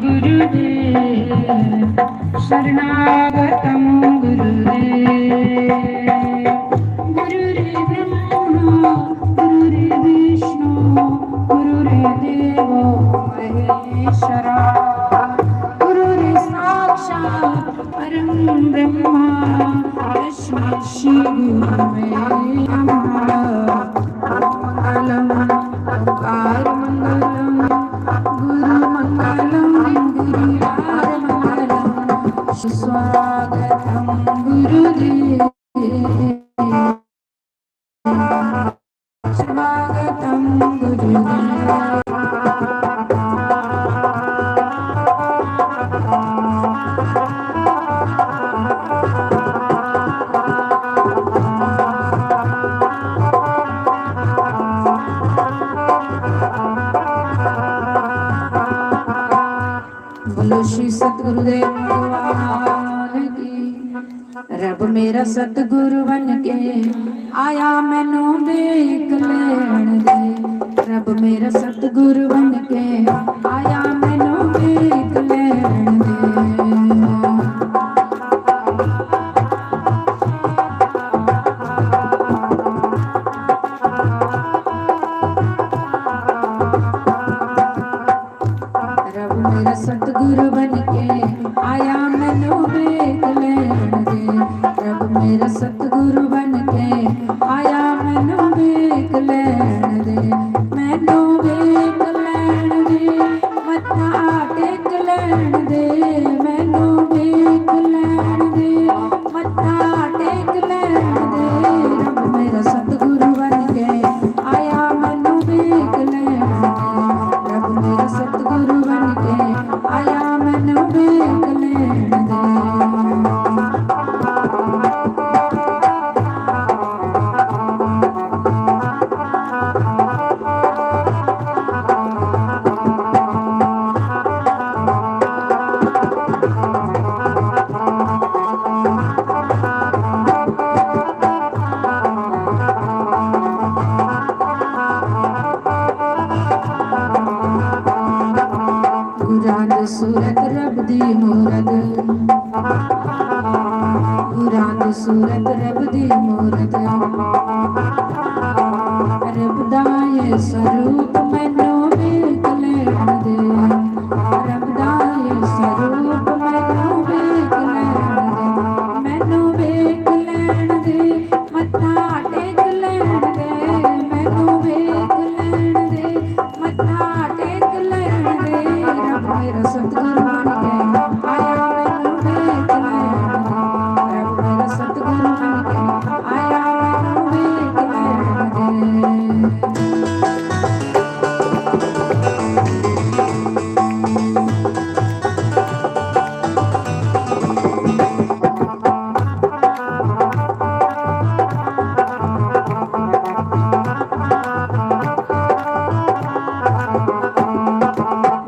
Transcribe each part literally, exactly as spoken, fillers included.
गुरुदेव शरणागतं गुरुदेव। गुरुर्ब्रह्मा गुरुर्विष्णु गुरुर्देवो महेश्वरा। गुरुर्साक्षात् परं ब्रह्मा तस्मै श्री गुरुवे नमः। मंगलम ओंकार मंगलम गुरु मंगलम गुरुवार मंगलम स्वागतम गुरुदेव स्वागतम गुरुदेव। बोलो श्री सतगुरुदेव भगवान की। रब मेरा सतगुरु बन के आया, मैनू देख लेण दे। रब मेरा सतगुरु बन के आया, मैनू देख लेण दे। रब मेरा सतगुरु बन के आया, मैनू देख लेण दे। रब मेरा सतगुरु बन के आया, मैनू देख लेण दे। मैनू देख लेण दे, मत्था टेक लेण दे। मैनू देख लेण दे, मत्था टेक लेण दे। रब मेरा सतगुरु बन के आया, मैनू देख लेण दे। रब मेरा सतगुरु बन के आया, मैनू देख लेण दे। गुरां दी सूरत रब दी मूरत, गुरां दी सूरत रब दी मूरत, रब दा ये स्वरूप मैनू वेख लेण दे। रब दा ये स्वरूप मैनू वेख लेण दे। मैनू वेख लेण दे, मत्था टेक लेण दे। मैनू वेख लेण दे, मत्था टेक लेण दे। रब मेरा सतगुरु बन के आया, मैनू वेख लेण दे। रब मेरा सतगुरु बन के आया, मैनू वेख लेण दे।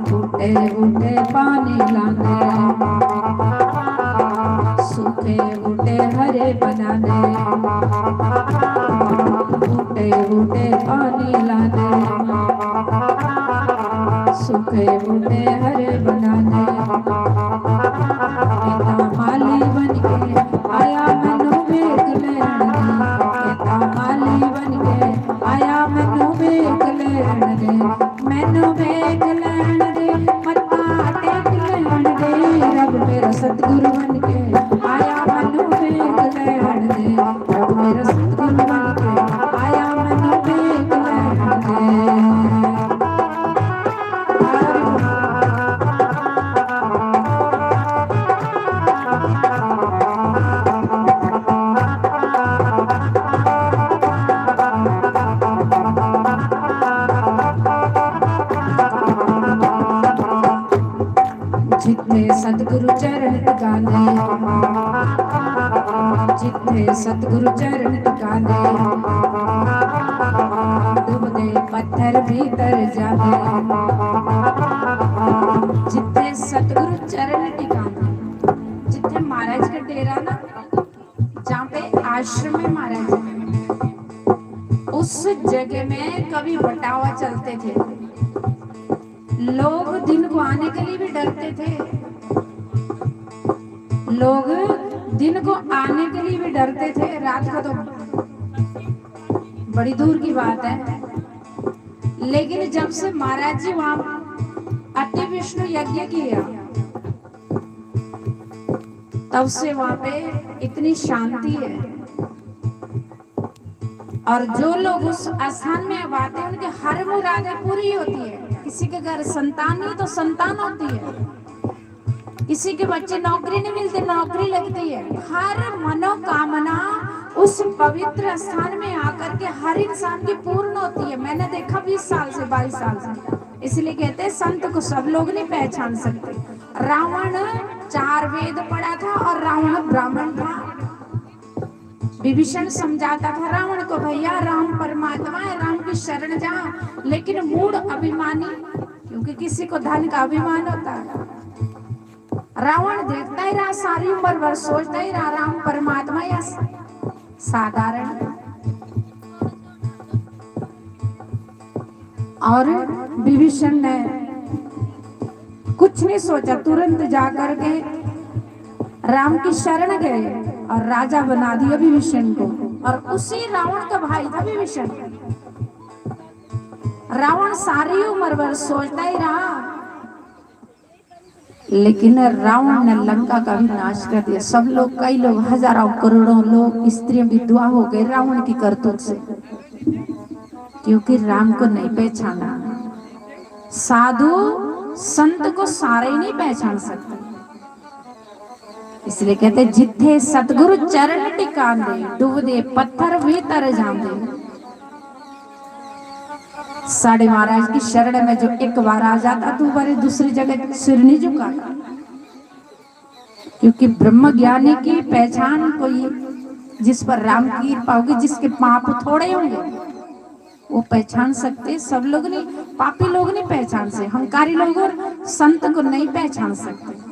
बूटे बूटे पानी लांदे, सूखे बूटे हरे बनांदे। बूटे बूटे पानी लांदे, सूखे बूटे हरे बनांदे। एता माली बन के आया, मैनू वेख लेण दे। एता माली बन के आया, मैनू वेख लेण दे। मैनू वेख लेण दे, मत्था टेक लेण दे। रब मेरा सतगुरु बन के आया, मैनू वेख लेण दे। रब मेरा सतगुरु बन के आया, मैनू वेख लेण दे। जित्थे सतगुरु चरण टिकाने, जित्थे सतगुरु चरण टिकाने, डुबदे पत्थर भीतर जाने। जित्थे सतगुरु चरण टिकाने, जित्थे महाराज का डेरा ना, जहाँ पे आश्रम में महाराज जी, उस जगह में कभी बटावा चलते थे। लोग दिन को आने के लिए भी डरते थे, लोग दिन को आने के लिए भी डरते थे। रात को तो बड़ी दूर की बात है, लेकिन जब से महाराज जी वहां अति विष्णु यज्ञ किया, तब से वहां पे इतनी शांति है। और जो लोग उस स्थान में आते हैं, उनकी हर मुरादें पूरी होती है। किसी के घर संतान नहीं तो संतान होती है, किसी के बच्चे नौकरी नहीं मिलते, नौकरी लगती है। हर मनोकामना उस पवित्र स्थान में आकर के हर इंसान की पूर्ण होती है। मैंने देखा बीस साल से, बाईस साल से। इसलिए कहते हैं, संत को सब लोग नहीं पहचान सकते। रावण चार वेद पढ़ा था और रावण ब्राह्मण था। विभीषण समझाता था रावण को, भैया, राम परमात्मा है, राम की शरण जा, लेकिन मूढ़ अभिमानी, क्योंकि किसी को धन का अभिमान होता है। रावण देखता ही रहा, सारी उम्र भर सोचता ही रहा, राम परमात्मा या स-, साधारण। और विभीषण ने कुछ नहीं सोचा, तुरंत जाकर के राम की शरण गए और राजा बना दिया विभीषण को। और उसी रावण का भाई था विभीषण। रावण सारी उम्र भर सोचता ही रहा, लेकिन रावण ने लंका का भी नाश कर दिया। सब लोग, कई लोग, हजारों करोड़ों लोग, स्त्रियां विधवा हो गए रावण की करतूत से, क्योंकि राम को नहीं पहचाना। साधु संत को सारे ही नहीं पहचान सकते, इसलिए कहते, "जिथे सतगुरु चरण टिकांदे, डुबदे पत्थर भी तर जांदे।" साढ़े महाराज की शरण में जो एक बार आ जाता, तो बारे दूसरी जगह सिर नहीं झुकाता, क्योंकि ब्रह्म ज्ञानी की पहचान कोई, जिस पर राम की कृपा होगी, जिसके पाप थोड़े होंगे, वो पहचान सकते। सब लोग नहीं, पापी लोग नहीं पहचान सकते, हंकारी लोग और संत को नहीं पहचान सकते।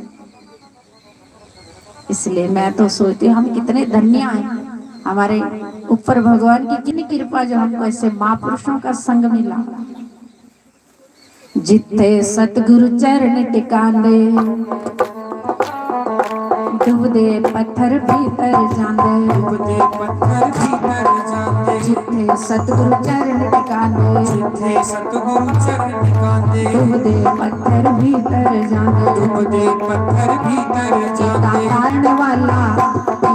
इसलिए मैं तो सोचती हूँ, हम कितने धन्य हैं, हमारे ऊपर भगवान की कितनी कृपा जो हमको ऐसे महापुरुषों का संग मिला। जिथे सतगुरु चरण टिकांदे, डुबदे पत्थर भीतर जांदे। डुबदे पत्थर भीतर जांदे। जिथे सतगुरु चरण टिकांदे। जिथे सतगुरु चरण टिकांदे। डुबदे पत्थर भीतर जांदे। डुबदे पत्थर भीतर जांदे। तारण वाला,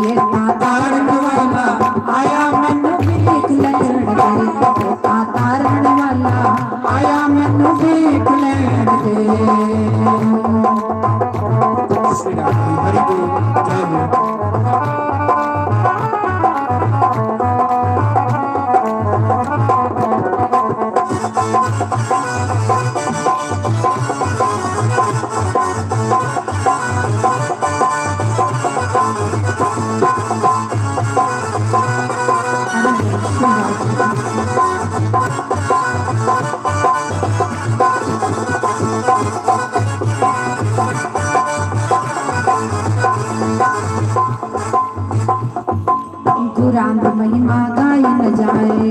ये तारण वाला, आया मैनू भीख लैण दे। तारण वाला, आया मैनू भीख लैण दे। श्री राम हरि बोल, जय हो। गुरांद महिमा गाई न जाए,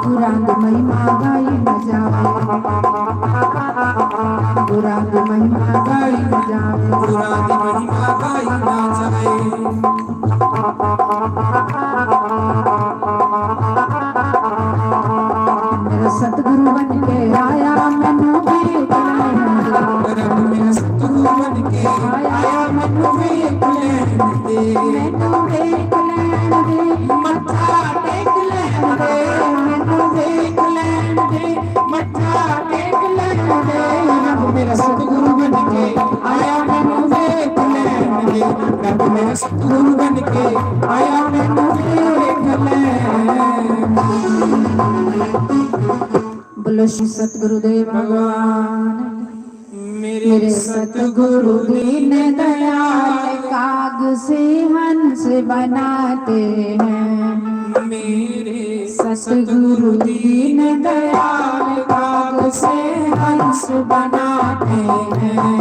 गुरांद महिमा गाई न जाए, गुरांद महिमा गाई न जाए, गुरांद महिमा गाई न जाए। मेरा सतगुरु बन के आया, मैनू भी रब मेरा सतगुरु बन के आया, मैनू भी लैण दे, मैनू भी लैण दे, मत्था टेक लैण दे, मैनू भी लैण दे, मत्था टेक लैण दे। रब मेरा सतगुरु बन के आया, मैनू भी लैण दे, रब मेरा सतगुरु बन के आया, मैनू भी लैण दे। बोलो श्री सतगुरुदेव भगवान। मेरे सतगुरु दीन दयाल काग से हंस बनाते हैं। मेरे सतगुरु दीन दयाल काग से हंस बनाते हैं।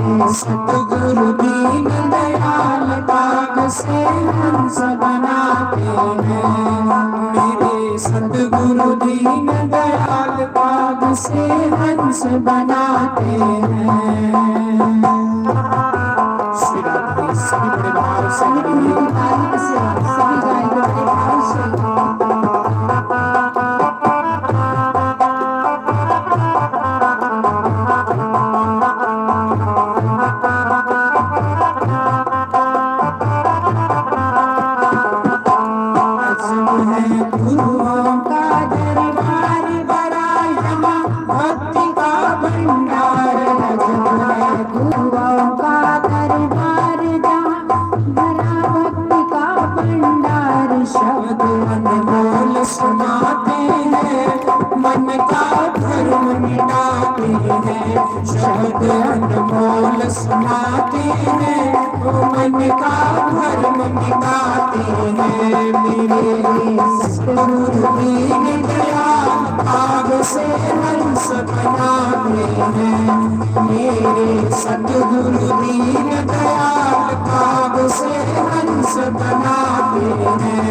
मेरे सतगुरु दीन दयाल काग से हंस बनाते हैं। मेरे सतगुरु दीन दयाल काग से हंस बनाते हैं। श्री राधे। सभी परिवार से, सभी गायक से, सभी गायक परिवार से। अजब है गुरुओं का दरबार बड़ा, यहाँ भक्ति का भंडार। अजब है गुरुओं का दरबार, जहाँ भरा भक्ति का भंडार। शब्द अनमोल सुनाते हैं, मन का भरम मिटाते हैं। शब्द अनमोल सुनाते हैं, वो मन का भरम मिटाते हैं। मेरे सतगुरु दीन दयाल काग से हंस बनाते हैं। मेरे सतगुरु दीन दयाल काग से हंस बनाते हैं।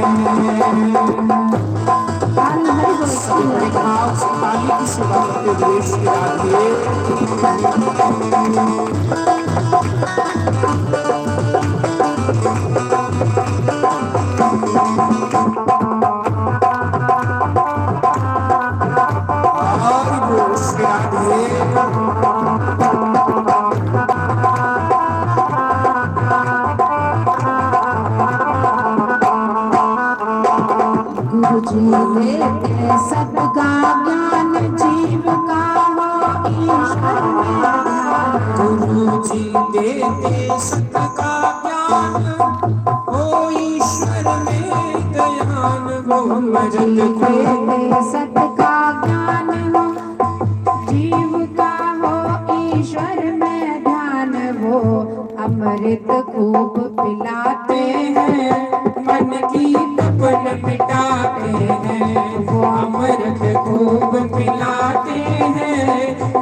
ताली की सेवा करते हुए श्री राधे। हरि बोल श्री राधे। गुरु जी देते सत का ज्ञान, जीव का हो ईश्वर में। गुरु जी देते सत का ज्ञान, हो ईश्वर में ध्यान। वो गुरु जी अमृत देते सत का ज्ञान हो, जीव का हो ईश्वर में ध्यान। वो अमृत खूब पिलाते हैं, मन की तपन मिटाते हैं। वो अमृत खूब पिलाते हैं,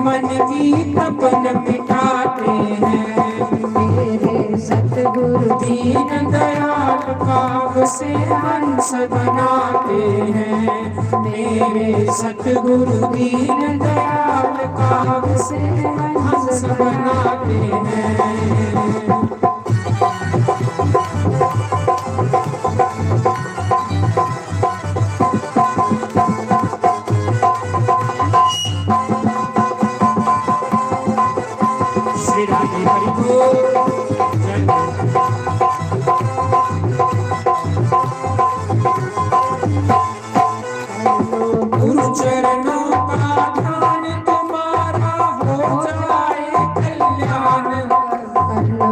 मन की तपन मिटाते हैं। मेरे सतगुरु दीन दयाल काग से हंस बनाते हैं। मेरे सतगुरु दीन दयाल काग से हंस बनाते हैं। श्री राधे हरि बोल। जय। गुरु चरणों का ध्यान तुम्हारा हो जाए कल्याण।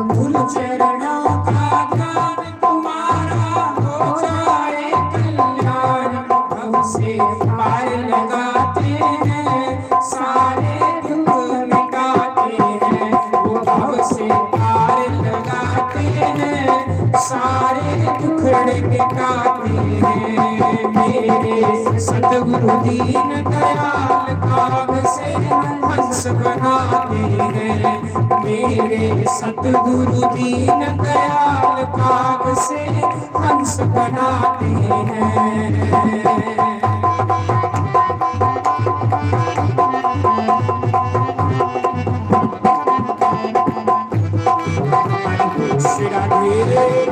गुरु चरणों का ध्यान तुम्हारा हो जाए कल्याण। भव से पार लगाते हैं, सारे दुख मिटाते हैं। वो भव से पार लगाते हैं, सारे दुख मिटाते हैं। मेरे सतगुरु दीन दयाल काग से हंस बनाते हैं। मेरे सतगुरु दीन दयाल काग से हंस बनाते हैं। श्री राधे।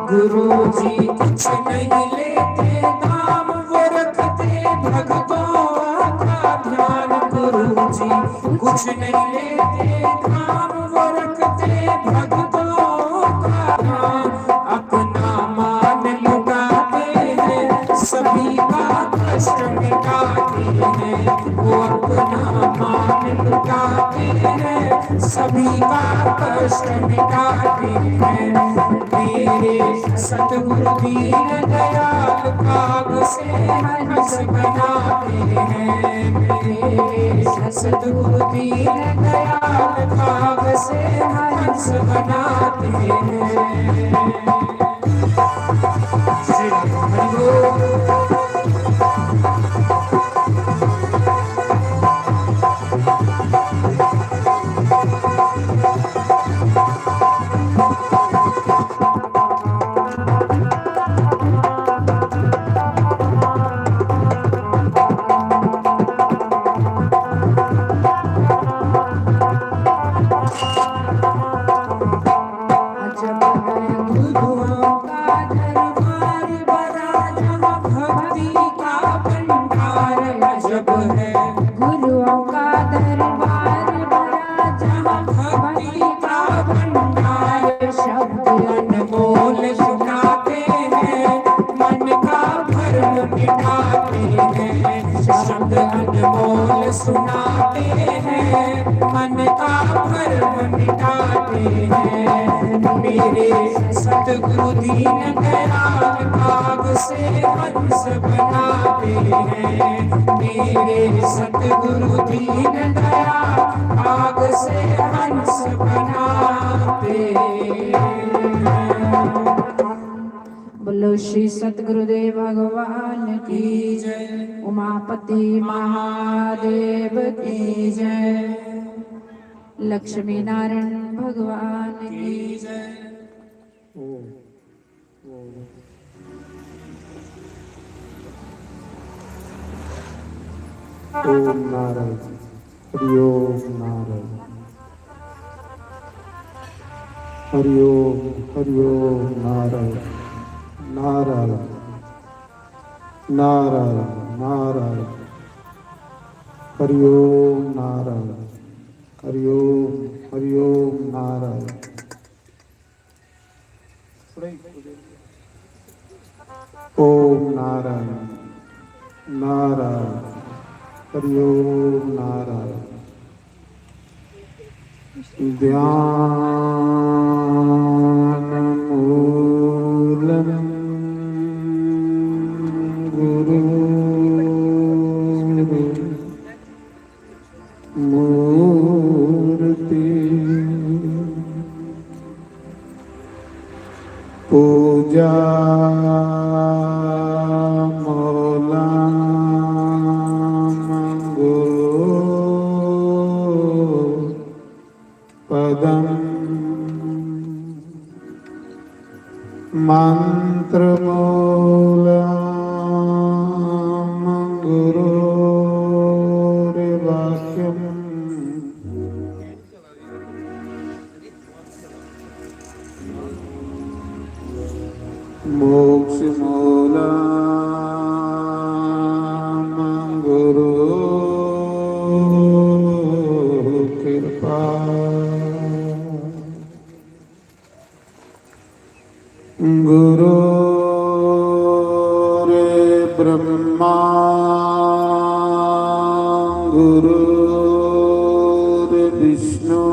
गुरु जी कुछ नहीं लेते दाम, वो रखते भक्तों का ध्यान। गुरु जी कुछ नहीं लेते दाम, वो रखते भक्तों का ध्यान। अपना मान लुटाते हैं, सभी का कष्ट मिटाते हैं। वो अपना मान लुटाते हैं, सभी का कष्ट मिटाते हैं। मेरे सतगुरु दीन दयाल काग से हंस बनाते हैं। मेरे सतगुरु दीन दयाल काग से हंस बनाते हैं। श्री राम हरि बोल। अजब है गुरुओं का दरबार बड़ा, जहाँ भक्ति का भंडार। अजब है गुरुओं का दरबार बड़ा, जहाँ भक्ति का भंडार। शब्द अनमोल सुनाते हैं, मन का भरम मिटाते हैं। शब्द अनमोल सुनाते हैं, मन का भरम मिटाते हैं। मेरे सतगुरु दीन दयाल काग से हंस बनाते हैं। मेरे सतगुरु दीन दयाल काग से हंस बनाते हैं। बोलो श्री सतगुरुदेव भगवान की जय। उमापति महादेव की जय। लक्ष्मी नारायण भगवान की जय। ओम, ओम। ओम नारायण। हरि ओम नारायण। हरि ओम, हरि ओम नारायण। नारायण, नारायण, नारायण। हरि ओम नारायण। हरि ओम, हरि ओम नारायण। ओम नारायण, नारायण, हरि ओम नारायण। ध्यान मूलम गुरु मूर्ति पूजा मूलम गुरु पदम मंत्र मूलम गुरुर्वाक्यम मोक्ष मूलम गुरु कृपा। गुरु ब्रह्मा गुरु विष्णु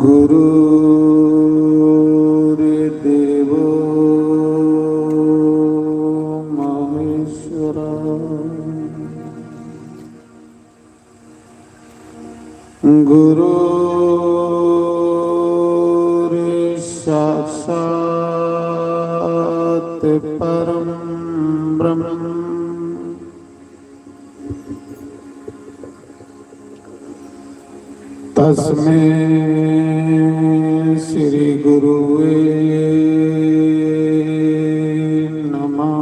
गुरु देवो महेश्वरा। गुरु साक्षात परम ब्रह्म तस्मै श्री गुरुवे नमः।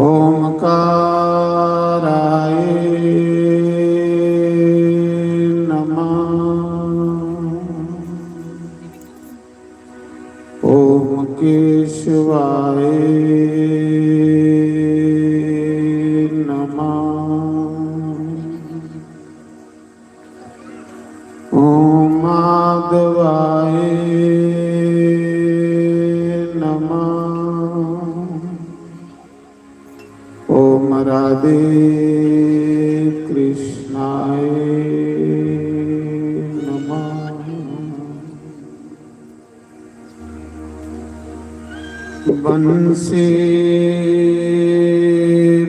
ओमकाराय नमः। ओम केशवाय नमः। ओम माधवाय नमः। ओम राधे कृष्णाय बंसी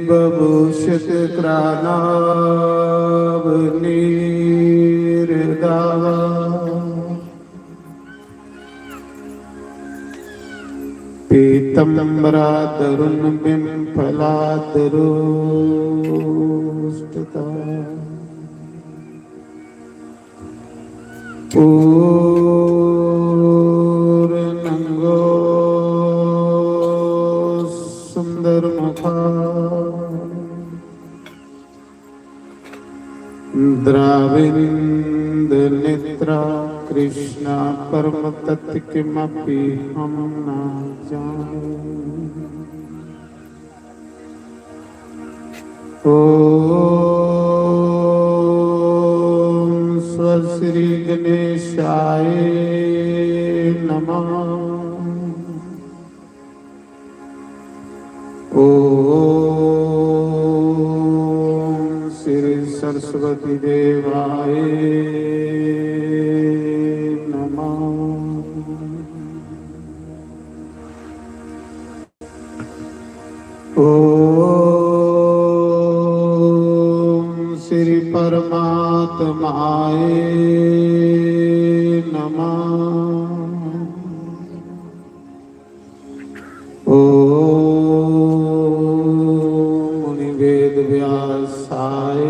बभूषित करानाव नीर दावा। पीतम्बरा दरुन बिम्फला दरोष्टता। पूर्णंगो सुंदर मुखा। द्राविंद नेत्रा कृष्णा परम तत्व किमपि हम ना जाने। ओम स्व श्री गणेशाय नमः। ओम श्री सरस्वती देवाय नमः। ओम श्री परमात्माय नमः। ओम मुनि वेद व्यासाय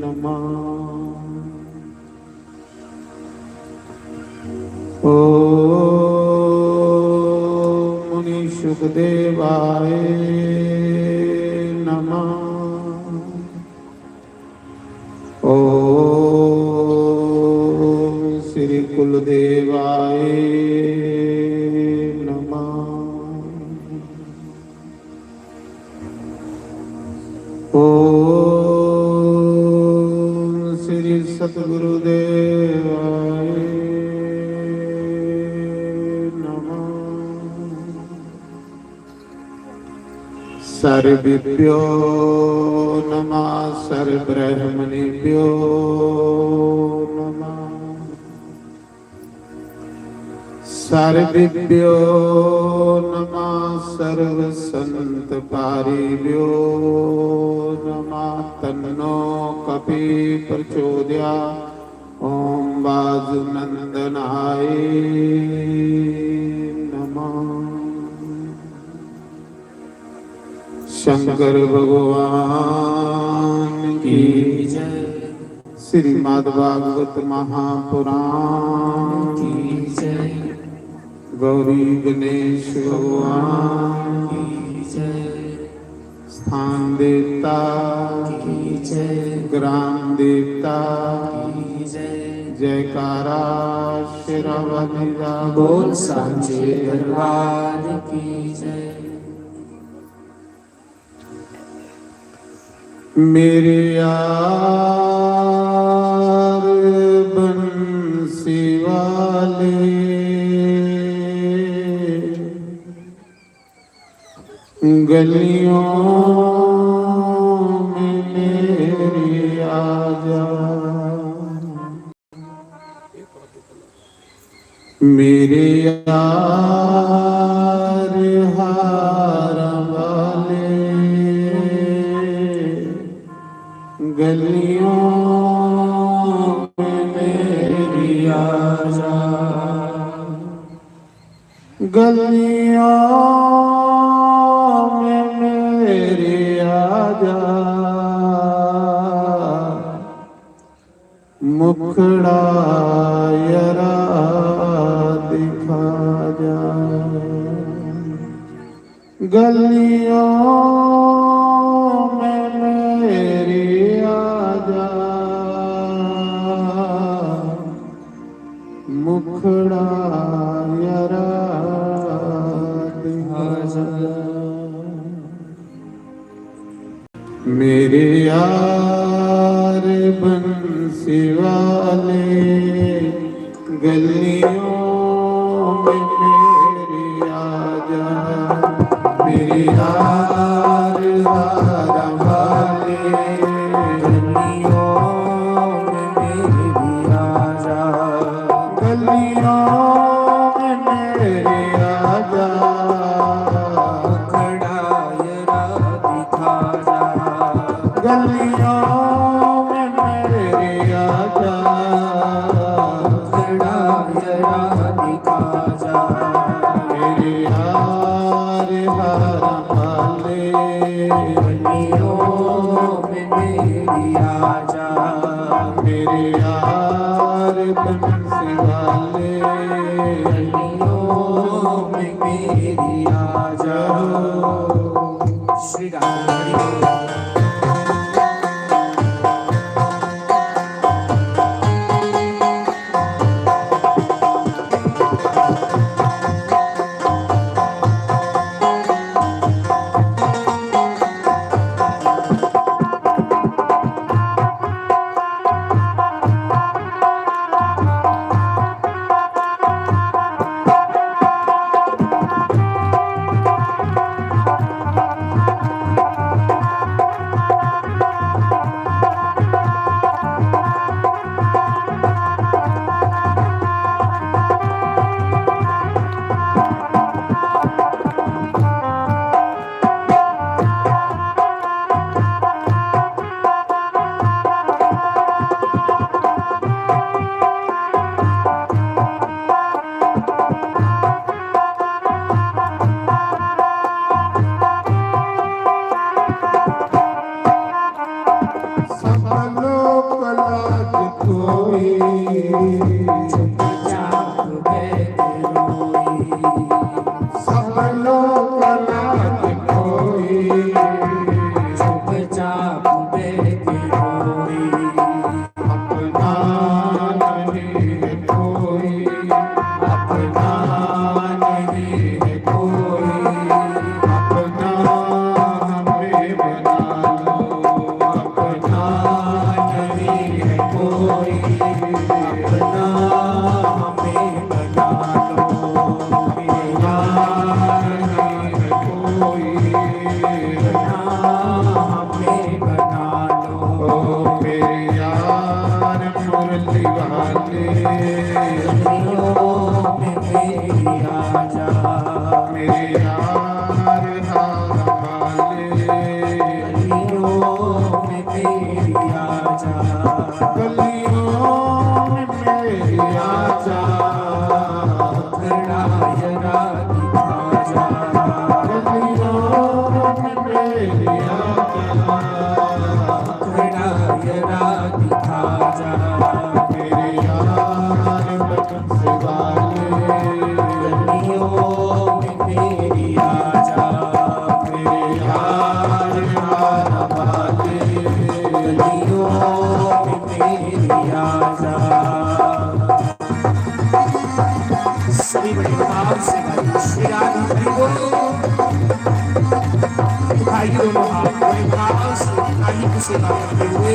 नमः। ओम मुनि सुखदेवाय नमः। ओम श्री कुलदेवाय नमः। ओम श्री सतगुरु देवाय नमः। सर्वेभ्यो नमः, सर्वब्रह्मणेभ्यो नमः। सर्वेभ्यो नमः, सर्वसंत पारिभ्यो नमः। तन्नो कपि प्रचोदया। ओम वासुनंदनाय नमः। शंकर भगवान की जय। श्रीमद् भागवत महापुराण की जय। गौरी गणेश भगवान की जय। स्थान देवता की जय। ग्राम देवता की जय। जयकारा शेरावाली दा। बोल सांचे दरबार की जय। मेरे यार बंसी वाले, गलियों में मेरी आजा। मेरे यार हार वाले, गलियों में मेरी आजा। गलियों में मेरी आजा। मुखड़ा यरा दिखा जा। गलियों में मेरी आजा। मुखड़ा यरा दिखा जा। मेरे यार बंसी वाले, गलियों में मेरी आजा। मेरे यार हार वाले, गलियों में मेरी आजा। गलियों में मेरी आजा। गलियों में मेरी आजा, मेरे यार बंसी वाले, गलियों में मेरी आजा। श्री राम हरि बोल। सब लोग लाज कोई, चुपचाप बैठ रोई। सब लोग लाज कोई, चुपचाप बैठ रोई। अपना नहीं है कोई, अपना नहीं है कोई, अपना हमें बना लो, अपना नहीं है कोई, अपना हमें बना लो, अपना नहीं है कोई, अपना हमें बना लो। ओ मेरे यार मुरली वाले, गलियों में मेरी आजा, मेरे यार हार वाले, गलियों में मेरी आजा, गलियों में मेरी आजा, खड़ा जरा दिखा जा, गलियों में मेरी आजा, खड़ा जरा दिखा जा, मेरे यार बंसी वाले, गलियों में मेरी आजा, मेरे यार हार वाले, गलियों में मेरी आजा। सभी बड़े भाव से गाइए, श्री राम हरि बोल। उठाइए दोनों हाथ, बड़े भाव से काली की सेवा करते हुए।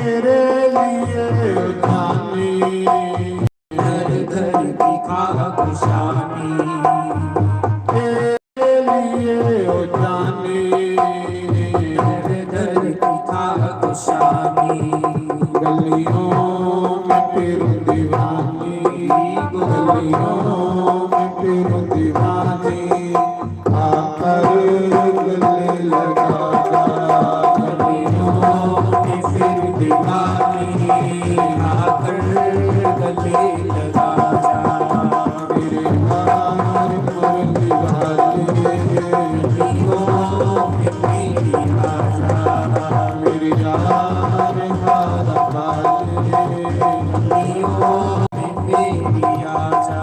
तेरे लिए जानी, हर घर की खाक शानी। तेरे लिए ओ जानी, हर घर की खाक शानी। गलियों में फिरूं दीवानी, गलियों में फिरूं दीवानी। आकर गले लगा जा, गलियों में फिरूं दीवानी, आकर गले लगा जा। मेरे यार मुरली वाले, गलियों में मेरी आजा, मेरे यार हार वाले, गलियों में मेरी आजा।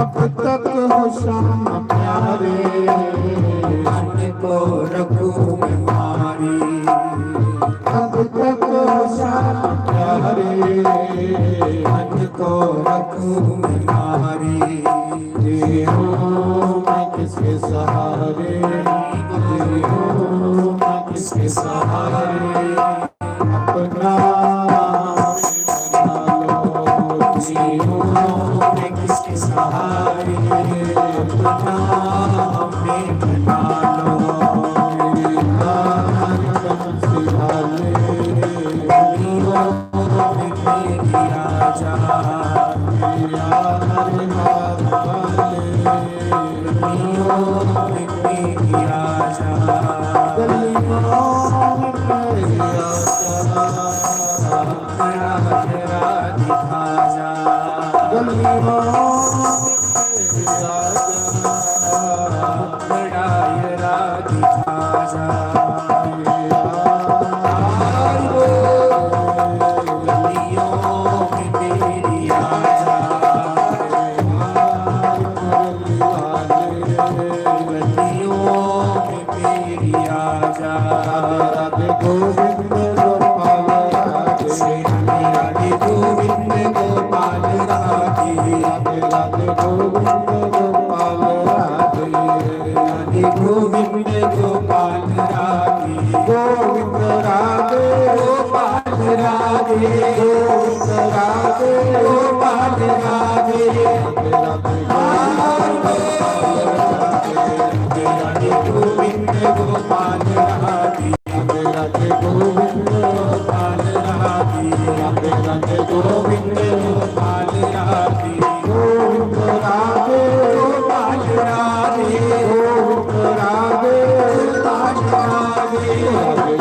अब तक हो श्याम प्यारे, मन को रखूं मैं मारी। अब तक हो श्याम प्यारे, मन को रखूं मैं मारी। जीऊं मैं किसके सहारे, जीऊं मैं किसके सहारे। अपना जीऊं मैं किसके सहारे, अपना हमें बना लो। मेरी यार कौन सी हाले, जीऊं मैं तेरी आजा। मेरी यार हाथ वाले, जीऊं मैं तेरी आजा। गलियों में तेरी आजा। बड़ा यरा दिखा जा। गलियों में तेरी आजा। बड़ा यरा दिखा जा। गलियों में तेरी आजा। गलियों में तेरी आजा। राधे राधे गोविंद गोपाल राधे। राधे राधे गोविंद गोपाल राधे। राधे राधे गोविंद गोपाल राधे। राधे गोविंद गोपाल राधे। गोविंद राधे गोपाल राधे। गोविंद राधे गोपाल राधे। राधे राधे गोविंद गोपाल राधे। राधे राधे गोविंद गोपाल राधे। राधे राधे गोविंद गोपाल राधे। गोविंद राधे गोपाल राधे। गोविंद राधे गोपाल राधे। राधे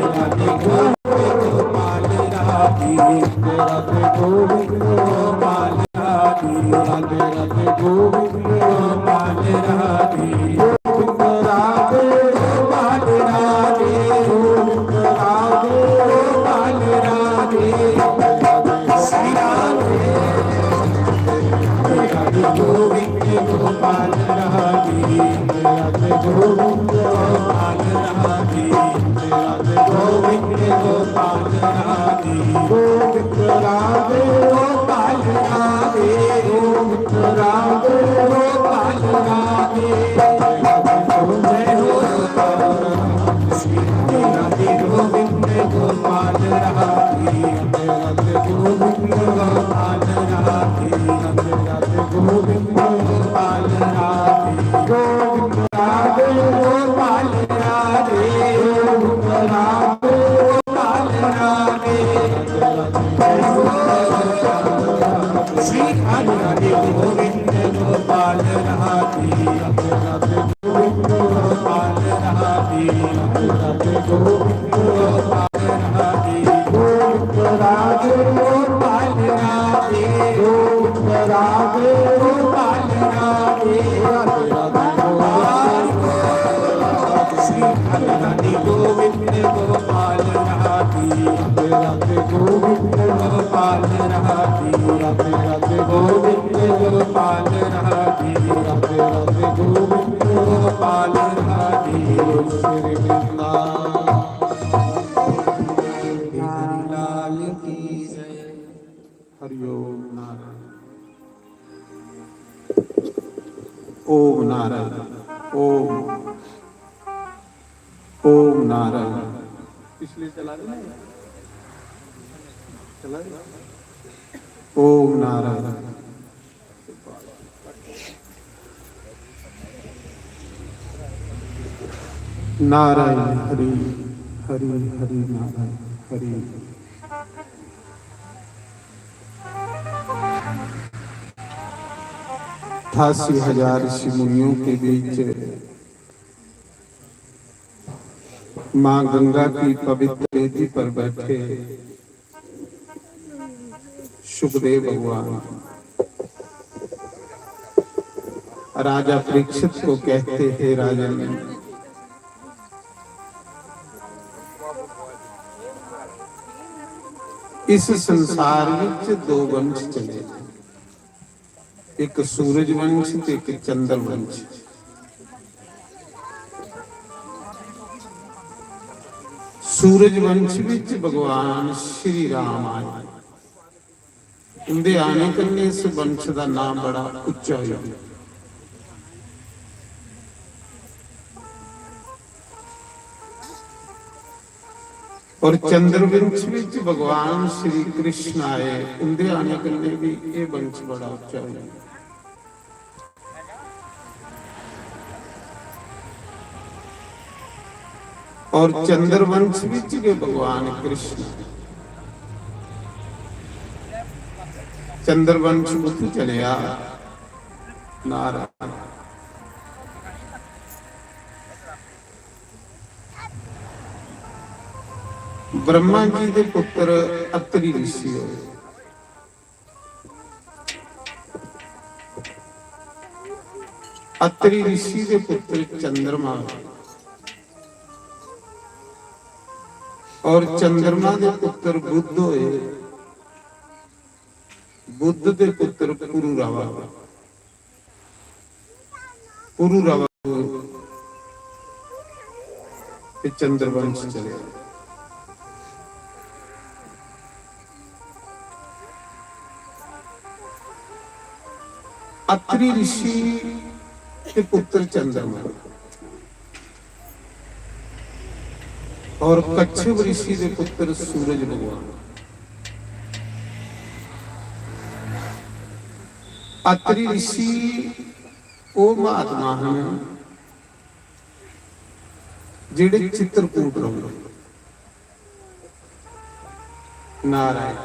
राधे गोविंद गोपाल राधे। राधे राधे गोविंद गोपाल राधे। राधे राधे गोविंद गोपाल राधे। राधे राधे गोविंद गोपाल राधे। गोविंद राधे गोपाल राधे। गोविंद राधे गोपाल राधे। श्री राधे। राधे गोविंद गोपाल राधे। राधे गोविंद गोपाल राधे। राधे गोविंद गोपाल राधे। गोविंद राधे गोपाल राधे। गोविंद राधे गोपाल राधे। जय हो राधे गोविंद गोपाल राधे। राधे गोविंद गोपाल राधे। राधे गोविंद गोपाल राधे। गोविंद राधे गोपाल राधे। गोविंद राधे गोपाल राधे। श्री हरि हरि गोविंद गोपाल राधे। गोविंद गोपाल राधे। गोविंद गोपाल राधे। गोविंद राधे गोपाल राधे। गोविंद राधे गोपाल राधे। राधे राधे गोपाल राधे। श्री हरि हरि गोविंद गोपाल राधे। राधे राधे गोविंद गोपाल राधे। राधे राधे गोविंद गोपाल राधे। राधे राधे गोविंद गोपाल राधे। श्री वृंदावन बिहारी लाल की जय। हरि ओम नारायण। ओम नारायण। ओम। ओम नारायण। पिछले चला रहे हैं? चला रहे? ओम नारायण। नारायण हरि हरि हरि नारायण हरि। अठासी हजार ऋषि मुनियों के बीच माँ गंगा की पवित्र वेदी पर बैठे सुखदेव भगवान राजा परीक्षित को कहते, हे राजन, इस संसार विच दो वंश चले, एक सूरज वंश ते एक चंद्र वंश। सूरज वंश विच भगवान श्री राम आए। उंदे आने कन्नै इस वंश दा नाम बड़ा उच्चा होई गया। और चंद्रवंश विच भगवान श्री कृष्ण आए, उंदे आने कन्नै भी ये वंश बड़ा उच्चा होई गया। और चंद्रवंश विच गै भगवान कृष्ण, चंद्रवंश कुत्थों चलेआ? नारायण। ब्रह्मा जी दे पुत्र अत्रि ऋषि होए। अत्रि ऋषि दे पुत्र चंद्रमा होए और चंद्रमा दे पुत्र बुध होए। बुध दे पुत्र पुरुरवा होए। पुरुरवा ते चंद्रवंश चले। अत्रि ऋषि के पुत्र चंद्रमा और कच्छप ऋषि के पुत्र सूरज भगवान। अत्रि ऋषि ओ महात्मा हैं जेड़े चित्रकूट रौंदे। नारायण।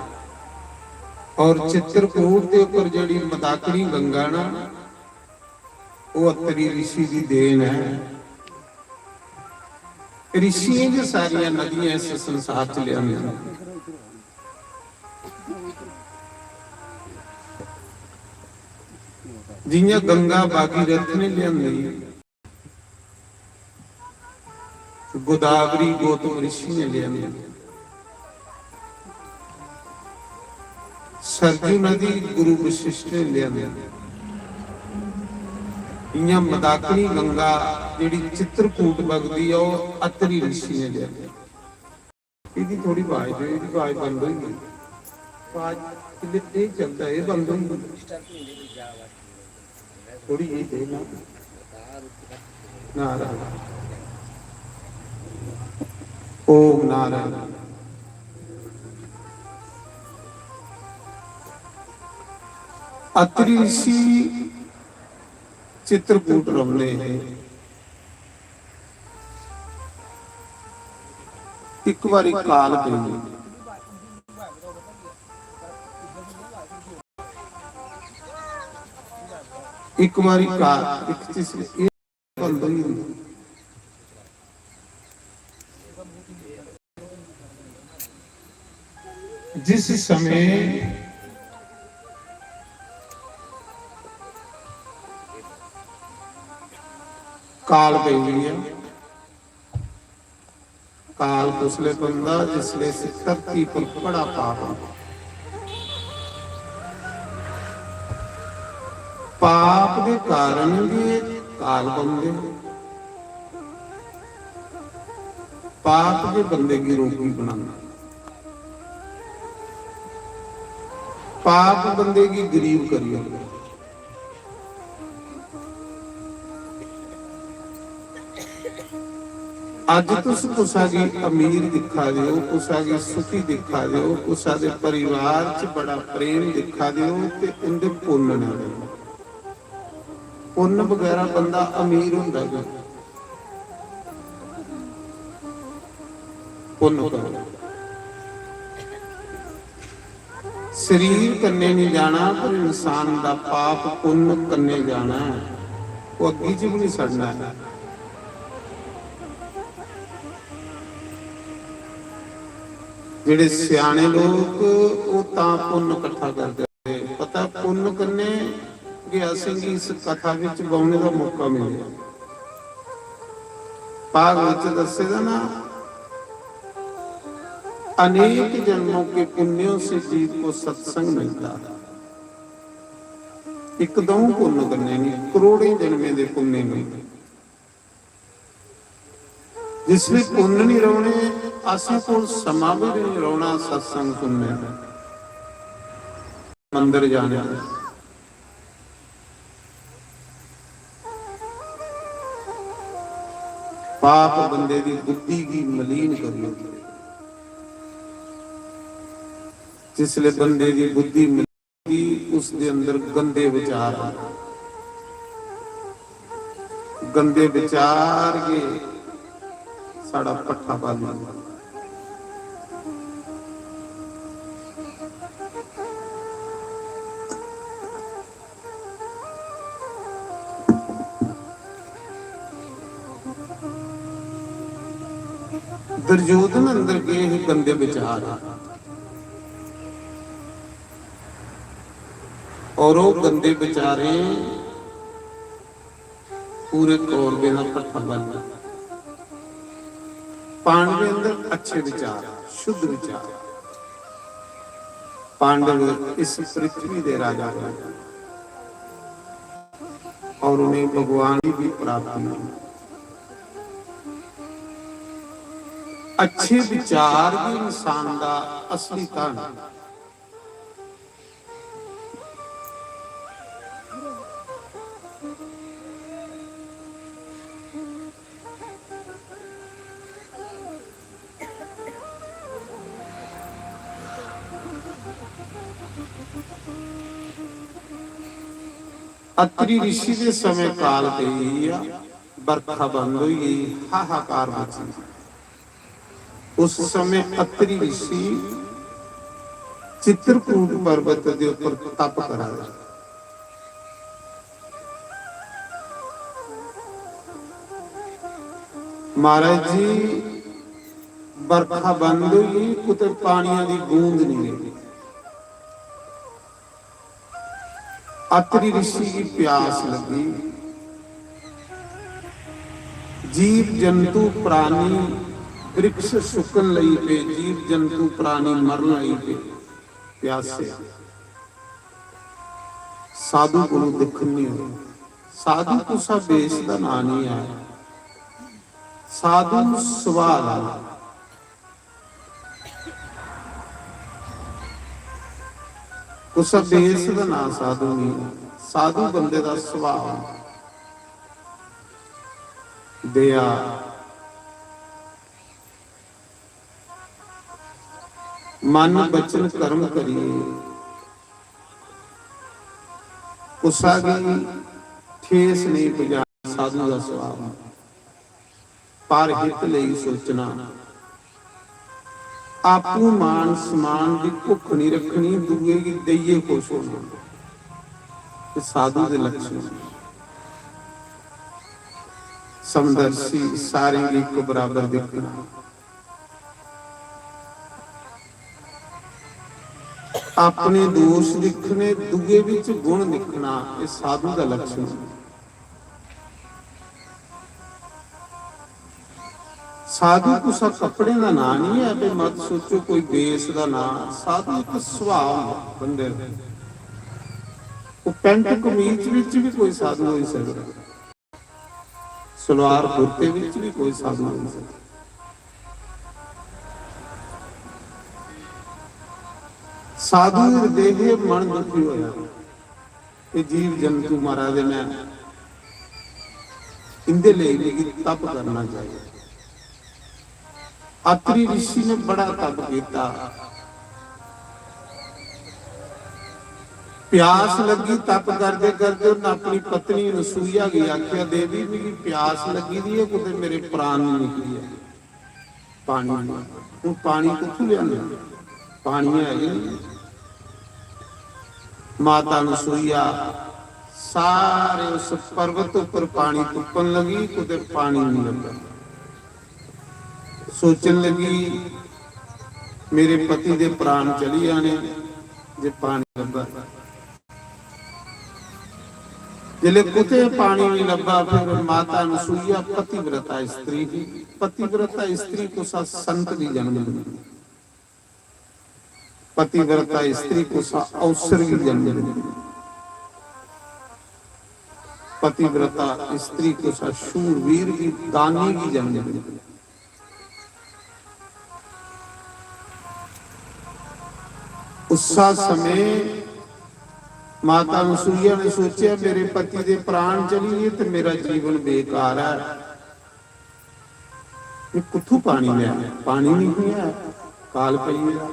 और चित्रकूट दे उपर जेड़ी मदाकनी गंगा ना, वो अत्रि ऋषि दी देन है। ऋषियें दी सारियां नदियां इस संसार च लियांदियां। जियां गंगा भागीरथ ने लियांदी, गोदावरी गौतम ऋषि ने लियांदी, सरजू नदी गुरु वशिष्ठ ने लियांदी। इयां मदाकनी गंगा जेड़ी चित्रकूट बगदी ऐ, ओह अत्रि ऋषि ने लियांदी। इदी थोड़ी आवाज दे, इदी आवाज बंद होई गई। आवाज किले तेज चलदा, एह बंद होई गई। थोड़ी जेही दे ना। नारायण। ओम नारायण। अत्रि ऋषि चित्रकूट रौंदे हे। इक बारी काल पेई। इक बारी काल, इक चीज एह बंद होई जंदी। जिस समय काल पेई ऐ, काल कुसलै पौंदा? जिसलै इस धरती पर बड़ा पाप होंदा। पाप दे कारण गै काल बनदे। पाप गै बंदे गी रोगी बनांदा। पाप बंदे गी गरीब करी ओड़दा। अज्ज तुस कुसा गी अमीर दिक्खा दे ओ, कुसा गी सुखी दिक्खा दे ओ, कुसा दे परिवार च बड़ा प्रेम दिक्खा दे ओ, ते उंदे पुन्न न। पुन्न बगैरा बंदा अमीर होंदा गै। पुन्न करो। शरीर कन्नै नहीं जाना, पर इंसान दा पाप पुन्न कन्नै जाना है, वो अग्गी च भी नहीं सड़ना है। जेड़े स्याने लोक, वो तां पुन्न कट्ठा करदे, पता पुन्न कन्नै गै असेंगी इस कथा विच बौहने दा मौका मिलेआ। भागवत च दस्से दा ना, अनेक जन्मों के पुण्यों से जीव को सत्संग मिलता है। इक दऊं पुन्न कन्नै नहीं, करोड़ें जन्में दे पुण्य मिलदे। जिसले पुन्न नहीं रौहने, असें कोल समां भी नहीं रौहना सत्संग सुनने दा, मंदर जाने दा। पाप बंदे दी बुद्धि गी मलीन करी ओड़दी। जिसले बंदे दी बुद्धि मलीन, उस दे अंदर गंदे विचार आंदे। गंदे विचार गै साढ़ा पट्ठा पांदे। दुर्योधन अंदर गए हे गंदे विचार, और वो गंदे विचारें पूरे कौरवें दा पट्ठा बन गया। पांडवें अंदर अच्छे विचार, शुद्ध विचार। पांडव इस पृथ्वी दे राजा बने और उन्हें भगवान की भी प्राप्ति हुई। अच्छे विचार भी इंसान का असली धन। अत्रि ऋषि दे समय काल ते ही आ, बरखा बंद हुई गई, हाहाकार मची। उस समय अत्रि ऋषि चित्रकूट पर्वत के ऊपर तप करा रहे। महाराज जी, बरखा बंद हुई, कुते पानिया की बूंद नहीं रही। अत्रि ऋषि की प्यास लगी। जीव जंतु प्राणी वृक्ष सुकन लई पे, जीव जंतु प्राणी मरन लई पे प्यासे। साधु को दुख नहीं हो। साधु कुसा बेस का नाम नहीं है। साधु सुभाव है। कुसै देश दा नां साधु नहीं, साधु बंदे दा सुभाव। दया, मन वचन कर्म करिए कुसा गी ठेस नहीं पजाना, साधु दा सुभाव। पर हित लेई सोचना। आपू मान सम्मान दी भुख नहीं रखनी, दूए गी देइये खुश होना। ये साधु दे लक्षण। समदर्शी, सारें गी इक बराबर दिखना। अपने दोष दिखने, दूए विच गुण दिखना, ये साधु दा लक्षण। साधु कुसा कपड़े दा नां नहीं है, ते मत सोचो कोई बेस दा नां। साधु इक सुभाव होंदा बंदे दा। वो पैंट कमीज विच भी कोई साधु होई सकदा, सलवार कुर्ते विच भी कोई साधु होई सकदा। साधु हृदय हे मन दुखी होया। ये जीव जंतु मारा दे, मैं इंदे लेई मिगी तप करना चाहिए। अत्रि ऋषि ने बड़ा तप किया। प्यास लगी, तप करदे करदे उन्हें अपनी पत्नी अनसूया गी आख्या, "देवी, मिगी प्यास लगी दी है, कुते मेरे प्राण नहीं निकली है।" पानी नहीं। हूँ पानी कुत्थों लिया? पानी है ही नहीं। माता अनसुईया सारे उस पर्वत ऊपर पानी तुप्पन लगी, कुते पानी नहीं लगा। सोचन लगी, मेरे पति दे प्राण चली जाने जे पानी लब्भा। जिसले कुते पानी नहीं लब्भा, फिर माता अनसुईया पतिव्रता स्त्री ही। पतिव्रता स्त्री कुसा संत की जन्म दी, पतिव्रता स्त्री कुसा अवसर की जन्म दी, पतिव्रता स्त्री कुसा शूरवीर की, दानी की जन्म दी। उसा समय माता अनसुईया ने सोचा, मेरे पति दे प्राण चली गए तो मेरा जीवन बेकार है। ये कुत्थों पानी लिया? पानी नहीं है, काल पई है।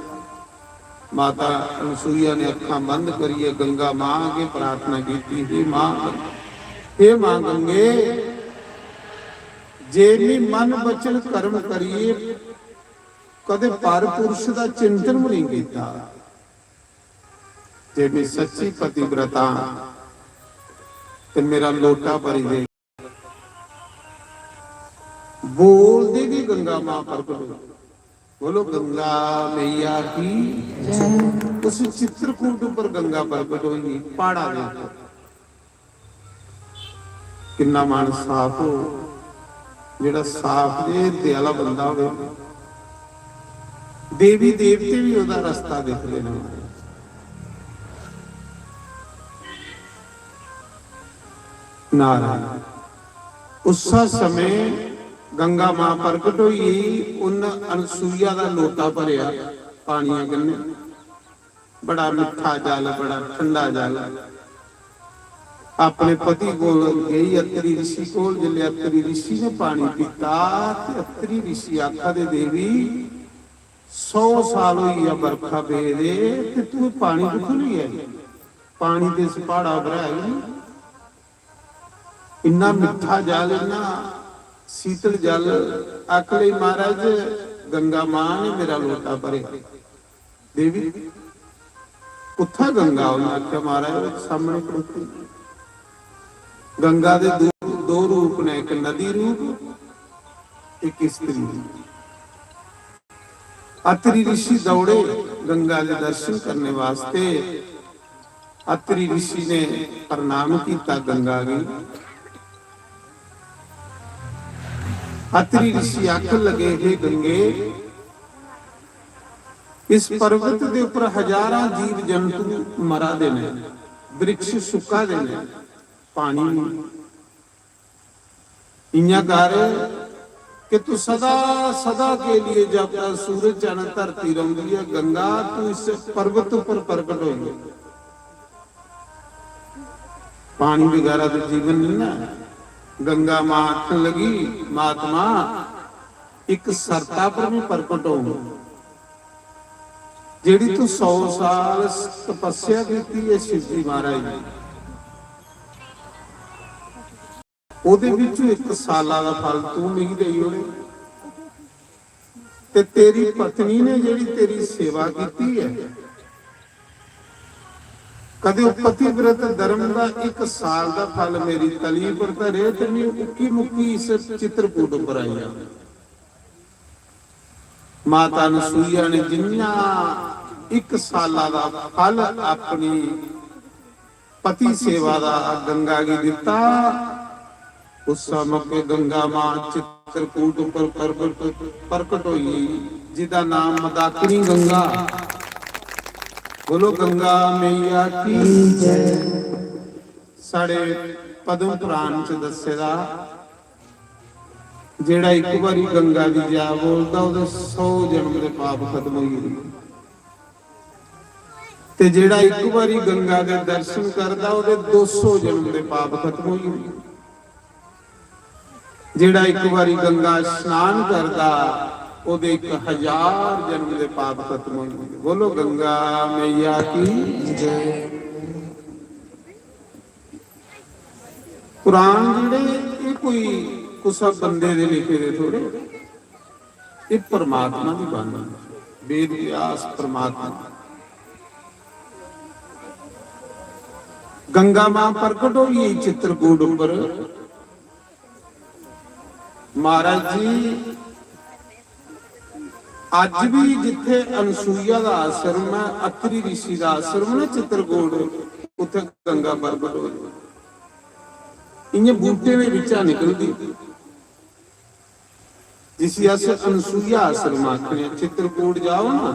माता अनसुईया ने अखां बंद करिए गंगा मां अगे प्रार्थना की थी, हे मां, हे मां गंगे, जे मी मन वचन कर्म करिए कदे पर पुरुष का चिंतन भी नहीं किया, जे मैं सच्ची पतिव्रता ते मेरा लोटा भरी दे। बोलदे भी गंगा मां प्रगट हो। बोलो गंगा मैया की। उस चित्रकूट पर गंगा प्रगट हुई, पहाड़ा दे ऊपर। किन्ना मन साफ हो, जेड़ा साफ जे हिरदे आला बंदा होवे, देवी देवते भी ओदा रस्ता दिखदे ने। नारायण। उस समय गंगा मां प्रकट हुई, उन अनसुईया दा लोटा भरया पानिया कन्नै। बड़ा मिट्ठा जल, बड़ा ठंडा जल। अपने पति कोल गई अत्तरी ऋषि कोल। जिसले अत्तरी ऋषि ने पानी पीता ते अत्तरी ऋषि आखा दे, देवी, सौ साल होई गेआ बरखा पेदे ते तू पानी कुत्थों लेई आई? पानी ते इस प्हाड़ा पर है ही नहीं। इन्ना मिट्ठा जल, इन्ना शीतल जल। आख लई, महाराज, गंगा मां ने मेरा लोटा भरे। देवी, कुत्थै गंगा? उन्नै आखेआ, महाराज, ओह् सामने खड़ोती। गंगा दे दो, दो रूप ने, इक नदी रूप, इक स्त्री रूप। अत्रि ऋषि दौड़े गंगा दे दर्शन करने वास्ते। अत्रि ऋषि ने प्रणाम किया गंगा गी। अत्रि ऋषि आखन लगे, हे गंगे, इस पर्वत के ऊपर हजारां जीव जंतु मरा दे ने, वृक्ष सुक्का दे ने, पानी नहीं। इयां कर कि तू सदा सदा के लिए, जब तक सूरज चंद धरती रौंदी है, गंगा, तू इस पर्वत पर प्रकट हो। पानी बगैरा तो जीवन नहीं ना। गंगा मां आखन लगी, महात्मा, एक शर्ता पर मैं प्रकट हो, जेड़ी तू सौ साल तपस्या की है शिव जी महाराज ने, ओदे विचों एक साला दा फल तू मिगी देई ओड़े। ते तेरी पत्नी ने जेड़ी तेरी सेवा कीती है, कदे ओह पतिव्रत धर्म दा एक साल दा फल मेरी तली पर धरे ते मैं उक्की मुक्की इस चित्रकूट पर आई जां। माता अनसुईया ने जिन्ना एक साला दा फल अपनी पति सेवा दा गंगा गी दिता, उस मौके गंगा मां चित्रकूट पर प्रकट, प्रकट हुई, जिदा नाम मंदाकिनी गंगा। बोलो गंगा मैया की जय। साढ़े पद्म पुराण च दस्से दा, जेड़ा इक बारी गंगा दी जय बोलदा, ओहदे सौ जन्म दे पाप खत्म होई जंदे। ते जेड़ा इक बारी गंगा दे दर्शन करदा, ओहदे दो सौ जन्म दे पाप खत्म होई जंदे। जेड़ा इक बारी गंगा स्नान करदा, ओहदे एक हजार जन्म दे पाप खत्म होई जंदे। बोलो गंगा मैया की जय। कुरान जेड़े, ये कोई कुसा बंदे दे लिखे दे थोड़े। एह् परमात्मा दी बाणी। वेद व्यास परमात्मा। गंगा मां प्रकट होई गेई चित्रकूट उप्पर। महाराज जी, अज्ज भी जित्थे अनसूया दा आश्रम ऐ, अत्रि ऋषि दा आश्रम ना चित्रकूट, उत्थे गंगा प्रकट होई। इ'यां बूटें दे बिच्चा निकलदी, जिसी अस अनसूया आश्रम आखने आं। चित्रकूट जाओ ना,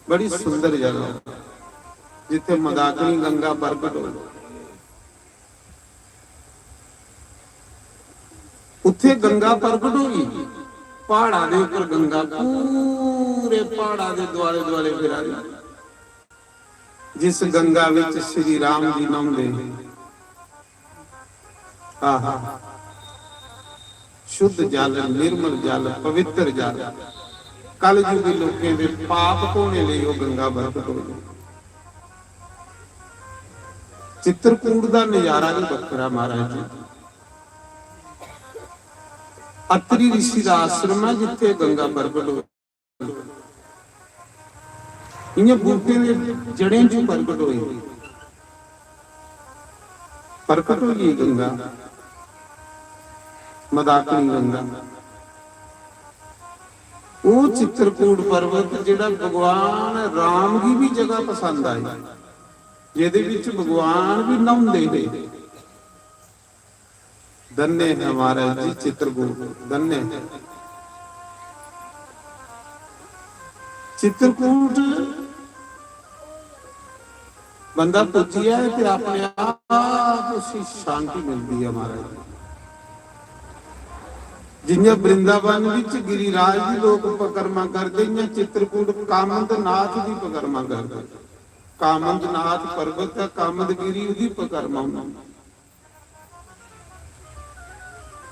बड़ी सुंदर जगह, जित्थे मंदाकिनी गंगा प्रकट होई। उत्थे गंगा प्रकट होई, प्हाड़ा दे उप्पर गंगा, पूरे प्हाड़ा दे दुआले दुआले फिरा दी, जिस गंगा विच श्री राम जी न्हौंदे। आहा, शुद्ध जल, निर्मल जल, पवित्र जल। कलयुगी लोकें दे पाप धोने लेई ओह गंगा प्रकट होई। चित्रकूट दा नजारा भी बक्खरा महाराज जी। अत्रि ऋषि दा आश्रम है, जित्थे गंगा प्रकट होई। इ'यां बूटें दे जड़ें च प्रकट होई, प्रकट होई गंगा, मंदाकिनी गंगा। ओह चित्रकूट पर्वत जेड़ा भगवान राम गी भी जगह पसंद आई, जेदे विच भगवान भी न्हौंदे हे। धन्य है महाराज जी चित्रकूट, धन्य है। चित्रकूट बंदा पुज्जी जाए ते अपने आप उसी शांति मिलदी है महाराज। जियां वृंदावन विच गिरिराज दी लोक परिक्रमा करदे, इयां चित्रकूट कामदनाथ दी परिक्रमा करदे। कामदनाथ पर्वत है, कामदगिरी, ओहदी परिक्रमा होंदी।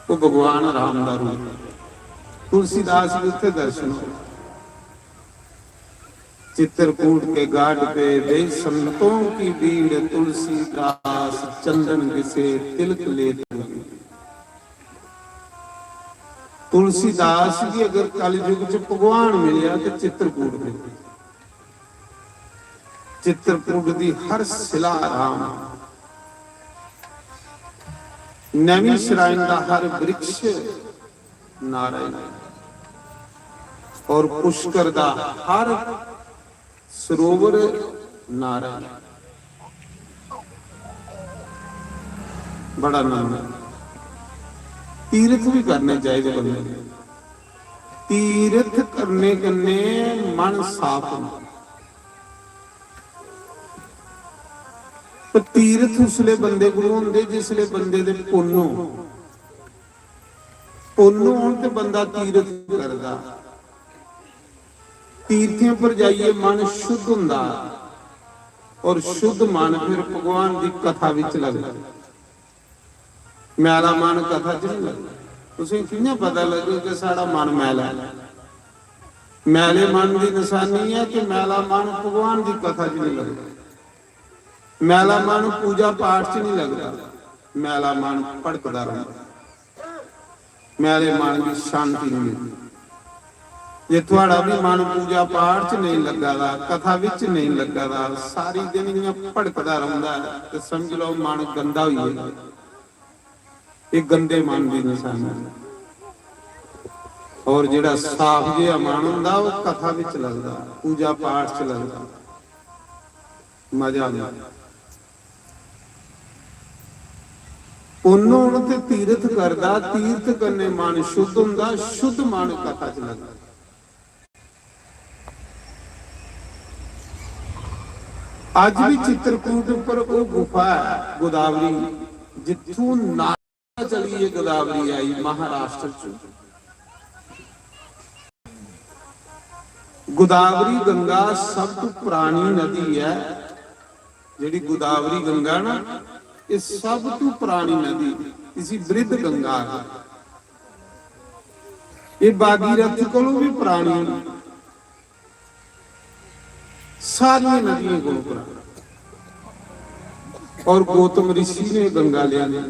वो भगवान राम दा रूप। तुलसीदास जी उत्थे दर्शन हो। चित्रकूट के घाट पे देख संतों की भीड़, तुलसीदास चंदन घिसे तिलक लेत हुए। तुलसीदास जी अगर कलयुग च भगवान मिलया तो चित्रकूट मिलया। चित्रकूट दी हर शिला राम, नैमिषारण्य दा हर वृक्ष नारायण, और पुष्कर दा हर सरोवर नारायण। बड़ा नमन। तीर्थ भी करने चाहिए बंदे ने। तीर्थ करने कन्नै मन साफ होंदा। पर तीर्थ उसले बंदे कोल होंदे जिसले बंदे दे पुन्न हो। पुन्न होन ते बंदा तीर्थ करदा। तीर्थें पर जाइयै मन शुद्ध होंदा और शुद्ध मन फिर भगवान दी कथा विच लगदा। मैला मन कथा च नहीं लगदा। तुसें कि'यां पता लग्गग कि साढ़ा मन मैला ऐ? मैले मन दी निशानी है कि मैला मन भगवान दी कथा च नहीं लगदा। मैला मन पूजा पाठ च नहीं लगदा। मैला मन भटकदा रौंह्दा। मैले मन गी शांति नहीं मिलदी। जे थुआड़ा भी मन पूजा पाठ च नहीं लग्गा दा, कथा विच नहीं लग्गा दा, सारी दिन इ'यां भटकदा रौंह्दा ऐ, ते समझ लैओ मन गंदा होई गेदा। एह् गंदे मन दी नशानी ऐ। और जेह्ड़ा साफ जेहा मन होंदा, ओह् कथा विच लगदा, पूजा पाठ च लगदा, मजा आंदा। पुन्न होन ते तीर्थ करदा, तीर्थ कन्नै मन शुद्ध होंदा, शुद्ध मन कथा च लगदा। अज्ज भी चित्रकूट पर ओह् गुफा ऐ गोदावरी, जित्थूं नारद चलियै गोदावरी आई महाराष्ट्र च। गोदावरी गंगा सब तू पुरानी नदी ऐ। जेह्ड़ी गोदावरी गंगा ना, एह् सब तू पुरानी नदी, इसी वृद्ध गंगा आखदे। एह् भागीरथी कोलों भी पुरानी, सारियें नदियें कोलों पुरानी। और गौतम ऋषि ने गंगा लेआंदी।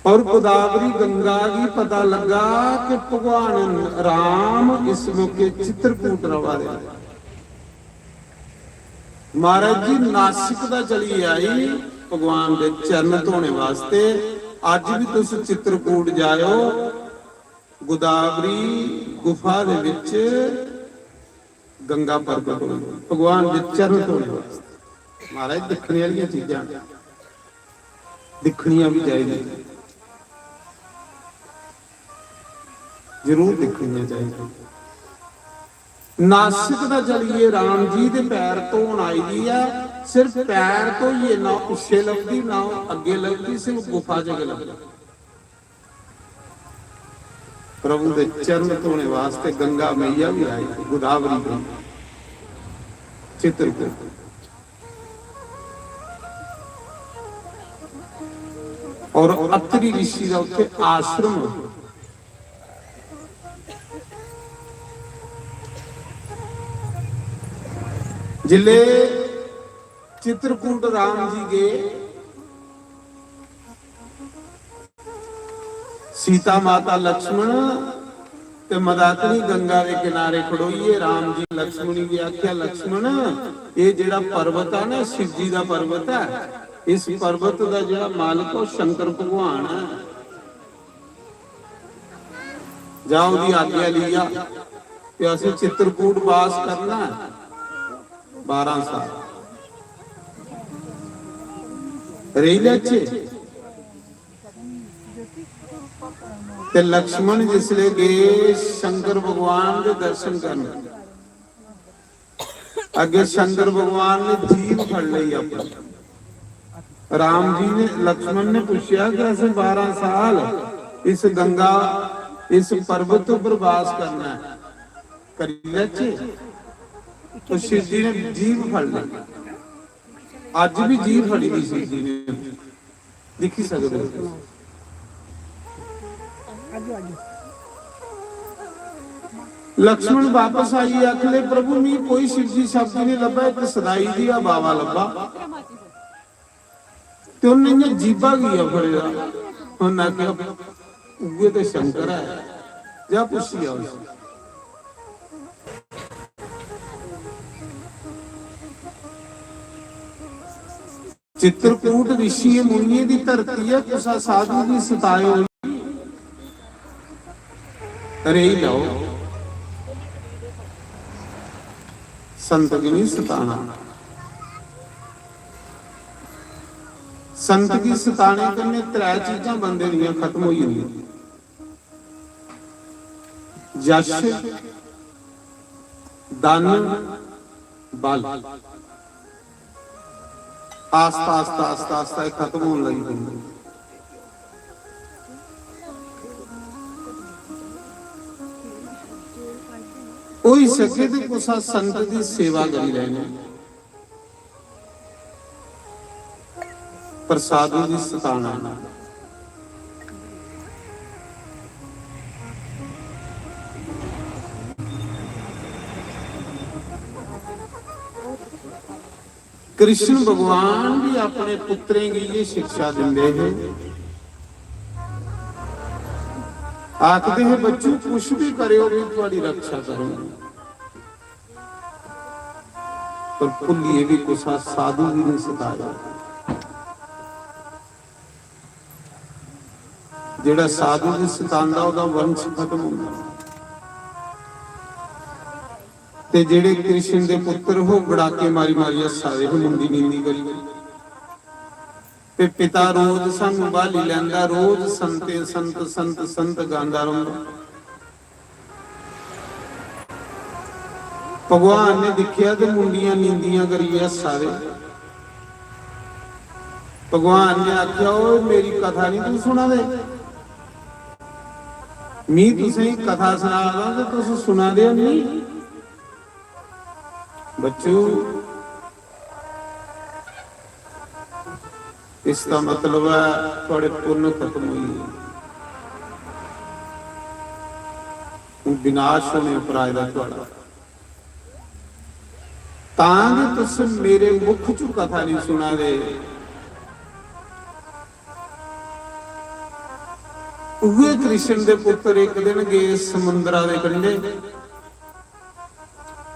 और गोदावरी गंगा गी पता लगा कि भगवान राम इस मौके चित्रकूट रवा दे। महाराज जी नासिक दा चली आई भगवान दे चरण धोने वास्ते। अज भी तुस चित्रकूट जायो, गोदावरी गुफा दे विच गंगा प्रगट होई, भगवान दे चरण धोने वास्ते। महाराज दिक्खने आह्लियां चीजां दिक्खनियां भी चाहिदियां, जरूर दिक्खनियां चाहिदियां। नासिक दा चलिए राम जी दे पैर धोन आई दी ऐ। सिर्फ पैर धोइए, ना पिच्छे लभदी ना अग्गे लभदी, सिर्फ गुफा च गै लभदी। प्रभु दे चरण धोने वास्ते गंगा मैया भी आई, गोदावरी गंगा, चित्रकूट। और अत्रि ऋषि का उत्थे आश्रम। जिले चित्रकूट राम जी गए, सीता माता लक्ष्मण ते मंदाकिनी गंगा दे किनारे खड़ोइयै राम जी लक्ष्मण गी आख्या, "लक्ष्मण, ये जेड़ा पर्वत है ना, शिव जी दा पर्वत है, इस पर्वत दा जेड़ा मालक है, वो शंकर भगवान है। जा, ओदी आज्ञा लिया ते असें चित्रकूट वास करना है बारां साल। रेही लैचे।" ते लक्ष्मण जिसले गए शंकर भगवान दे दर्शन करन, अगे शंकर भगवान ने जीभ फड़ ली अपनी। राम जी ने, लक्ष्मण ने पूछा कि असें बारह साल इस गंगा, इस पर्वत पर वास करना है, करी लैचे? तो शिव जी ने जीभ फड़ ली। अज भी जीभ फड़ी दी शिव जी ने। दिक्खी सकदे ओ। लक्ष्मण वापस आइयै आखन लगे, "प्रभु, मिगी कोई शिवजी शब्द नहीं लब्भा, इक सदाई दी हवा लब्भा।" ते उन्नै इ'यां जीभा गी गै फड़े दा। उन्नै आखेआ, "उ'ऐ ते शंकर ऐ, जा पुच्छी आ उसी।" चित्रकूट ऋषियें मुनियें दी धरती ऐ, कुसै साधु गी सताएओ नेईं। रेही लैओ, संत गी नेईं सताना। संत गी सताने कन्नै त्रै चीजां बंदे दियां खत्म होई जंदियां। यश, धन, बल। आस्ता, आस्ता, आस्ता, आस्ता एह् खत्म होन लगी पौंदे। होई सके ते कुसै संत दी सेवा करी लैनी। पर साधु दी सताना ना। कृष्ण भगवान भी अपने पुत्रें गी ये शिक्षा दिंदे हे, आखदे हे, "बच्चू, कुछ भी करेओ, मैं थुआड़ी रक्षा करूंगा।" पर भुल्लियै भी कुसा साधु गी नहीं सताया। जेड़ा साधु गी सतांदा, ओदा वंश खत्म होंदा। ते जेड़े कृष्ण दे पुत्र हो, गड़ाके मारी मारी हस्सा दे हो, मुंडी नींदी करी। ते पिता रोज सानू बाली लैंदा, रोज संते संत, संत संत गांदा रौंदा। भगवान ने दिक्खेआ ते मुंडियां नींदियां करियै हस्सा दे। भगवान ने आखेआ, "ओए, मेरी कथा नहीं तुस सुना दे? मी तुसें कथा सना दा ते तुस सुना दे ओ नहीं?" बच्चू, इसदा मतलब ऐ थुआड़े पुन्न खत्म होई गे। हून विनाश होने उप्पर आए दा थुआड़ा। तां जे तुस मेरे मुख चों कथा नहीं सुना दे। उऐ कृष्ण दे पुत्र इक दिन गे समुंदरा दे कंढे,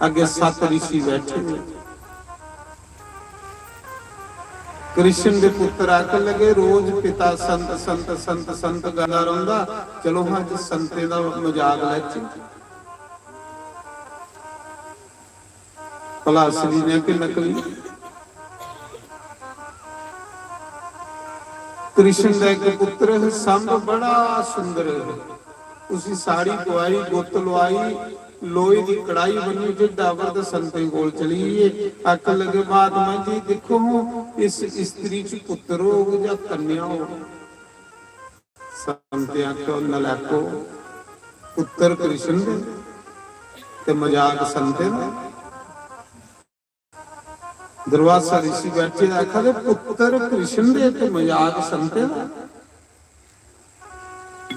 अग्गे सत ऋषि बैठे। कृष्ण दे पुत्र आखन लगे, "रोज पिता संत, संत, संत, संत गांदा रौंदा, चलो हां अज्ज संतें दा मजाक लैचे।" भला असली ने कि नकली? कृष्ण दा इक पुत्र है, संभ बड़ा सुंदर है। उसी साड़ी पवाई, गुत्त लुआई, लोहे दी कढ़ाई बन्नी, ढिड्डा पर ते संतें कोल चली गे। आखन लगे, "महात्मा जी, दिक्खो हां, इस स्त्री च पुत्र होग जां कन्या होग?" संतें आखेआ, "नलैको, पुत्र कृष्ण दे ते मजाक संतें दा।" दुर्वासा ऋषि बैठे आखा दे, "पुत्र कृष्ण दे ते मजाक संतें दा।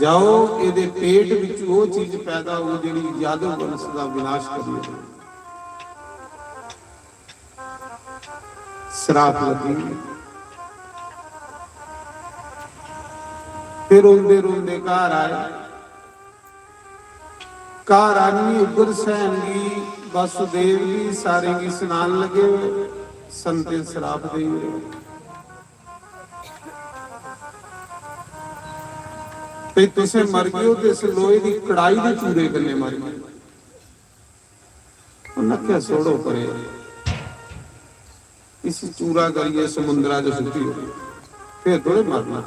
जाओ, एदे पेट विच ओह चीज पैदा हो जेड़ी यादव वंश दा विनाश करी ओड़े।" श्राप लगी। फिर रोंदे रोंदे घर आए। घर आनी उग्रसेन गी, वासुदेव गी, सारे गी सनान लगे, "संते श्राप देई ओड़े। भई तुसें मर गए ओ ते इस लोहे दी कढ़ाई दे चूरे कन्नै मर गए।" उन्हें आखेआ, "छोड़ो परे, इसी चूरा करियै समुंदरा च सुट्टी ओड़ो, फिर थोड़े मरना।"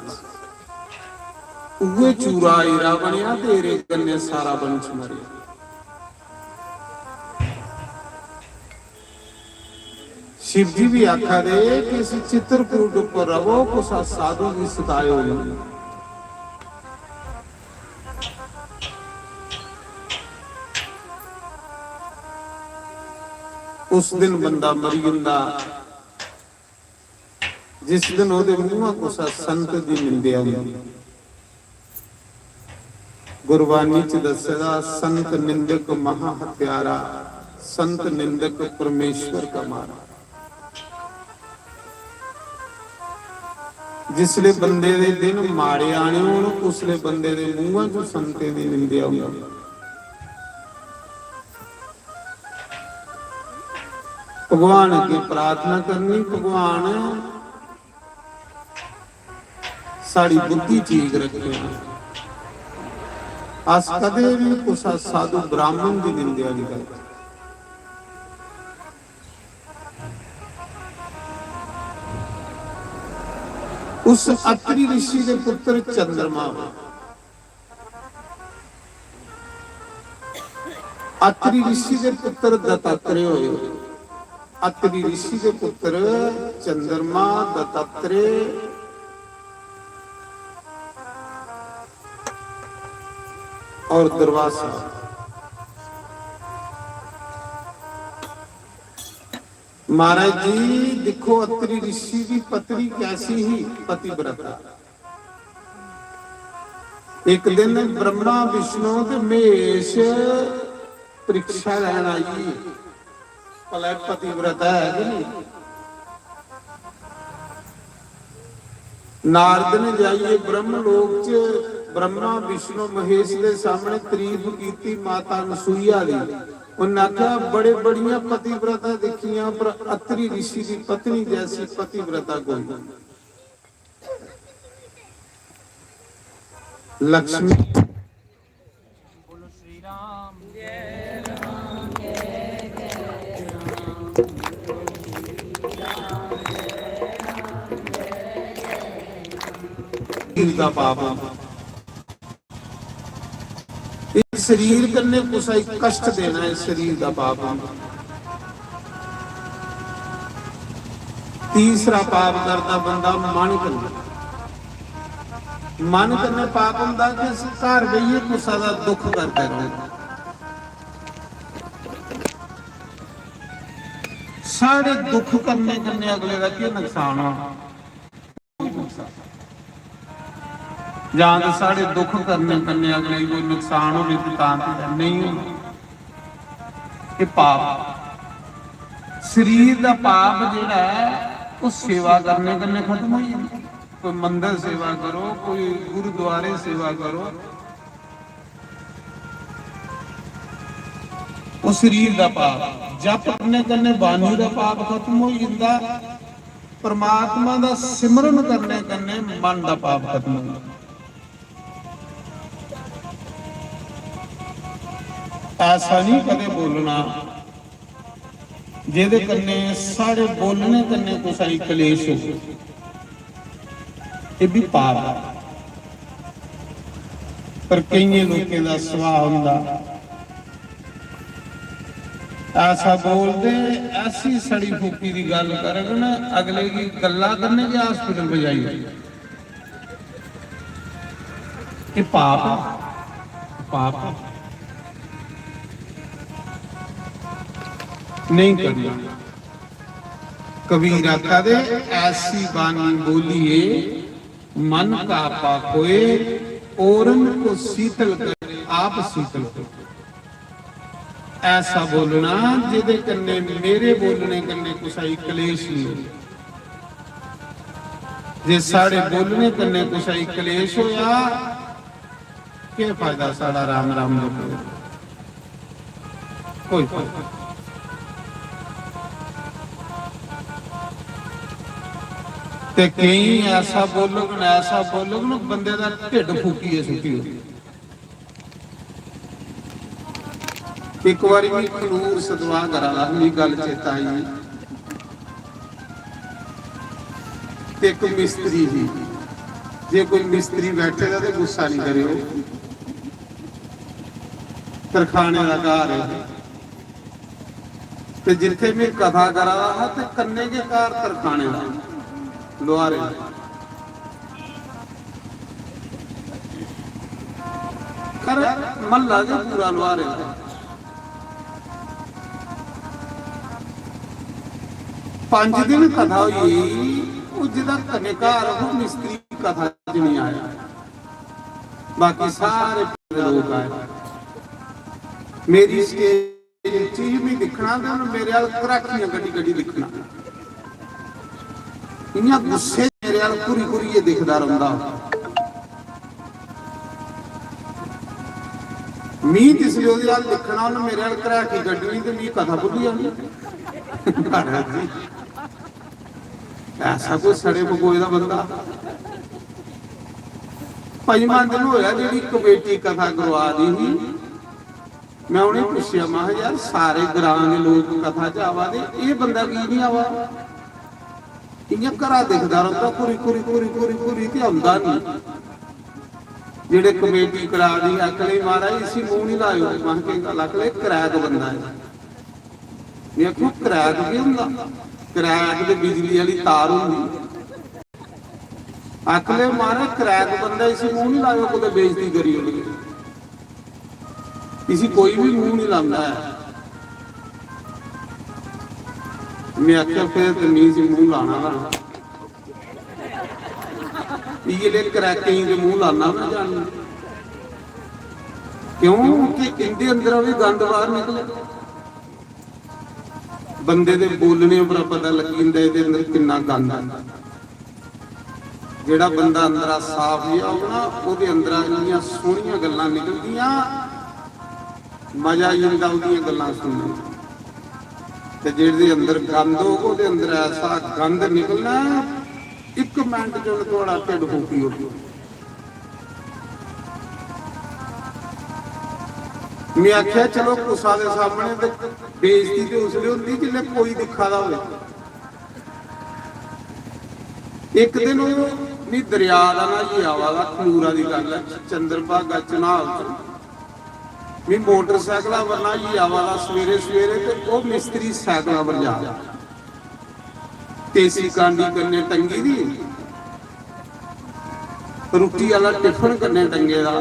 उ'ऐ चूरा हीरा बनेआ ते हीरे कन्नै सारा वंश मरेआ। शिव जी भी आखा दे कि इस चित्रकूट उप्पर रवो, कुसा साधु गी सतायो नहीं। उस दिन बंदा मरी जंदा जिस दिन ओहदे मूंहा कुसा संत दी निंदेआ होंदी। गुरबानी च दस्से दा, "संत निंदक महा हत्यारा, संत निंदक परमेश्वर का मारा।" जिसले बंदे दे दिन माड़े आने होन, उसले बंदे दे मूंहा चों संतें दी निंदेआ होंदी। भगवान अग्गे प्रार्थना करनी, "भगवान, साढ़ी बुद्धि ठीक रखेआं, अस कदे भी कुसा साधु ब्राह्मण दी निंदेआ नहीं करदे।" उस अत्रि ऋषि दे पुत्र चंद्रमा, अत्रि ऋषि दे पुत्र दत्तात्रेय होए। अत्रि ऋषि दे पुत्र चंद्रमा, दत्तात्रेय और दुर्वासा। महाराज जी, दिक्खो, अत्रि ऋषि दी पत्नी कैसी ही, पतिव्रता। एक दिन ब्रह्मा, विष्णु ते महेश परीक्षा लैन आई, भला पतिव्रता है कि नहीं? नारद ने जाइए ब्रह्म लोक च ब्रह्मा, विष्णु, महेश दे सामने तारीफ कीती माता अनसुईया दी। उन्हें आख्या, "बड़े बड़ियां पतिव्रता देखियां, पर अत्रि ऋषि की पत्नी जैसी पतिव्रता कोई नहीं।" लक्ष्मी। शरीर दा पाप होंदा। इस शरीर कन्नै कुसै गी कष्ट देना, इस शरीर दा पाप होंदा। तीसरा पाप करदा बंदा मन कन्नै। मन कन्नै पाप होंदा कि अस घर बेहियै कुसै दा दुख करदे रौह्ना। साढ़े दुख करने कन्नै अगले दा केह् नुकसान होना? जां ते साढ़े दुख करने कन्नै अगले गी कोई नुकसान होवे ते तां ते नेईं होना। एह् पाप, शरीर दा पाप जेह्ड़ा ऐ, ओह् सेवा करने कन्नै खत्म होई जंदा। कोई मंदर सेवा करो, कोई गुरुद्वारे सेवा करो। ओह् शरीर दा पाप। जप करने कन्नै वाणी दा पाप खत्म होई जंदा, परमात्मा दा सिमरन करने कन्नै मन दा पाप खत्म होई जंदा। ऐसा नहीं कदें बोलना जेह्दे कन्नै साढ़े बोलने कन्नै कुसै गी कलेश हो। एह् बी पाप ऐ। पर केइयें लोकें दा सुभाऽ होंदा, ऐसा बोलदे, ऐसी सड़ी फूकी दी गल्ल करङन, अगले गी गल्ला कन्नै गै हॉस्पिटल पजाई ओड़दे। एह् पाप ऐ, पाप ऐ। नहीं करना। कबीर आखा दे, ऐसी बाणी बोलिए मन का आपा खोए, औरन को शीतल करे, आप शीतल हो। ऐसा बोलना जेह्दे कन्नै मेरे बोलने कन्नै कुसै गी कलेश नहीं हो। जे साढ़े बोलने कन्नै कुसै गी कलेश होया, केह् फायदा साढ़ा राम राम जपने दा? कोई फायदा नहीं। ते केईं ऐसा बोलगन, ऐसा बोलगन, बंदे दा ढिड्ड फूकियै सुट्टी ओड़गन। इक बारी मी खनूर सतवाह करा दा हा, मी गल्ल चेता आई। ते इक मिस्त्री ही, जे कोई मिस्त्री बैठे दा ते गुस्सा निं करेओ, तरखाने दा घर ऐ। ते जित्थै में कथा करा दा हा ते कन्नै गै घर तरखाने दा, लुहारे दा। खरै म्हल्ला गै पूरा लुहारे दा। पंज दिन कथा होई, ओह् जेह्दा कन्नै घर हा, ओह् मिस्त्री कथा च निं आया, बाकी सारे पिंड दे लोक आए। मेरी स्टेज च ही, मी दिक्खना ते उ'नें मेरे अल घराखियां कड्ढी कड्ढी दिक्खना, इ'यां गुस्से च मेरे अल घुरी घुरियै दिखदा रौंह्दा। मी जिसलै ओह्दे अल दिक्खना, उ'नें मेरे अल घराखी कड्ढनी ते मी कथा भुल्ली जानी। महाराज जी, ऐसा कोई सड़े पकोए दा बंदा। पंजमा दिन होया, जेह्ड़ी कमेटी कथा करवा दी ही, मैं उ'नेंगी पुच्छेआ, महां, "यार, सारे ग्रां दे लोक कथा च आवा दे, एह् बंदा की निं आवा?" इ'यां घरा दिखदा रौंह्दा, घुरी, घुरी, घुरी, घुरी, घुरी ते औंदा निं। जेह्ड़े कमेटी करा दी, आखन लगे, "महाराज, इसी मूंह निं लाएओ।" महां, "केह् गल्ल?" आखन लगे, "क्रैक बंदा ऐ।" में आखेआ, "क्रैक केह् होंदा?" "क्रैक ते बिजली आह्ली तार होंदी।" आखन लगे, "महाराज, क्रैक बंदा, इसी मूंह निं लाएओ, कुतै बेइज्जती करी ओड़गे।" इसी कोई बी मूंह निं लांदा ऐ। में आखेआ, "फिर ते मी इसी मूंह लाना ना। इ'यै ले क्रैकें गी ते मूंह लाना में जानी।" क्योंकि इंदे अंदरा बी गंद बाहर निकले। बंदे दे बोलने उप्परा पता लग्गी जंदा एह्दे अंदर किन्ना गंद ऐ। जेह्ड़ा बंदा अंदरा साफ जेहा होग ना, ओह्दे अंदरा इन्नियां सोहनियां गल्लां निकलदियां, मजा आई जंदा ओह्दियां गल्लां सुनने च। ते जेह्दे अंदर गंद होग, ओह्दे अंदर ऐसा गंद निकलना, इक मिंट च उ'न्नै थुआढ़ा ढिड्ड फूकी ओड़ना। में आखेआ, "चलो, कुसा दे सामने ते बेइज्जती ते उसलै होंदी जिसलै कोई दिक्खा दा होऐ।" इक दिन ओह् मी दरेआ दा न्हाइयै आवा दा, खनूरा दी गल्ल ऐ, चंद्रभागा चन्हां च। मी मोटरसाइकला पर न्हाइयै आवा दा सवेरे सवेरे, ते ओह् मिस्त्री साइकला पर जा दा। देसी कांडी कन्नै टंगी दी, रुट्टी आह्ला टिफन कन्नै टंगे दा।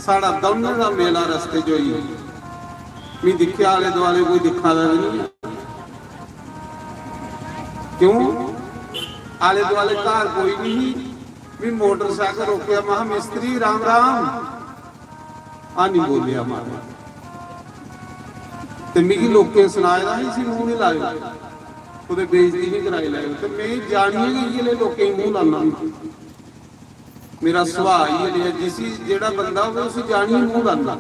साढ़ा दौनें दा मेला रस्ते च होई गेआ। मी दिक्खेआ, आले दुआले कोई दिक्खा दा ते निं ऐ। क्यों? आले दुआले घर कोई निं ही। मी मोटरसाइकल रोकेआ, महां, "मिस्त्री, राम राम।" हां, निं बोलेआ, महां। ते मिगी लोकें सनाए दा हा, "इसी मूंह निं लाएओ।" कुतै बेइज्जती नहीं कराई लैओ। ते में जानियै गै इ'यै लेह् लोकें गी मूंह लाना होंदा। मेरा सुभाऽ इ'यै लेहा, जिसी, जेह्ड़ा बंदा होवे, उसी जानियै मूंह लाना।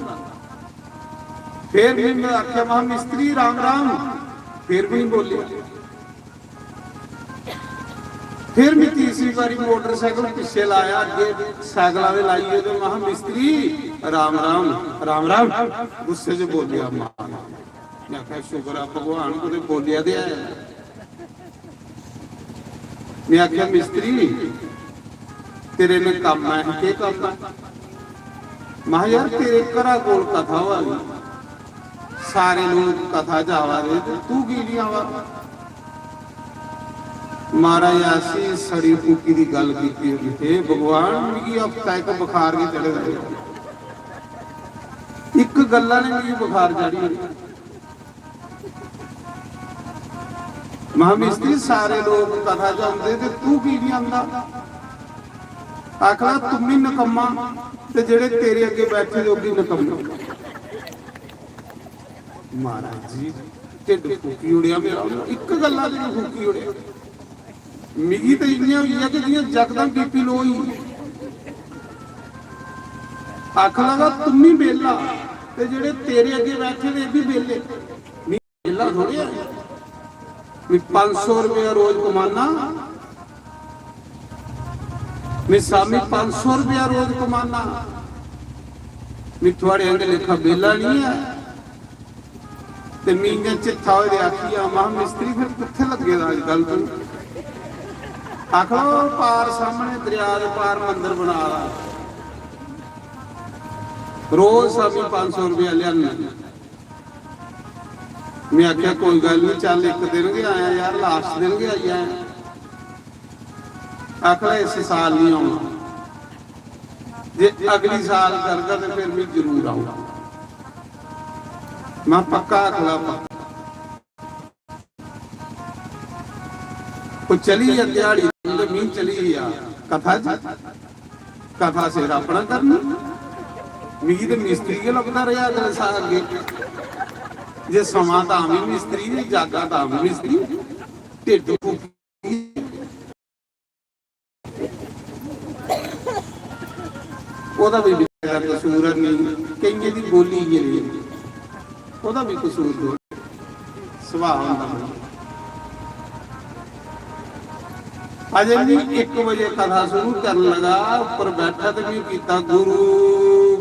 फिर भी में आखेआ, "महा मिस्त्री, राम राम।" फिर भी नहीं बोलेआ। फिर मैं तीसरी बारी मोटरसाइकिल पिच्छे लाया, अग्गे साइकिल आह्ले लाइयै, ते महा, "मिस्त्री, राम राम।" "राम राम।" गुस्से च बोलेआ मां। मैं आखेआ, "शुक्र आ भगवान, कुतै बोलेआ ते है।" मैं आखेआ, "मिस्त्री, तेरे ने कम्म है, केह् कम्म है?" महा, "यार, तेरे घरा कोल कथा होआ दी, सारे लोक कथा च आवा दे, ते तू की नहीं आवा?" महाराज, ऐसी सड़ी फूकी दी गल्ल कीती होई, "हे भगवान, मिगी हफ्ता इक बुखार गै चढ़े दा ऐ। इक गल्ला ने मिगी बुखार चढ़ी ओड़ी।" महा, "मिस्त्री, सारे लोक कथा च औंदे ते तू की नहीं आंदा?" आखदा, "तुम ही नकम्मा, ते जेह्ड़े तेरे अग्गे बैठे दे, ओह् भी नकम्मे।" महाराज जी, ढिड्ड फूकी ओड़ेआ मेरा, उ'नें इक गल्ला च गै फूकी ओड़ेआ। मिगी ते इ'यां होई गेआ कि जि'यां यकदम बीपी लो होई गेई। आखन लगा, "तुम ही बेला, ते जेह्ड़े तेरे अग्गे बैठे दे, एह् बी बेले।" मिगी बेला थोड़े ऐ, मैं पंज सौ रुपया रोज कमाना, मैं सामी पंज सौ रुपया रोज कमाना, मैं थुआड़े आंदे लेखा बेला नहीं है। ते मैं इ'यां चिट्ठा होए दे आखी आ, महा, "मिस्त्री, फिर कुत्थे लग्गे दा अजकल तू?" आखो, "पार सामने दरिया दे पार मंदर बना दा, रोज सामी पंज सौ रुपया लियाना।" मैं आखेआ, "कोई गल्ल नहीं, चल, इक दिन गै आया यार, लास्ट दिन गै आई आया।" आखदा, "इस साल नहीं औना, जे अगली साल करगा ते फिर मैं जरूर आऊंगा।" मैं पक्का आखदा, पक्का। ओह् चली गेआ ध्याड़ी, ते मैं चली गेआ कथा च। कथा सिर अपना करना। मिगी ते मिस्त्री गै लभदा रेहा अगले साल अग्गें। जे समां तां बी मिस्त्री, जे जागा तां बी मिस्त्री। ढिड्ड फुकी। ओह्दा बी बेचारे दा कसूर है नहीं, केइयें दी बोली गै नहीं, ओह्दा बी कसूर थोह्ड़ा। सुभाऽ होंदा बंदे दा। अजें भी इक बजे कथा शुरू करन लगा, उप्पर बैठा ते मैं कीता, "गुरु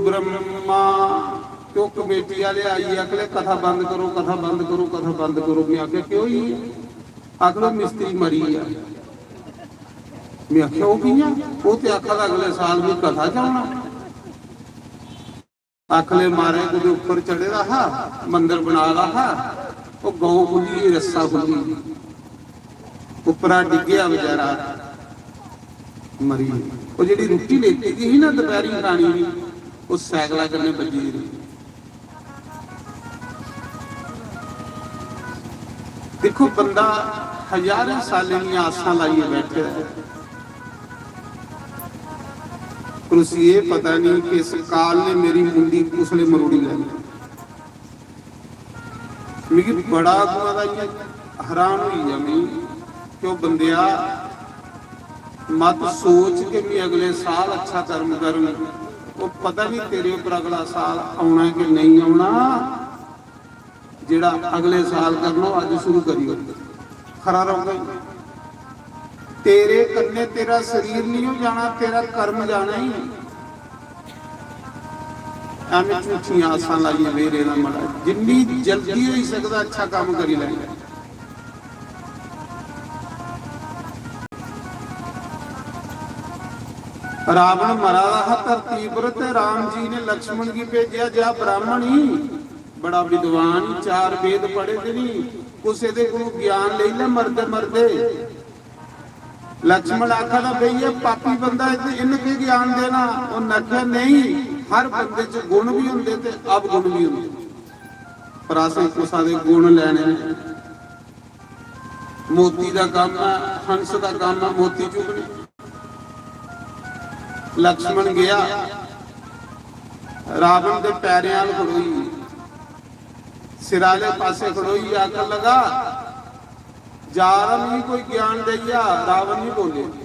ब्रह्मा।" ते ओह् कमेटी आह्ले आइयै आखन लगे, "कथा बंद करो, कथा बंद करो, कथा बंद करो।" मैं आखेआ, "क्यों होई?" आखन लगे, "मिस्त्री मरी गेआ।" मैं आखेआ, "ओह् कि'यां?" "ओह् ते आखा दा अगले साल मैं कथा च औना।" आखले मारे कुतै उप्पर चढ़े दा हा, मंदर बना दा हा, ओह् गौ खुल्ली, रस्सा खुल्ली, उप्परा डिग्गेआ बेचारा, मरी गेआ। ओह् जेह्ड़ी रुट्टी लेती दी ही ना दपैह्री खानी दी, ओह् सैकला कन्नै बज्जी दी रेही। दिक्खो, बंदा हजारें सालें दियां आसां लाइयै बैठे दा ऐ, पर उसी एह् पता नहीं कि इस काल ने मेरी मुंडी कुसलै मरोड़ी लैनी। मिगी बड़ा अगुआं दा इ'यां हैरान होई गेआ में कि ओह् बंदेआ, मत सोच कि मैं अगले साल अच्छा कर्म करङ। ओह् पता नहीं तेरे उप्पर अगला साल औना ऐ कि नेईं औना। जेह्ड़ा अगले साल करना, ओह् अज्ज शुरू करी ओड़, खरा रौह्गा। तेरे कन्नै तेरा शरीर नहीं हो जाना, तेरा कर्म जाना ही। एवें झूठियां आसां लाइयै बेरे ना मड़ा, जिन्नी जल्दी होई सकदा अच्छा कम्म करी लैना। रावण मरा दा हा धरती पर, ते राम जी ने लक्ष्मण गी भेजेआ, "जा ब्राह्मण ही, बड़ा विद्वान ही, चार वेद पढ़े दे नी, कुसै दे कोलों ज्ञान लेई लै मरदे मरदे।" लक्ष्मण आखा दा, "भैया, पापी बंदा ऐ, ते इन्न केह् ज्ञान देना?" उन्न आखेआ, "नेईं, हर बंदे च गुण बी होंदे ते अवगुण बी होंदे, पर असें कुसा दे गुण लैने न।" मोती दा कम्म ऐ, हंस दा कम्म ऐ मोती चुगने। लक्ष्मण गया, रावण दे पैरें आल खड़ोई, सिरा आले पासे खड़ोई, आखन लगा, जा दा, मिगी कोई ज्ञान देई जा। रावण नहीं बोले।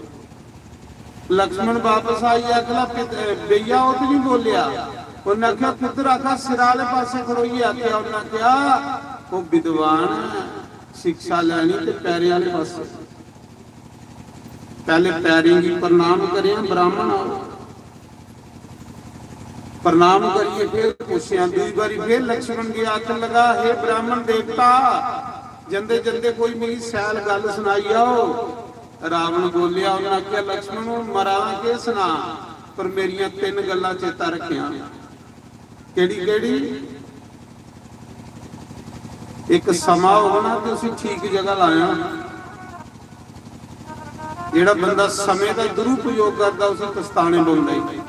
लक्ष्मण वापस आई, आखला, "पित-, ए, भैया, ओह् ते नहीं बोलेआ।" उन्नै आखेआ, "कुद्धर?" आखा, "सिरा आह्ले पासै खड़ोइयै आखेआ।" उन्नै आखेआ, "ओह् विद्वान ऐ, शिक्षा लैनी ते पैरें आह्ले पासै।" पैह्ले पैरें गी प्रणाम करें, ब्राह्मण आओ। प्रणाम करियै फिर पुच्छेआ, दूई बारी फिर लक्ष्मण गी आखन लगा, "हे ब्राह्मण देवता, जंदे जंदे कोई मिगी सैल गल्ल सनाई आओ।" रावण बोलेआ, उन्नै आखेआ, "लक्ष्मण, हून मरा दा, केह् सनां, पर मेरियां तिन्न गल्लां चेता रक्खेआं।" केह्ड़ी केह्ड़ी? इक समां होग ना, ते उसी ठीक जगह लाया। जेह्ड़ा बंदा समें दा दुरुपयोग करदा, उसी पछताने पौंदे।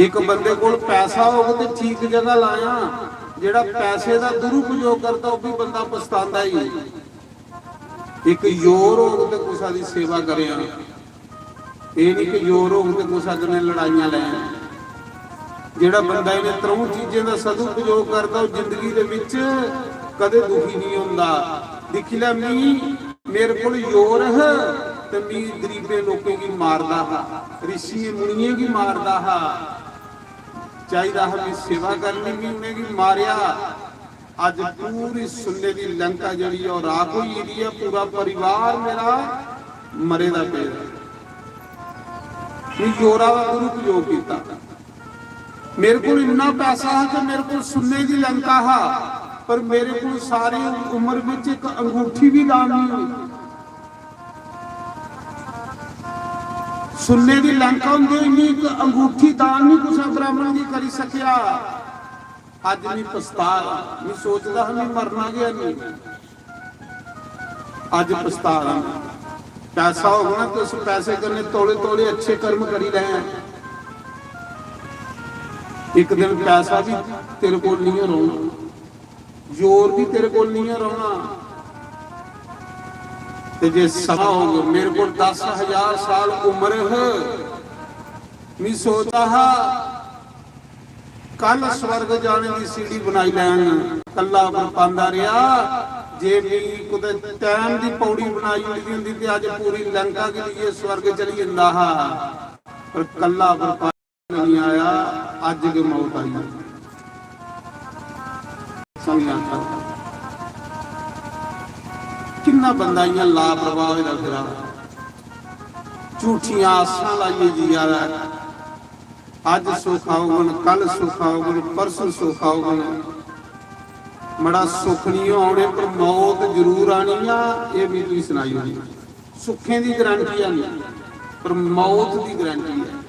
इक बंदे कोल पैसा होग ते ठीक जगह लाया, जेह्ड़ा पैसे दा दुरुपयोग करदा, ओह् बी बंदा पछतांदा ही। इक जोर होग ते कुसै दी सेवा करेआं, एह् निं कि जोर होग ते कुसै कन्नै लड़ाइयां लैं। जेह्ड़ा बंदा इ'नें त्र'ऊं चीजें दा सदुपयोग करदा, ओह् जिंदगी दे बिच कदें दुखी निं होंदा। दिक्खी लै, मी, मेरे कोल जोर हा ते मी गरीबें लोकें गी मारदा हा, रिशियें मुनियें गी मारदा हा, चाहिदा हा मी सेवा करनी, मी उ'नेंगी मारेआ। अज्ज पूरी सुन्ने दी लंका जेह्ड़ी ऐ, ओह् राख होई गेदी ऐ, पूरा परिवार मेरा मरे दा पेदा। मी जोरा दा दुरुपयोग कीता। मेरे कोल इन्ना पैसा हा कि मेरे कोल सुन्ने दी लंका हा, पर मेरे कोल सारी उम्र विच इक अंगूठी भी दान नहीं हुई। सुन्ने दी लंका होंदे होई मी इक अंगूठी दान नहीं कुसै ब्राह्मण गी करी सकेआ। अज्ज मी पछताऽ, मी सोचदा हा मी मरना गै नहीं। अज्ज पछताऽ, पैसा होग ना, ते उस पैसे कन्नै तौले तौले अच्छे कर्म करी लै। इक दिन पैसा भी तेरे कोल नहीं रौह्ना, जोर भी तेरे कोल नहीं रौह्ना। ते जे समां होग, मेरे कोल दस हजार साल उम्र है, मी सोचदा हा कल स्वर्ग जाने दी सीढ़ी बनाई लैंग, कल्ला पर पांदा रेहा। जे मिगी कुतै टैम दी पौड़ी बनाई ओड़ी दी होंदी ते अज्ज पूरी लंका गी लेइयै स्वर्ग चली जंदा हा, पर कल्ला पर पांदा नहीं आया, अज्ज गै मौत आई। समझ आता, किन्ना बंदा इ'यां लापरवाह होए दा फिरा, झूठियां आसां लाइयै जिया दा। अज्ज सुख औगन, कल सुख औगन, परसों सुख औगन। मड़ा, सुख निं औने, पर मौत जरूर आनी आ, एह् भी तुगी सनाई ओड़ी। सुखें दी गारंटी है नहीं, पर मौत दी गारंटी है।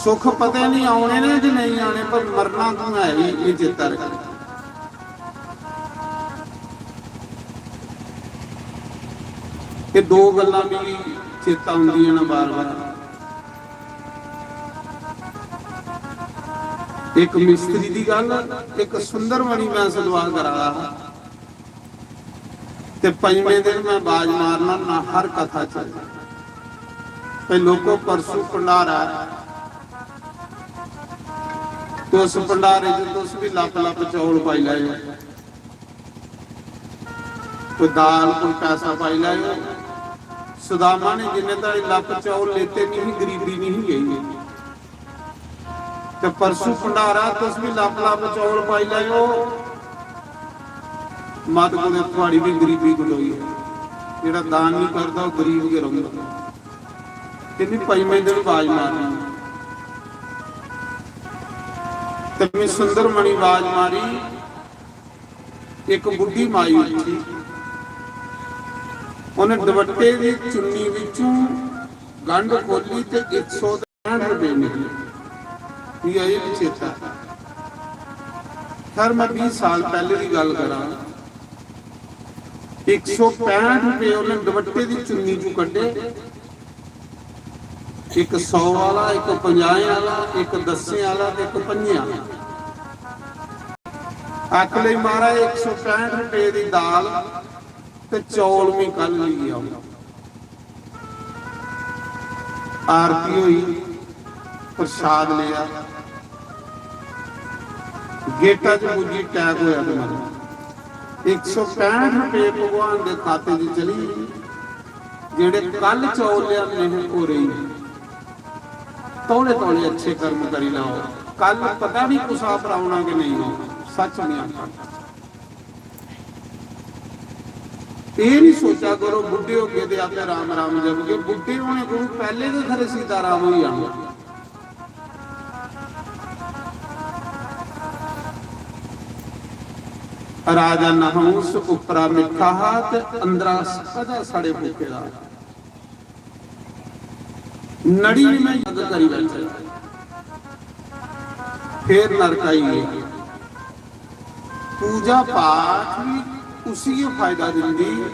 सुख पता नहीं औने ने कि नहीं आने, पर मरना तू है ही, ये चेता रख। ये दो गल्लां मिगी चेता आउंदियां न बार-बार। एक मिस्त्री दी गल्ल, एक सुंदरमणि मैं सदवा करा दा हा। ते पंजमें दिन मैं बाज मारना ना हर कथा च, "भाई लोको, परसू भंडारा है, तुस भंडारे च तुस भी लप लप चौल पाई लैओ।" कोई दाल, कोई पैसा पाई लैओ। सुदामा ने जिन्ने धड़ी लप चौल लेते नहीं, गरीबी नहीं गई। ते परसू भंडारा, तुस भी लप लप चौल पाई लैओ। मत कुतै थुआड़ी भी गरीबी गलोई। जेह्ड़ा दान नहीं करदा, ओह् गरीब गै रौंह्दा। ते मी पंजमें दिन बाज मारनी। ते मी सुंदरमणि बाज मारी। एक बुड्ढी माई उठी, उन्हें दुपट्टे दी चुन्नी विचों गंढ खोली ते एक सौ पैंठ रुपये निकले। मिगी अजें भी चेता। खैर, मैं बीस साल पहले दी गल्ल करा, एक सौ पैंठ रुपये उन्हें दुपट्टे दी चुन्नी चों कड्ढे। एक सौ आह्ला, एक पंजाहें आह्ला, एक दस्सें आह्ला ते एक पंजें आह्ला। आखन लगी, "महाराज, एक सौ पैंठ रुपये दी दाल ते चौल में कल लेई आऊंगा।" आरती होई, प्रसाद लेआ, गेटा च पुज्जी, attack होया ते मरी। एक सौ पैंठ रुपये भगवान दे खाते च चली, जेह्ड़े कल चौल लेआने हे, ओह् रेही। तौले तौले अच्छे कर्म करी लैओ, कल पता नहीं कुसा पर औना कि नहीं हो। सच नहीं आखा। एह् नहीं सोचा करो बुड्ढे होगे ते आपे राम राम जपगे। बुड्ढे होने कोलू पैह्ले गै खरे सीताराम होई जाना। राजा नहुस उप्परा मिट्ठा हा ते अंदरा सदा सड़े फूके दा। नड़ी में जग करी बैठे, फिर नरक आई गया। पूजा पाठ भी उसी गै फायदा दिंदी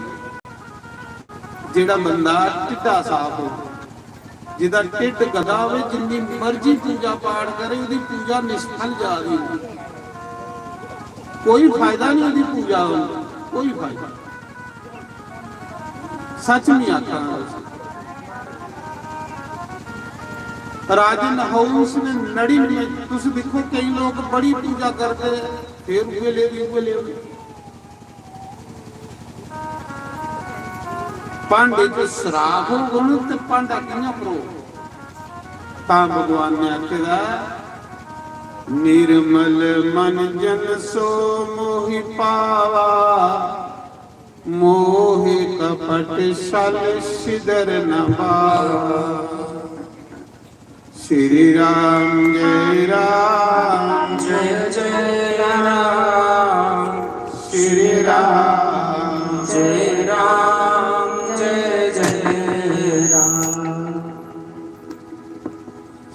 जेड़ा बंदा ढिड्डा साफ हो, जिदा ढिड्ड गदा होवे, जिन्नी मर्जी पूजा पाठ करे, ओदी पूजा निष्फल जा दी होंदी। कोई फायदा नहीं ओदी पूजा दा, कोई फायदा। सच नहीं आखा। राजन हाउस ने नड़ी में, तुस दिखो, कई लोग बड़ी पूजा करते, फिर उए ले दी, उए ले दी। भांडे च सराख होग ना ते भांडा कि'यां भरोग? तां भगवान ने आखे दा, "निर्मल मन जन सो मोहि पावा, मोहि कपट छल छिदर न बावा।" श्री राम जय राम जय जय राम, श्री राम जय राम जय जय राम,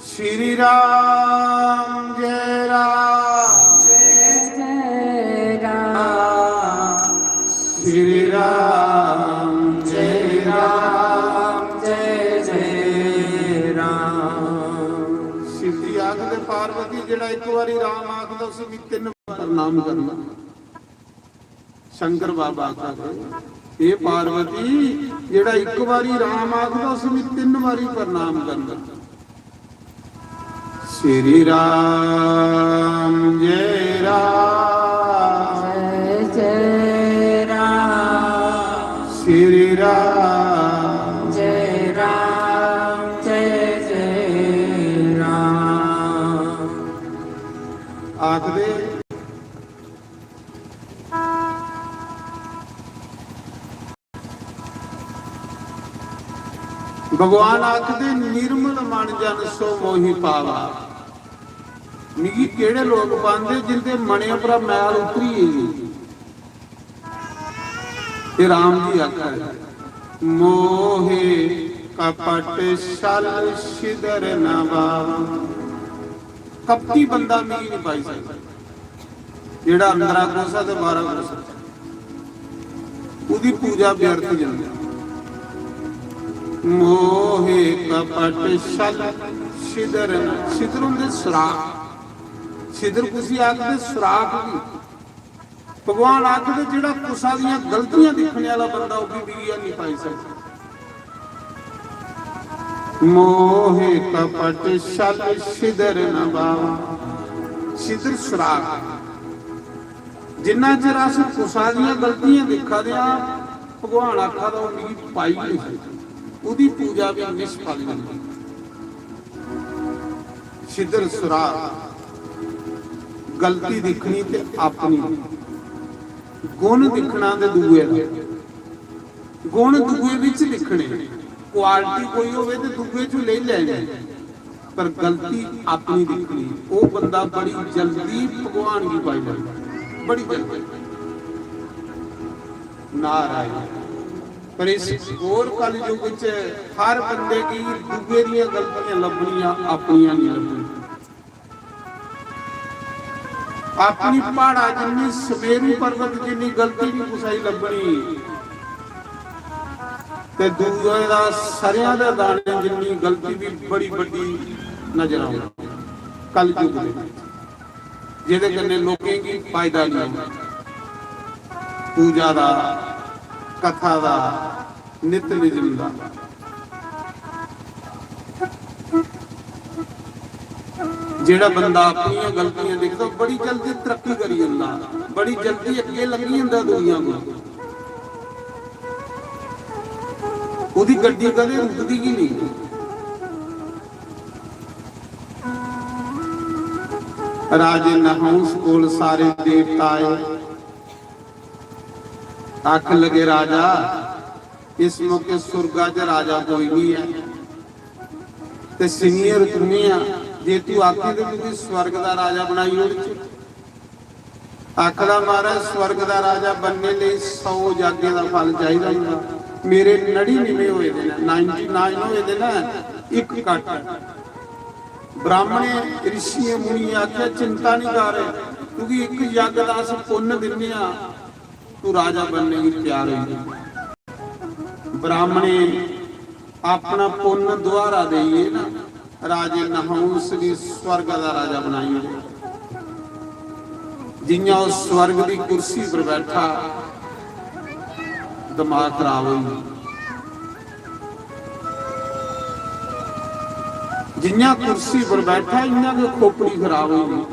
श्री राम जय राम जय जय राम, श्री राम जय राम जय जय राम। शिव जी आखदे पार्वती जेड़ा एक बारी राम आखदा उसी भी तीन बार प्रणाम करना। शंकर बाबा आखदे, "हे पार्वती, जेड़ा एक बारी राम आखदा उसी भी तीन बारी प्रणाम करना।" श्री राम जय राम जय जय राम, श्री राम जय राम जय जय राम। आखदे भगवान आखदे, "निर्मल मन जन सो मोहि पावा।" मिगी केड़े लोग पांदे जिंदे मने उप्परा मैल उतरी गेई? ते राम जी आखा दे, "मोहे कपट छल छिदर न बावा।" कपटी बंदा मिगी नहीं पाई सकता। जेड़ा अंदरा खुश ऐ ते बाहरा खुश ऐ, ओदी पूजा व्यर्थ जंदी। मोहे कपट छल छिदर न, छिदर होंदे सुराख। छिदर कुसी आखदे? सुराख गी। भगवान आखदे जेड़ा कुसा दियां गलतियां दिखने वाला बंदा, ओह भी बिगिया नहीं पाई सकदा। मोहे कपट छल छिदर न बावा। छिदर सुराख। जिन्ना चिर अस कुसा दियां गलतियां दिक्खा दे आं, भगवान आखा दा, "ओह मिगी पाई नहीं सकदी।" ओहदी पूजा भी निष्फल जंदी। छिदर सुराख, गलती दिक्खनी ते अपनी, गुण दिक्खना ते दूए दा। गुण दूए विच दिक्खने, क्वालिटी कोई होवे ते दूए चों लेई लैनी, पर गलती अपनी दिक्खनी। ओह बंदा बड़ी जल्दी भगवान गी पाई लैंदा, बड़ी जल्दी। नारायण। पर इस घोर कलयुग च हर बंदे गी दूए दियां गलतियां लब्भनियां, अपनियां नहीं लब्भनियां। अपनी प्हाड़ा जिन्नी, सुमेरू पर्वत जिन्नी गलती भी कुसै गी लब्भनी, ते दूए दा सरेआं दे दाने जिन्नी गलती भी बड़ी बड्डी नजर आउंदी कलयुग दे विच, जेह्दे कन्नै लोकें गी फायदा नहीं होंदा। पूजा दा, कथा दा, नित निजम दा। जेड़ा बंदा अपनियां गलतियां दिखदा, बड़ी जल्दी तरक्की करी जंदा, बड़ी जल्दी अग्गे लंघी जंदा दुनिया को। ओदी गड्डी कदे रुकदी ही नहीं। राजे नहुंस कोल सारे देवता आए। आखन लगे, राजा, इस मौके सुरगा च राजा कोई नहीं है, ते senior तुम्हें आ। जे तू आखे ते तुगी स्वर्ग दा राजा बनाई ओड़चे। आखदा, महाराज, स्वर्ग दा राजा बनने लेई सौ यज्ञें दा फल चाहिदा होंदा। मेरे नड़िनमें होए दे न, नाइंटी नाइन होए दे न, इक घट्ट। ब्राह्मणे, ऋषियें, मुनियें आखेआ, चिंता नहीं कर, तुगी इक यज्ञ दा अस पुन्न दिन्ने आं, तू राजा बनने गी त्यार होई जा। ब्राह्मणे अपना पुन्न दुहारा देइयै ना राजे नहुंस गी स्वर्ग दा राजा बनाई ओड़ेआ। जियां ओह् स्वर्ग दी कुर्सी पर बैठा, दिमाग खराब होई गेआ। जियां कुर्सी पर बैठा, इयां गै खोपड़ी खराब होई गेई।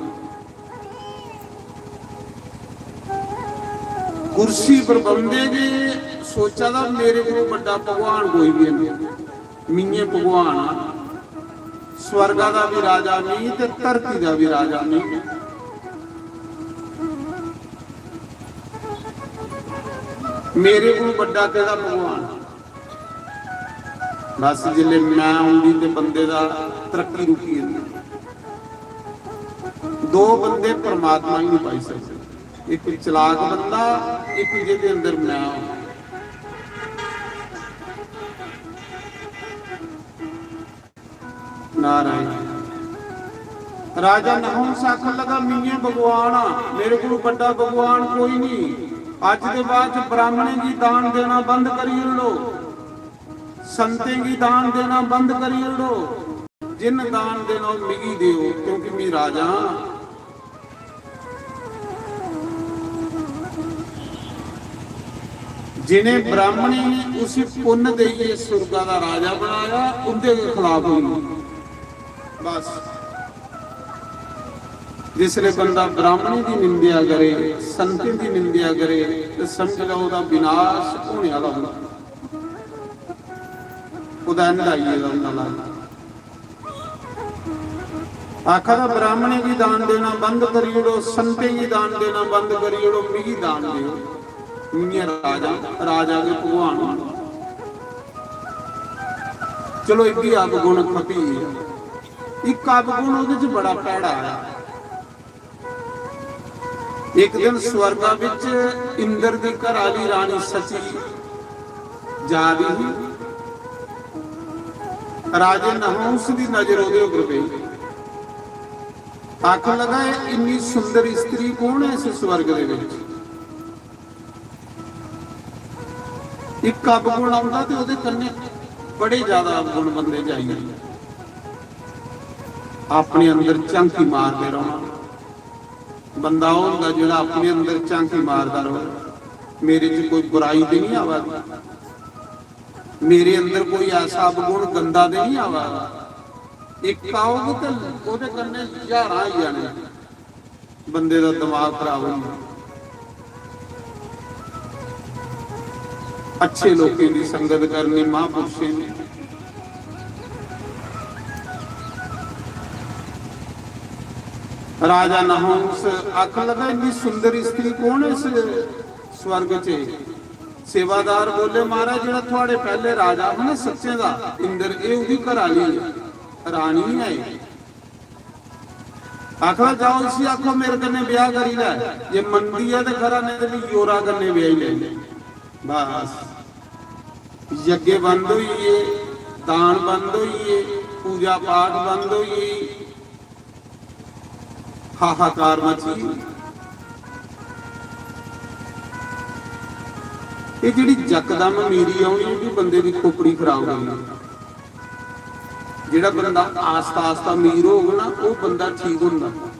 कुर्सी पर बंदे गै सोचा दा, मेरे कोला बड्डा भगवान कोई भी नहीं। मिये भगवान आ, स्वर्गा दा भी राजा नहीं ते धरती दा भी राजा नहीं। मेरे कोला बड्डा केह्ड़ा भगवान? बस जिसले मैं आऊंगी ते बंदे दा तरक्की रुकी जंदी। दो बंदे परमात्मा ही नहीं पाई सकते, एक चलाक बंदा, एक जेह्दे अंदर मैं आऊं। नारायण। राजा नहुंस आखन लगा, "मिये भगवान आ, मेरे कोल बड्डा भगवान कोई नहीं। अज दे बाद च ब्राह्मणें गी दान देना बंद करी ओड़ो, संतें गी दान देना बंद करी ओड़ो। जिन दान देना, ओह् मिगी देओ, क्योंकि मैं राजा हां।" जिनें ब्राह्मणें ने उसी पुन्न देइयै सुरगा दा राजा बनाया, उंदे गै खिलाफ होई। बस, जिसले बंदा ब्राह्मणें दी निंदेआ करे, संतें दी निंदेआ करे, ते समझ लैओ, ओह्दा विनाश होने आह्ला होंदा। ओह्दा end आई गेदा होंदा, लाज। आखा दा, "ब्राह्मणें गी दान देना बंद करी ओड़ो, संतें गी दान देना बंद करी ओड़ो, मिगी दान देओ। मिये राजा, राजा दे भगवान।" चलो, इक ही अवगुण खपी गेआ। इक अवगुण ओह्दे च बड़ा भैड़ा आया। एक दिन स्वर्गा विच इंद्र दी घर आह्ली रानी सची जा दी ही। राजे नहुंस दी नजर ओह्दे उप्पर पेई। आखन लगा, "एह् इन्नी सुंदर स्त्री कौन है इस स्वर्ग दे विच?" इक अवगुण आंदा ते ओह्दे कन्नै बड़े ज्यादा अवगुण बंदे च आई जंदे। अपने अंदर झांकी मारदे रौह्ना। बंदा ओह् होंदा जेह्ड़ा अपने अंदर झांकी मारदा र'वै, "मेरे च कोई बुराई ते निं आवा दी, मेरे अंदर कोई ऐसा अवगुण गंदा ते निं आवा दा।" इक औग ते ओह्दे कन्नै ज्हारां आई जाने। बंदे दा दमाग खराब होई जंदा। अच्छे लोकें दी संगत करनी, महापुरुषें दी। राजा नहुंस आखन लगा, "इन्नी सुंदर स्त्री कौन है इस स्वर्ग च?" सेवादार बोले, "महाराज, जेह्ड़ा थुआड़े पैह्ले राजा हा ना सच्चें दा, इंद्र, एह् ओह्दी घर आह्ली ऐ, रानी ऐ एह्।" आखो, "जाओ, इसी आखो मेरे कन्नै ब्याह करी लै, जे मनदी ऐ ते खरा, नेईं ते मी योरा कन्नै ब्याही लै।" बस, यज्ञ बंद होई गे, दान बंद होई गे, पूजा पाठ बंद होई गेई, हाहाकार मची गेई। एह् जेह्ड़ी यकदम अमीरी औनी, एह् बी बंदे दी खोपड़ी खराब करनी। जेह्ड़ा बंदा आस्ता आस्ता अमीर होग ना, ओह् बंदा ठीक होंदा।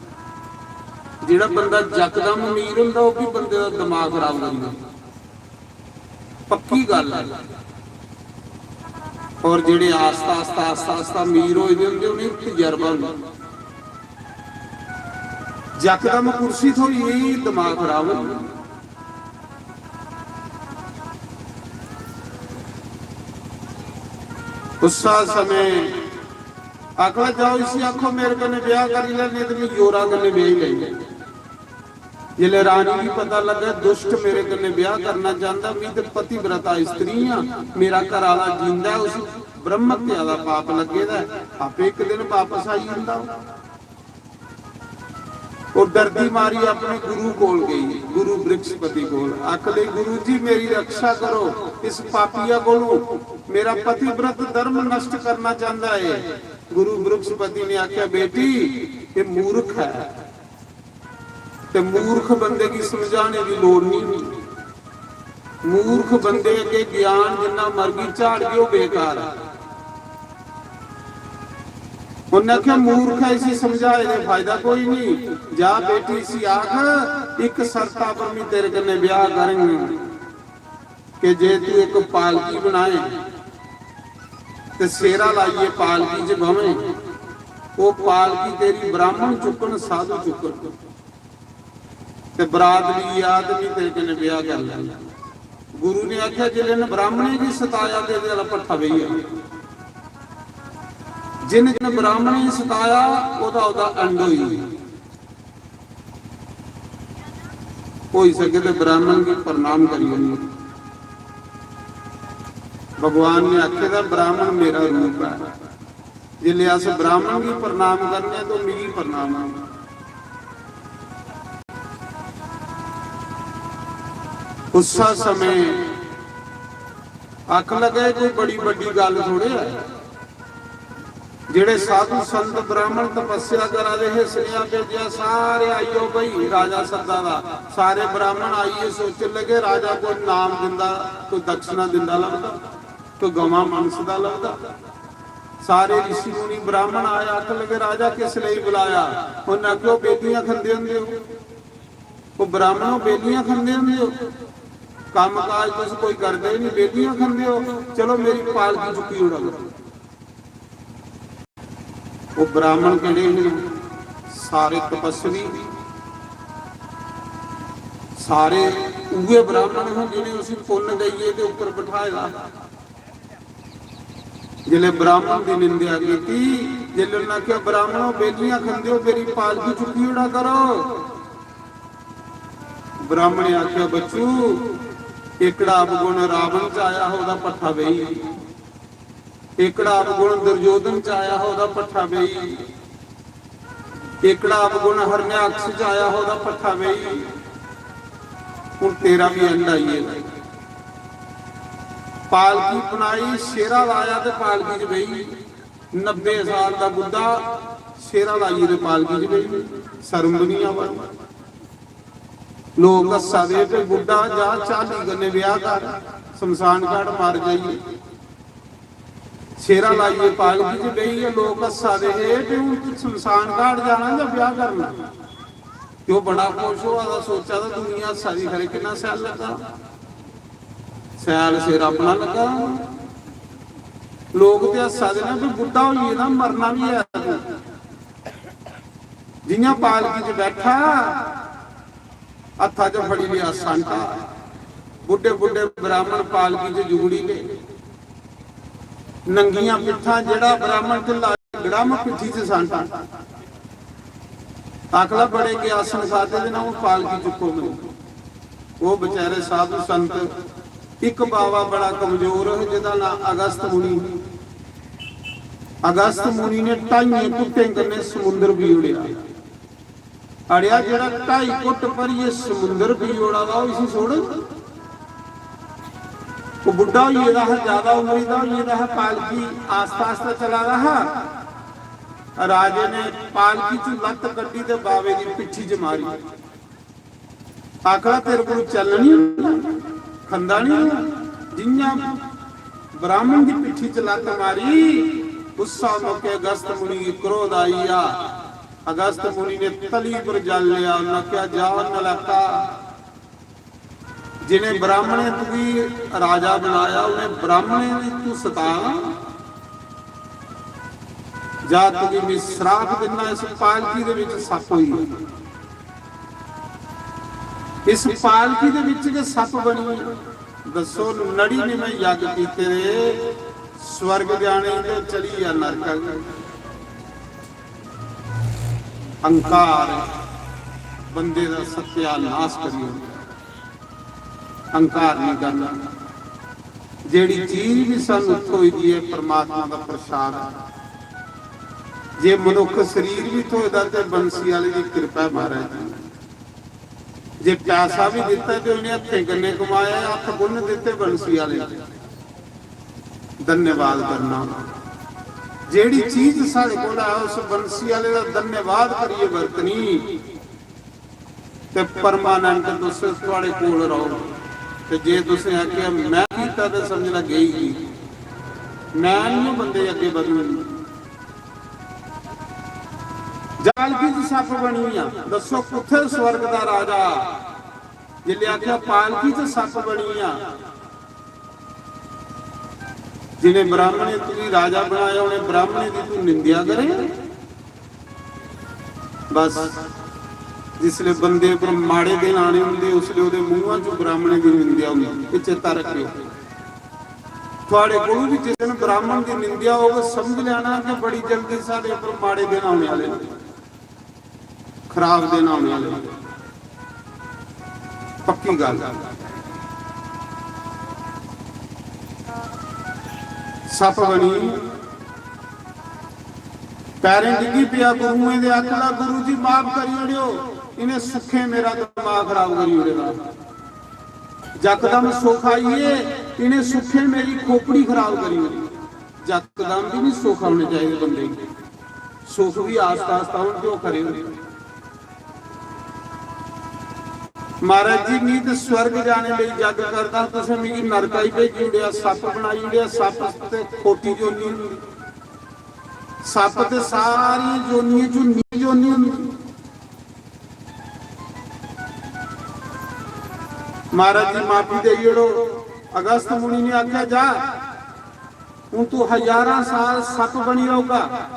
जेह्ड़ा बंदा यकदम अमीर होंदा, ओह् बी बंदे दा दमाग खराब करी ओड़दा। पक्की गल्ल ऐ। और जेह्ड़े आस्ता आस्ता, आस्ता आस्ता अमीर होए दे होंदे, उ'नेंगी तजर्बा होंदा। यकदम कुर्सी थ्होई, दिमाग खराब होई गेआ। उस्सै समें आखदा, "जाओ, इसी आखो मेरे कन्नै ब्याह करी लै, नेईं ते में योरा कन्नै ब्याही लैंदी।" जिसलै रानी गी पता लग्गा दुष्ट मेरे कन्नै ब्याह करना चांहदा, में ते पतिव्रता स्त्री आं, मेरा घर आह्ला जींदा ऐ, उसी ब्रह्म हत्या दा पाप लग्गे दा ऐ, आपे इक दिन बापस आई जंदा। ओह् डरदी मारी अपने गुरु कोल गई, गुरु बृहस्पति कोल, आखन लगी, "गुरु जी, मेरी रक्षा करो इस पापिया कोलों, मेरा पतिव्रत धर्म नष्ट करना चांहदा है।" गुरु बृहस्पति ने आख्या, "बेटी, ये मूर्ख है, ते मूर्ख बंदे गी समझाने दी लोड़ नहीं।" मूर्ख बंदे अग्गे ज्ञान जिन्ना मर्जी झाड़ दियो, बेकार ऐ। उन्नै आखेआ, "मूर्ख ऐ, इसी समझाए दे फायदा कोई नहीं। जा बेटी, इसी आख, इक शर्ता पर मैं तेरे कन्नै ब्याह करङ कि जे तू इक पालकी बनाए ते सेरा लाइयै पालकी च बवें, ओह् पालकी तेरी ब्राह्मण चुक्कन, साधु चुक्कन।" ते बरात लेइयै आ ते मी तेरे कन्नै ब्याह कर लैना। गुरु ने आखेआ, "जिन्ने ब्राह्मणें गी सताया ते एह्दे आह्ला भट्ठा बेही गेआ। जिन जिन ब्राह्मणें गी सताया, ओह्दा ओह्दा end होई गेआ।" होई सके ते ब्राह्मण गी प्रणाम करी ओड़ो। भगवान ने आखे दा, ब्राह्मण मेरा रूप है। जिसले अस ब्राह्मण गी प्रणाम करने आं, तो मिगी प्रणाम करना। उस्सै समें आखन लगे, "कोई बड़ी बड्डी गल्ल थोड़े ऐ।" जेड़े साधु संत ब्राह्मण तपस्या करा दे हे, सनेहा भेजेआ, "सारे आई जाओ भाई, राजा सद्दा दा।" सारे ब्राह्मण आइए सोचन लगे, "राजा कोई नाम दिंदा, कोई दक्षिणा दिंदा लभदा, कोई गवां मनसदा लभदा।" सारे ऋषि मुनि ब्राह्मण आए, आखन लगे, "राजा किस लेई बुलाया?" उन्हें आखेआ, "ओह् बेलियां खंदे होंदे हो, ओह् ब्राह्मणो, बेलियां खंदे होंदे हो, कम्म काज तुस कोई करदे नहीं, बेलियां खंदे हो, चलो मेरी पालकी चुक्की ओड़ो।" ओह् ब्राह्मण केह्ड़े हे? सारे तपस्वी, सारे उ'ऐ ब्राह्मण हे जि'नें उसी पुन्न देइयै ते उप्पर बठाए दा। जिसलै ब्राह्मण दी निंदेआ कीती, जिसलै उन्नै आखेआ, "ब्राह्मणो, बेलियां खंदे हो, मेरी पालकी चुक्की ओड़ा करो।" ब्राह्मण ने आखेआ, "बच्चू, एह्कड़ा अवगुण रावण च आया हा, ओह्दा भट्ठा बेही। एह्कड़ा अवगुण दुर्योधन च आया हा, ओह्दा भट्ठा बेही। एह्कड़ा अवगुण हरण्याक्ष च आया हा, ओह्दा भट्ठा बेही। हून तेरा बी end आई गेदा।" पालकी बनाई, सेरा लाया ते पालकी च बेही। नब्बे साल दा बुड्ढा सेरा लाइयै ते पालकी च बेही। शर्म बी निं आवा दी। लोक हस्सा दे, "ते बुड्ढा, जा झाली कन्नै ब्याह कर, शमशान घाट मर जाइयै।" सेरा लाइयै पालकी च बेही गे, लोक हस्सा दे हे, "ते हून तू शमशान घाट जाना जां ब्याह करना?" ते ओह् बड़ा खुश होआ दा, सोचा दा, "दुनिया हस्सा दी, खरे किन्ना शैल लग्गा, शैल सेरा अपना लग्गा।" लोक ते हस्सा दे न, "भी बुड्ढा होई गेदा, मरना बी ऐ तूं।" जि'यां पालकी च बैठा, हत्था च फड़ी लेआ सांटा। बुड्ढे बुड्ढे ब्राह्मण पालकी च जुगड़ी ले। नंगियां पिट्ठां, जेह्ड़ा ब्राह्मण ढिल्ला, गड़म पिट्ठी च सांटा। आखला, "बड़े के आसन खादे दे ना, ओह् पालकी चुक्को मेरी।" ओह् बेचारे साधु संत, इक बाबा बड़ा कमजोर हा, जेह्दा नां अगस्त मुनि। अगस्त मुनि ने ढाइयें घुट्टें कन्नै समुंदर पी ओड़ेआ। अड़ेआ, जेह्ड़ा ढाई घुट्ट भरियै समुंदर पी ओड़ा दा, ओह् इसी छोड़। ओह् बुड्ढा होई गेदा हा, ज्यादा उमरी दा होई गेदा हा, पालकी आस्ता आस्ता चला दा हा। राजे ने पालकी च लत्त कड्ढी ते बावे दी पिट्ठी च मारी। आखदा, "तेरे कोल चलन निं होंदा, खंदा निं होंदा।" जि'यां ब्राह्मण दी पिट्ठी च लत्त मारी, उस्सै मौके अगस्त मुनि गी क्रोध आई गेआ। अगस्त मुनि ने तली पर जल लेआ, उन्नै आखेआ, "जा नलायका, जिनें ब्राह्मणें तुगी राजा बनाया, उनें ब्राह्मणें गी तू सता ना। जा, तुगी मैं श्राप दिन्ना, इस पालकी दे विच सप्प होई गेआ।" इस पालकी दे विच गै सप्प बनी। दस्सो, नड़िनमें यज्ञ कीते दे, स्वर्ग जाने ते चली गेआ नरक। अहंकार बंदे दा सत्यानाश करी ओड़दा। अहंकार नहीं करना। जेड़ी चीज भी सानू थोई दी है, परमात्मा दा प्रसाद है। जे मनुख शरीर भी थोए दा ते बंसी वाले दी कृपा है महाराज जी। जे पैसा भी दिता ते उन्हें हत्थें कन्नै कमाया, हत्थ पुन्न दिते बंसी वाले ने। धन्यवाद करना। जेड़ी चीज साढ़े कोल है, उस बंसी वाले दा धन्यवाद करिए बरतनी, ते परमानेंट तुस थुआड़े कोल रहो। ते जे तुसें आखेआ मैं कीता, ते समझना गेई ही, मैं नहीं बंदे अग्गे बधन। जालगी च सप्प बनी आ। दस्सो, कुत्थै स्वर्ग दा राजा? जिल्लै आखेआ पालकी च सप्प बनी आ, जिन्हें ब्राह्मणें तुगी राजा बनाया, उन्हें ब्राह्मणें दी तू निंदेआ करे। बस, जिसले बंदे पर माड़े दिन आने होंदे, उसले ओदे मुंहां चों ब्राह्मणें दी निंदेआ होंदी। एह् चेता रखेओ, थुआड़े कोलू भी जिस दिन ब्राह्मण दी निंदेआ होग, समझ लेना कि बड़ी जल्दी साढ़े उपर माड़े दिन आने वाले न। खराब दिन आने वाले। पक्की गल। सप्प बनी पैरें डिग्गी पिया गुरुएं दे, आखदा, "गुरु जी, माफ करी ओड़ेओ, इन्हें सुखें मेरा दिमाग खराब करी ओड़े दा। जकदम सुख आइए, इन्हें सुखें मेरी खोपड़ी खराब करी ओड़ी।" जकदम भी नहीं सुख आने चाहिए बंदे गी। सुख भी आस्ता आस्ता होन, क्यों करे। महाराज जी, मी ते स्वर्ग जाने लेई जग करदा, तुसें मिगी नरका ही भेजी ओड़ेआ, सप्प बनाई ओड़ेआ। सप्प ते खोटी जोनी होंदी, सप्प ते सारी जोनियें च नीच जोनी होंदी। महाराज जी, माफी देई ओड़ो। अगस्त मुनि ने आखेआ, "जा, हूं तू हजारां साल सप्प बनी रहोगा।"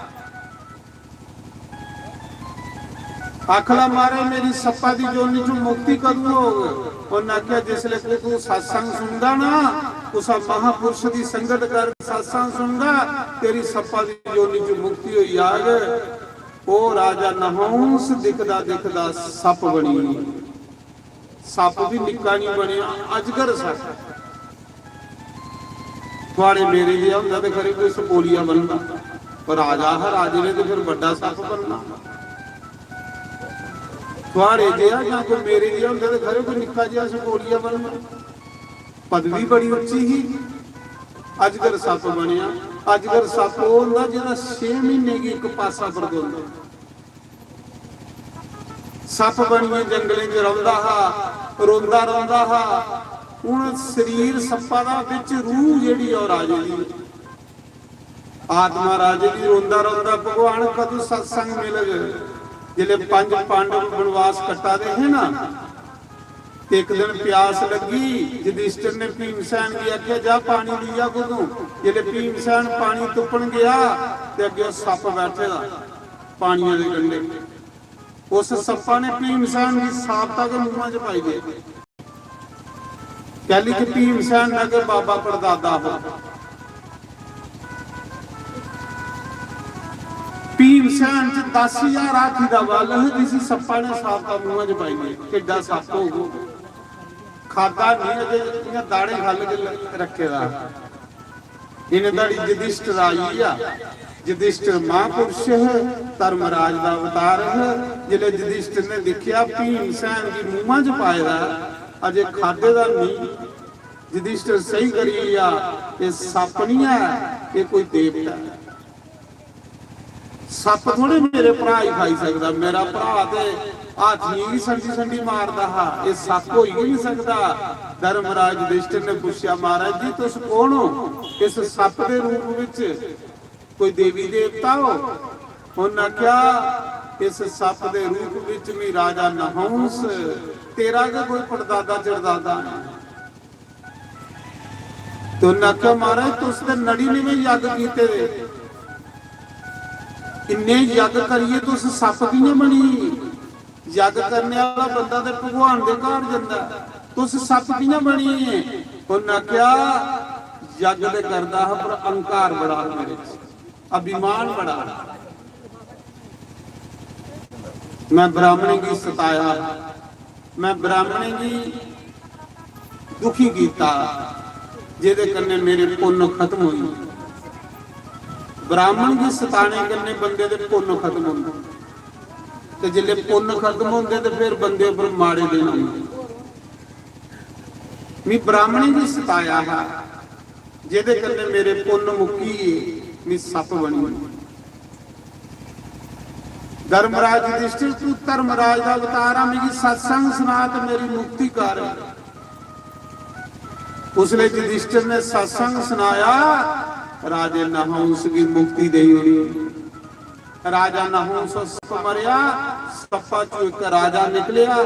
आखदा, "महाराज, मेरी सप्पा दी जोनी चों मुक्ति कदूं होग?" उन्नै आखेआ, "जिसले तू सत्संग सुनदा ना, कुसै महापुरुष दी संगत कर, सत्संग सुनदा, तेरी सप्पा दी जोनी चों मुक्ति होई जाग।" ओह राजा नहुंस दिखदा दिखदा सप्प बनी गेआ। सप्प भी निक्का नहीं बनेआ, अजगर सप्प। थुआड़े मेरे जेहा होंदा ते खरे कोई सपोलिया बनदा, पर राजा हा, राजे ने ते फिर बड्डा सप्प बनना। थुआड़े जेहा जां कोई मेरे जेहा होंदा ते खरे कोई निक्का जेहा सपोलिया बनना। पदवी बड़ी उच्ची ही। अजगर सप्प बनेआ। अजगर सप्प ओह होंदा जेहड़ा छे महीने गी इक पासा बरगोंदा। सप्प बनियै जंगलें च रौंह्दा हा, रोंदा रौंह्दा हा। हून शरीर सप्पा दा, बिच रूह जेह्ड़ी ऐ ओह् राजे दी। आत्मा राजे दी। रोंदा रौंह्दा, "भगवान, कदूं सत्संग मिलग?" जिसलै पंज पांडव बनवास कट्टा दे हे ना, ते इक दिन प्यास लग्गी, युधिष्ठिर ने भीमसेन गी आखेआ, "जा पानी लेई आ कुतों।" जिसलै भीमसेन पानी तुप्पन गेआ, ते अग्गें ओह् सप्प बैठे दा पानियै दे कंढे। उस सप्पा ने भीमसेन दी साबता गै मुंहा च पाई दे। कैली कि भीमसेन ने गै बाबा पड़दादा हो। भीमसेन च दस हजार हाथी दा बल है, जिसी सप्पा ने साबता मुंहा च पाई दे। किड्डा सप्प होग, खादा नहीं, अजे इ'यां दाढ़े खल्ल गै रखे दा। इन्हें धड़ी युधिष्ठिर आई गेआ। युधिष्ठिर महापुरुष है, धर्मराज दा अवतार है। जिसलै युधिष्ठिर ने दिक्खेआ भीमसेन गी मुंहा च पाए दा, अजे खादे दा नहीं। युधिष्ठिर सही करी गेआ, "एह् सप्प नहीं है, एह् कोई देवता है।" सप्प थोड़े मेरे भ्राऽ गी खाई सकदा। मेरा भ्राऽ ते हाथियें गी संडी संडी मारदा हा, एह् सप्प होई गै नहीं सकदा। धर्मराज युधिष्ठिर ने पुच्छेआ, "महाराज जी, तुस कौन हो? इस सप्प दे रूप विच कोई देवी देवता हो?" उन्नै आखेआ, "इस सप्प दे रूप विच मी राजा नहुंस, तेरा गै कोई पड़दादा चड़दादा है।" ते उन्नै आखेआ, "महाराज, तुस ते नड़िनमें यज्ञ कीते दे, इन्ने यज्ञ करियै तुस सप्प कि'यां बनी?" जग करने वाला बंदा ते भगवान दे घर जंदा ऐ। तुस सप्प कि'यां बनी गे? उन्नै आखेआ, "जग ते करदा हा, पर अहंकार बड़ा हा मेरे च, अभिमान बड़ा हा। मैं ब्राह्मणें गी सताया, मैं ब्राह्मणें गी दुखी कीता, जेह्दे कन्नै मेरे पुन्न खत्म होई।" ब्राह्मण गी सताने कन्नै बंदे दे पुन्न खत्म होंदे, ते जिसले पुन्न खत्म होंदे ते फिर बंदे उप्पर माड़े दिन आंदे। "मी ब्राह्मणें गी सताया हा, जेह्दे कन्नै मेरे पुन्न मुक्की गे, मी सप्प बनी गे।" धर्मराज युधिष्ठिर, तू धर्मराज दा अवतार आ, मिगी सत्संग सना ते मेरी मुक्ति कर। उसले युधिष्ठिर ने सत्संग सनाया, राजे नहुंस गी मुक्ति देई ओड़ी। राजा नहुंस सप्प मरेआ, सप्पा चों इक राजा निकलेआ,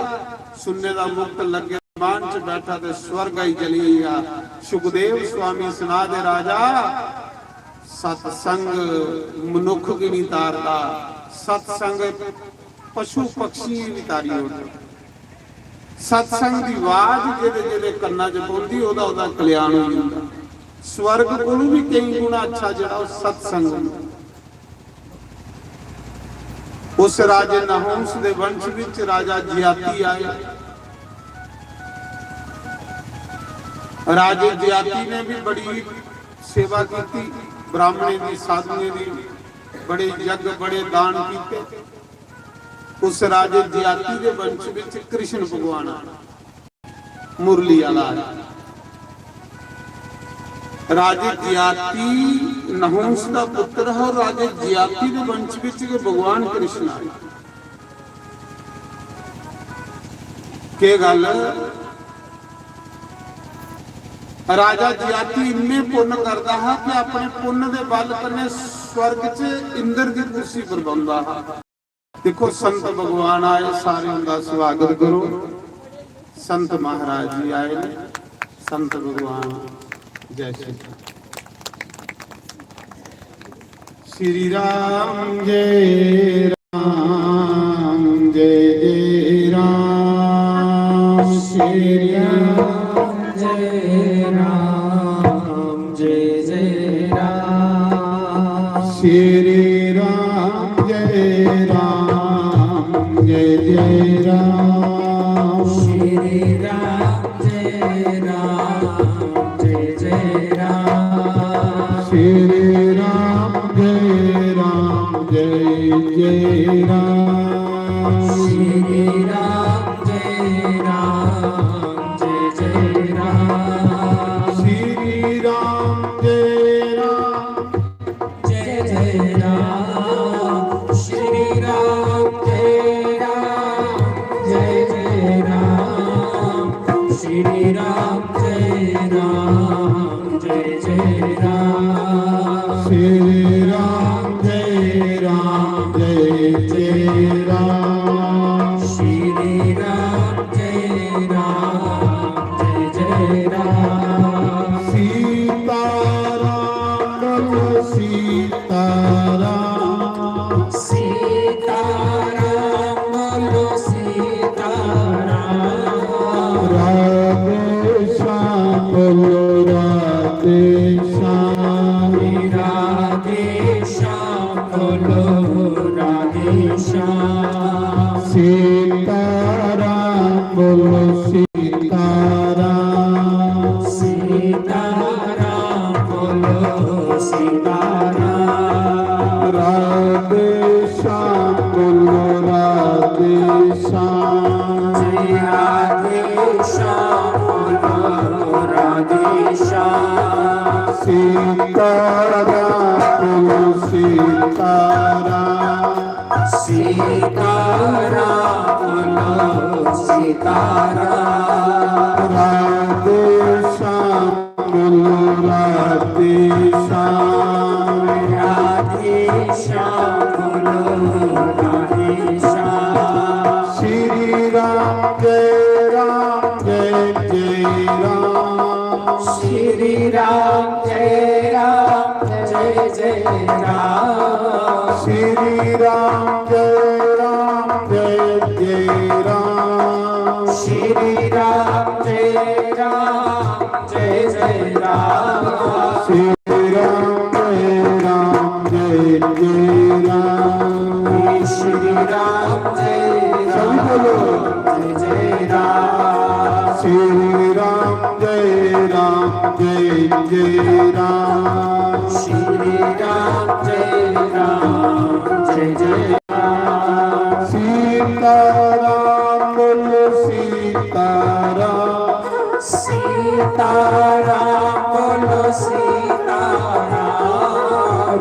सुन्ने दा मुकुट लग्गे, मान च बैठा ते स्वर्ग आई चली गेआ। सुखदेव स्वामी सना दे, राजा, सत्संग मनुख गी नहीं तारदा, सत्संग पशु पक्षियें भी तारी ओड़दा। सत्संग दी आवाज जेह्दे जेह्दे कन्ना च पौंदी, ओह्दा ओह्दा कल्याण होई जंदा। स्वर्ग कोलू भी कई गुणा अच्छा जेह्ड़ा ओह् सत्संग होंदा। उस राजे नहुंस दे वंश विच राजा जयाति आए। राजे जयाति ने भी बड़ी सेवा की, ब्राह्मणें दी, साधुएं दी, बड़े यज्ञ, बड़े दान कीते। उस राजे जयाति दे वंश विच कृष्ण भगवान आए। मुरली आह्ला। राजे जयाति नहुंस दा पुत्र हा और राजे जयाति दे वंश विच गै भगवान कृष्ण आए। केह् गल्ल? राजा जयाति इन्ने पुन्न करदा हा कि अपने पुन्न दे बल कन्नै स्वर्ग च इंद्र दी कुर्सी पर बौंदा हा। देखो, संत भगवान आए, सारे उंदा स्वागत करो। संत महाराज जी आए ने, संत भगवान। जय श्री राम। श्री राम जय राम, जय जय राम। श्री राम जय राम, जय जय राम। श्री राम जय राम, जय जय राम। श्री राम जय राम, जय जय राम। श्री राम जय राम, जय जय राम। श्री राम जय राम, जय जय राम। श्री राम जय राम, जय जय राम। श्री राम जय राम, जय जय राम। श्री राम जय राम, जय जय राम। श्री राम जय राम, जय जय राम। श्री राम जय राम, जय जय राम। सीता राम बोलो, सीता राम। सीता राम बोलो, सीता राम। राधे श्याम बोलो, राधे श्याम। राधे श्याम बोलो, राधे श्याम। सीता राम बोलो, सीता राम। सीता राम बोलो, सीता राम। राधे श्याम बोलो, राधे श्याम। जय राधे श्याम बोलो, राधे श्याम। सीता राम बोलो, सीता राम। सीता राम बोलो, सीता राम। राधे श्याम बोलो, राधे श्याम। राधे श्याम बोलो, राधे श्याम। श्री राम जय राम, जय जय राम। श्री राम जय राम, जय जय राम। श्री राम जय राम, जय जय श्री राम जय राम जय जय राम। श्री राम जय राम जय जय राम। श्री राम जय राम जय जय राम। सीताराम बोलो सीताराम। सीताराम बोलो सीताराम।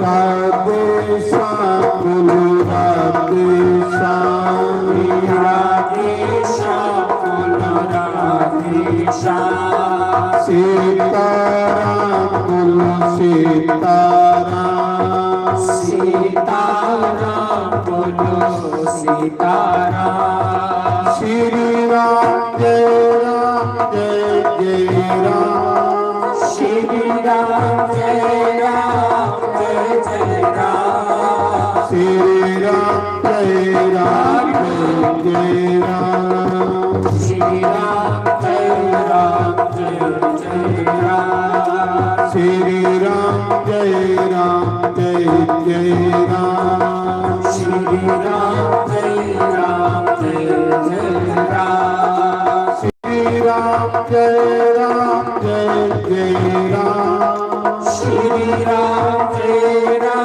राधे श्याम बोलो राधे श्याम। राधे श्याम बोलो राधे श्याम। सीताराम बोलो सीताराम। सीताराम बोलो सीताराम। श्री राम जय राम जय जय राम। श्री राम जय राम जय जय राम। श्री राम जय राम जय जय राम। श्री राम जय राम जय जय राम। श्री राम जय राम जय जय राम। श्री राम जय राम जय जय राम। श्री राम जय राम जय जय राम। श्री राम जय राम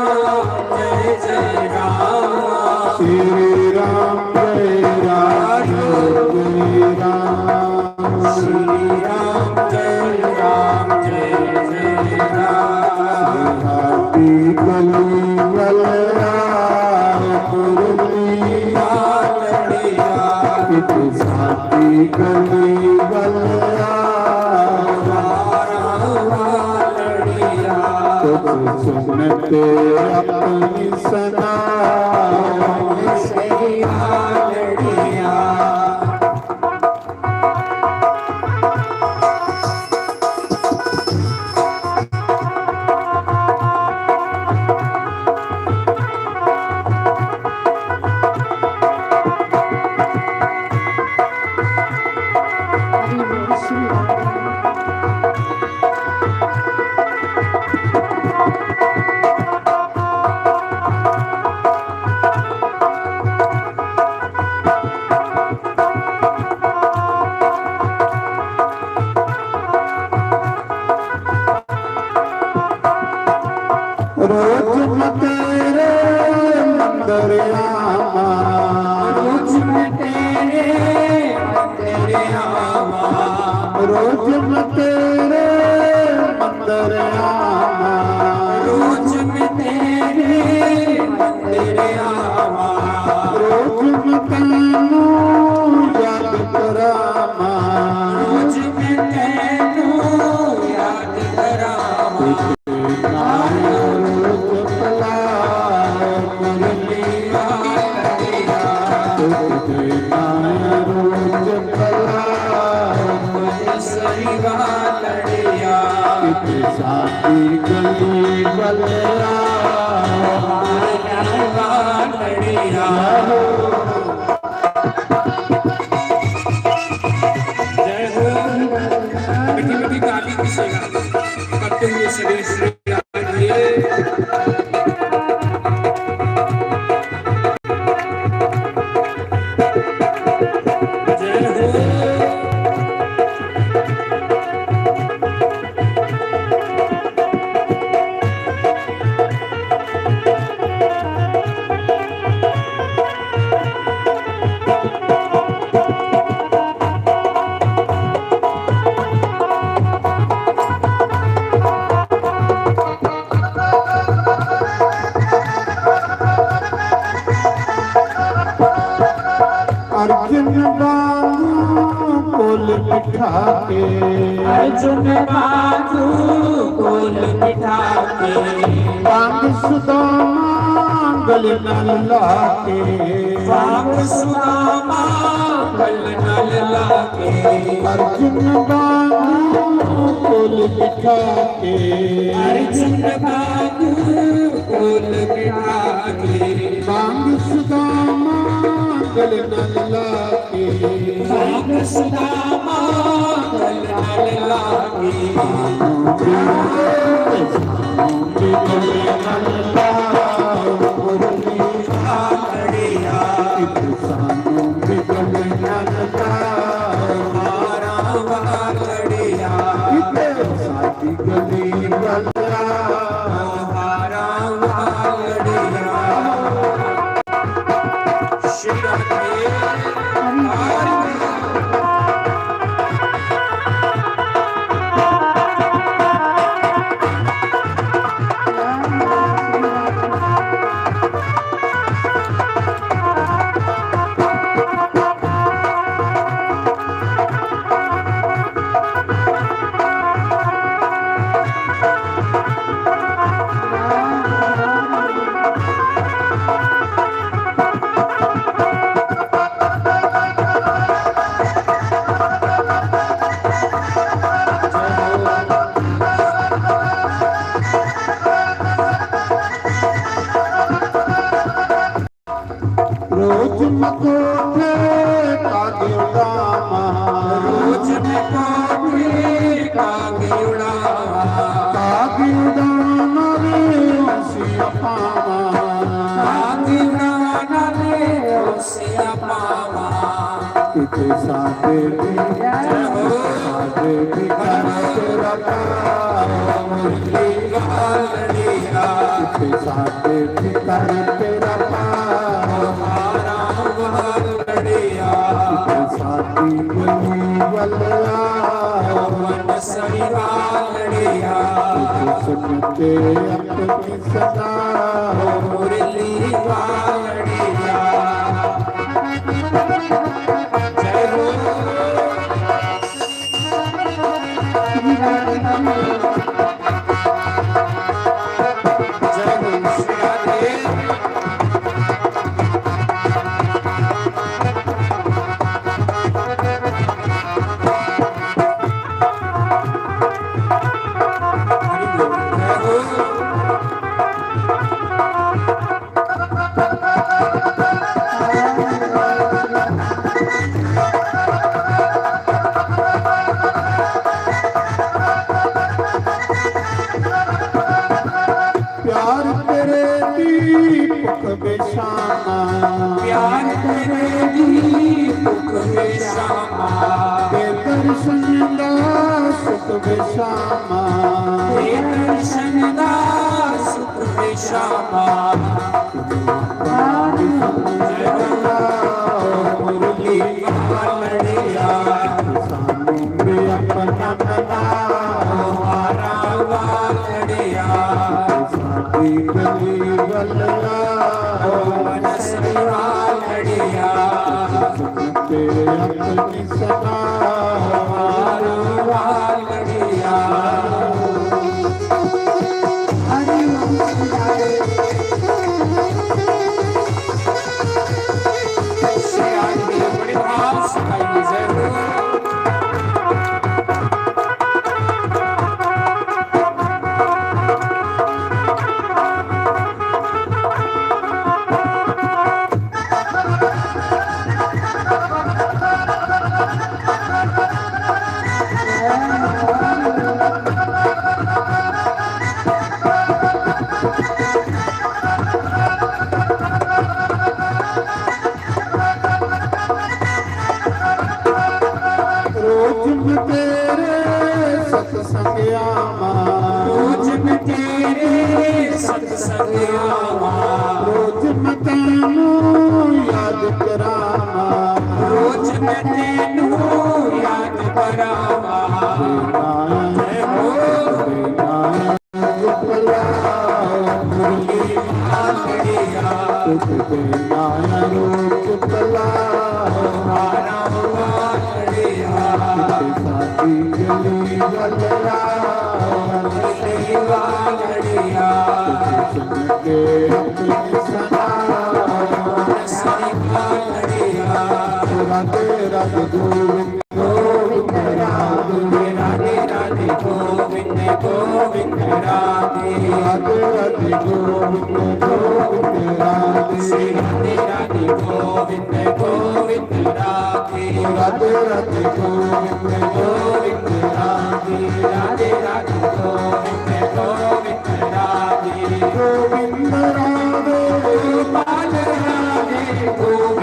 जय जय राम। श्री राम जय राम जय जय राम। श्री राम जय राम जय जय राम। सादी कली वाला मुरली वालड़िया। एक सादी कली वाला वालड़िया। तो सुनते अपनी सना से वालड़िया। रोज मैं तेरे मंदिर आवा। रोज मैं तेरे मंदिर आवा। रोज मैं तेरे मंदिर आवा। रोज मैं तेरे मंदिर आवा। रोज मैं तैनू याद करावा। रोज मैं तैनू याद करावा। जय हो। मीठी मीठी गाली की सेवा करते हुए सभी श्री राम जी। जय हो। अर्जुन वांगू कोल बिठा के। अर्जुन वांगू कोल बिठा के। बांग सुदामा गल नाल ला के। बांग सुदामा गल नाल ला के। अर्जुन वांगू कोल बिठा के। अर्जुन वांगू कोल बिठा के। बांग सुदामा गल नाल ला के। बांग सुदामा गल नाल ला के। बांग सुदामा गल नाल ला के। इत्थे सानू भी गलियां दा हारा वागड़िया, इत्थे साडी गली वाला हारा वागड़िया। शिवा के रोज मकोठे कागे उड़ावा, रोज मकोठे कागे उड़ावा, कागे उड़ावा रे ओसिया पावा, कागे उड़ावा रे ओसिया पावा। किते साडे भी, साडे भी घर तेरा काम, मुरली वालिया। किते साडे भी घर तेरा काम, हारा वालिया। किते साडी गली वालिया, मन सही वालिया। किते सुन के अपनी सदा, मुरली वालिया। जय हो। जय हो श्री राधे। हरि बोल। जय हो। प्यार तेरे दीपक बेशामा, प्यार तेरे दीपक बेशामा, ते दर्शन दा सुख बेशामा, ते दर्शन दा सुख बेशामा। मुरली वालड़िया, सानू भी अपना बना, हारा वालड़िया, साडी गली वाला, ओ मनसरी वालड़िया, ते अपनी सदा, हारा वालड़िया। हरि ओम शिवाय। रोज मैं तेरे सत्संग आवा, रोज मैं तेरे सत्संग आवा, रोज मैं तेनू याद करावा, रोज मैं तेनू याद करावा। जय हो। राधे राधे गोविंद राधे, राधे राधे गोविंद, गोविंद राधे। राधे राधे गोविंद, गोविंद राधे। श्री राधे राधे गोविंद, गोविंद राधे। राधे राधे गोविंद, गोविंद राधे। राधे राधे गोविंद, गोविंद राधे। गोविंद राधे। गोपाल राधे, गोविंद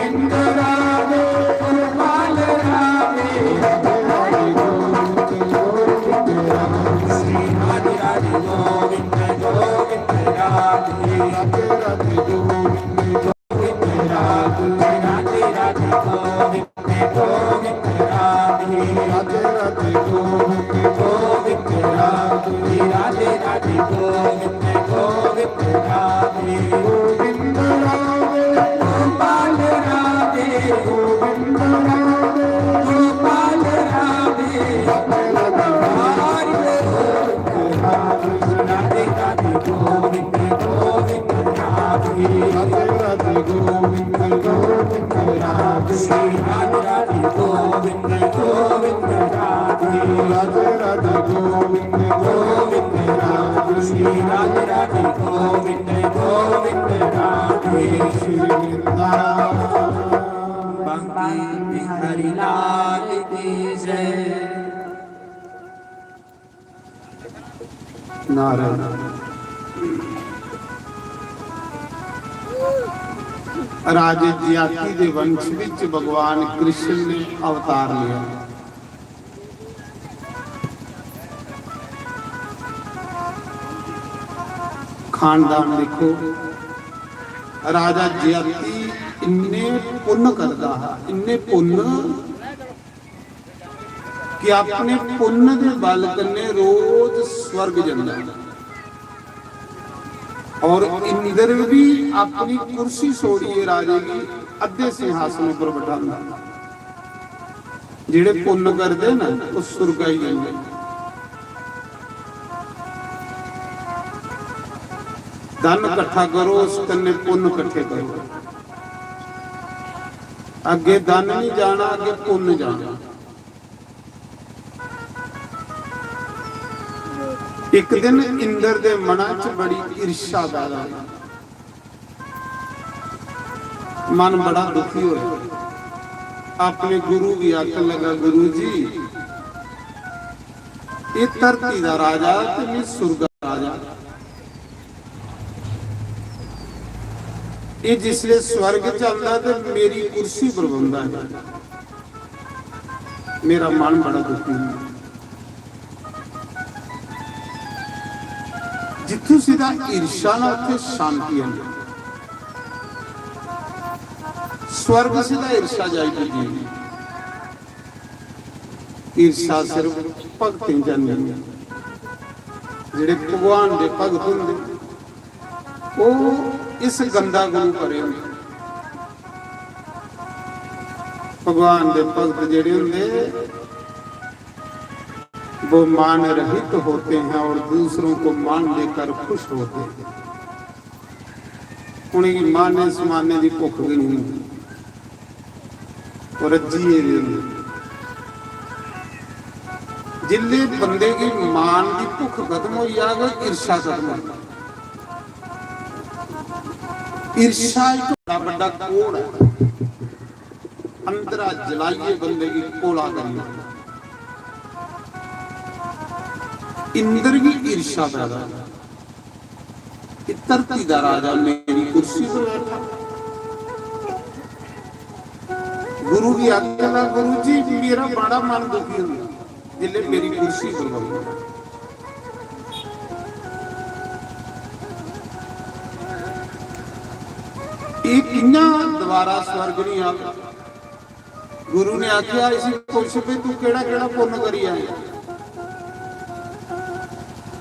राधे राधे गोविंद राधे, राधे राधे गोविंद गोविंद राधे, राधे राधे गोविंद गोविंद राधे, गोविंद राधे, गोपाल राधे, गोविंद राधे, गोपाल राधे, राधे राधे गोविंद राधे, राधे राधे गोविंद राधे, राधे राधे गोविंद गोविंद राधे, राधे राधे गोविंद गोविंद राधे, राधे राधे गोविंद गोविंद राधे, राधे राधे गोविंद गोविंद राधे। श्री वृंदावन। बांके बिहारी लाल की जय। नारायण। राजे जयाति दे वंश विच भगवान कृष्ण ने अवतार लिया। खानदान देखो, राजा जयाति इन्ने पुन्न करदा हा, इन्ने पुन्न कि अपने पुन्न दे बल कन्नै रोज स्वर्ग जंदा है। और इंद्र भी अपनी कुर्सी छोड़िए राजे गी अद्धे सिंहासन पर बठांदा। जेड़े पुन्न करदे ना, ओह् सुर्गा ही जंदे। धन इकट्ठा करो, उस कन्नै पुन्न इकट्ठे करो। अग्गे धन नहीं जाना, अग्गे पुन्न जाना। एक दिन इंद्र दे मना च बड़ी ईर्ष्या पैदा हुई। मन बड़ा दुखी होया। अपने गुरु गी आखन लगा, "गुरु जी, ये धरती दा राजा ते मैं सुर्गा दा राजा। ये जिसले स्वर्ग च आंदा ते मेरी कुर्सी पर बौंदा है।" मेरा मन बड़ा दुखी हुआ। जित्थों सिद्धा ईर्ष्या ना, उत्थे शांति आंदी। स्वर्ग सिद्धा ईर्ष्या जाई पुज्जी। ईर्ष्या सिर्फ भगतें च आंदी है। जेड़े भगवान दे भगत होंदे, ओह इस गंदा गुण परे होंदे। भगवान दे भगत जेड़े होंदे, वो मान रहित होते हैं और दूसरों को मान देकर खुश होते हैं। उनेंगी माने समाने दी भुख भी नहीं होंदी। ओह् रज्जी गेदे होंदे। जिसले बंदे गी मान दी भुख खत्म होई जाग, ईर्ष्या खत्म होई जाग। ईर्ष्या इक बड़ा बड्डा कोढ़ है, अंदरा जलाइयै बंदे गी कोला करी ओड़दा। इंद्र गी ईर्ष्या पैदा होई। कि धरती दा राजा मेरी कुर्सी पर बैठा। गुरु गी आखेआ, "गुरु जी, मेरा बड़ा मन दुखी होंदा जिसलै मेरी कुर्सी पर बैठा।" एह् कि'यां दोबारा स्वर्ग नहीं आग? गुरु ने आखेआ, "इसी पुछ भी तू केड़ा केड़ा पुन्न करी आया।"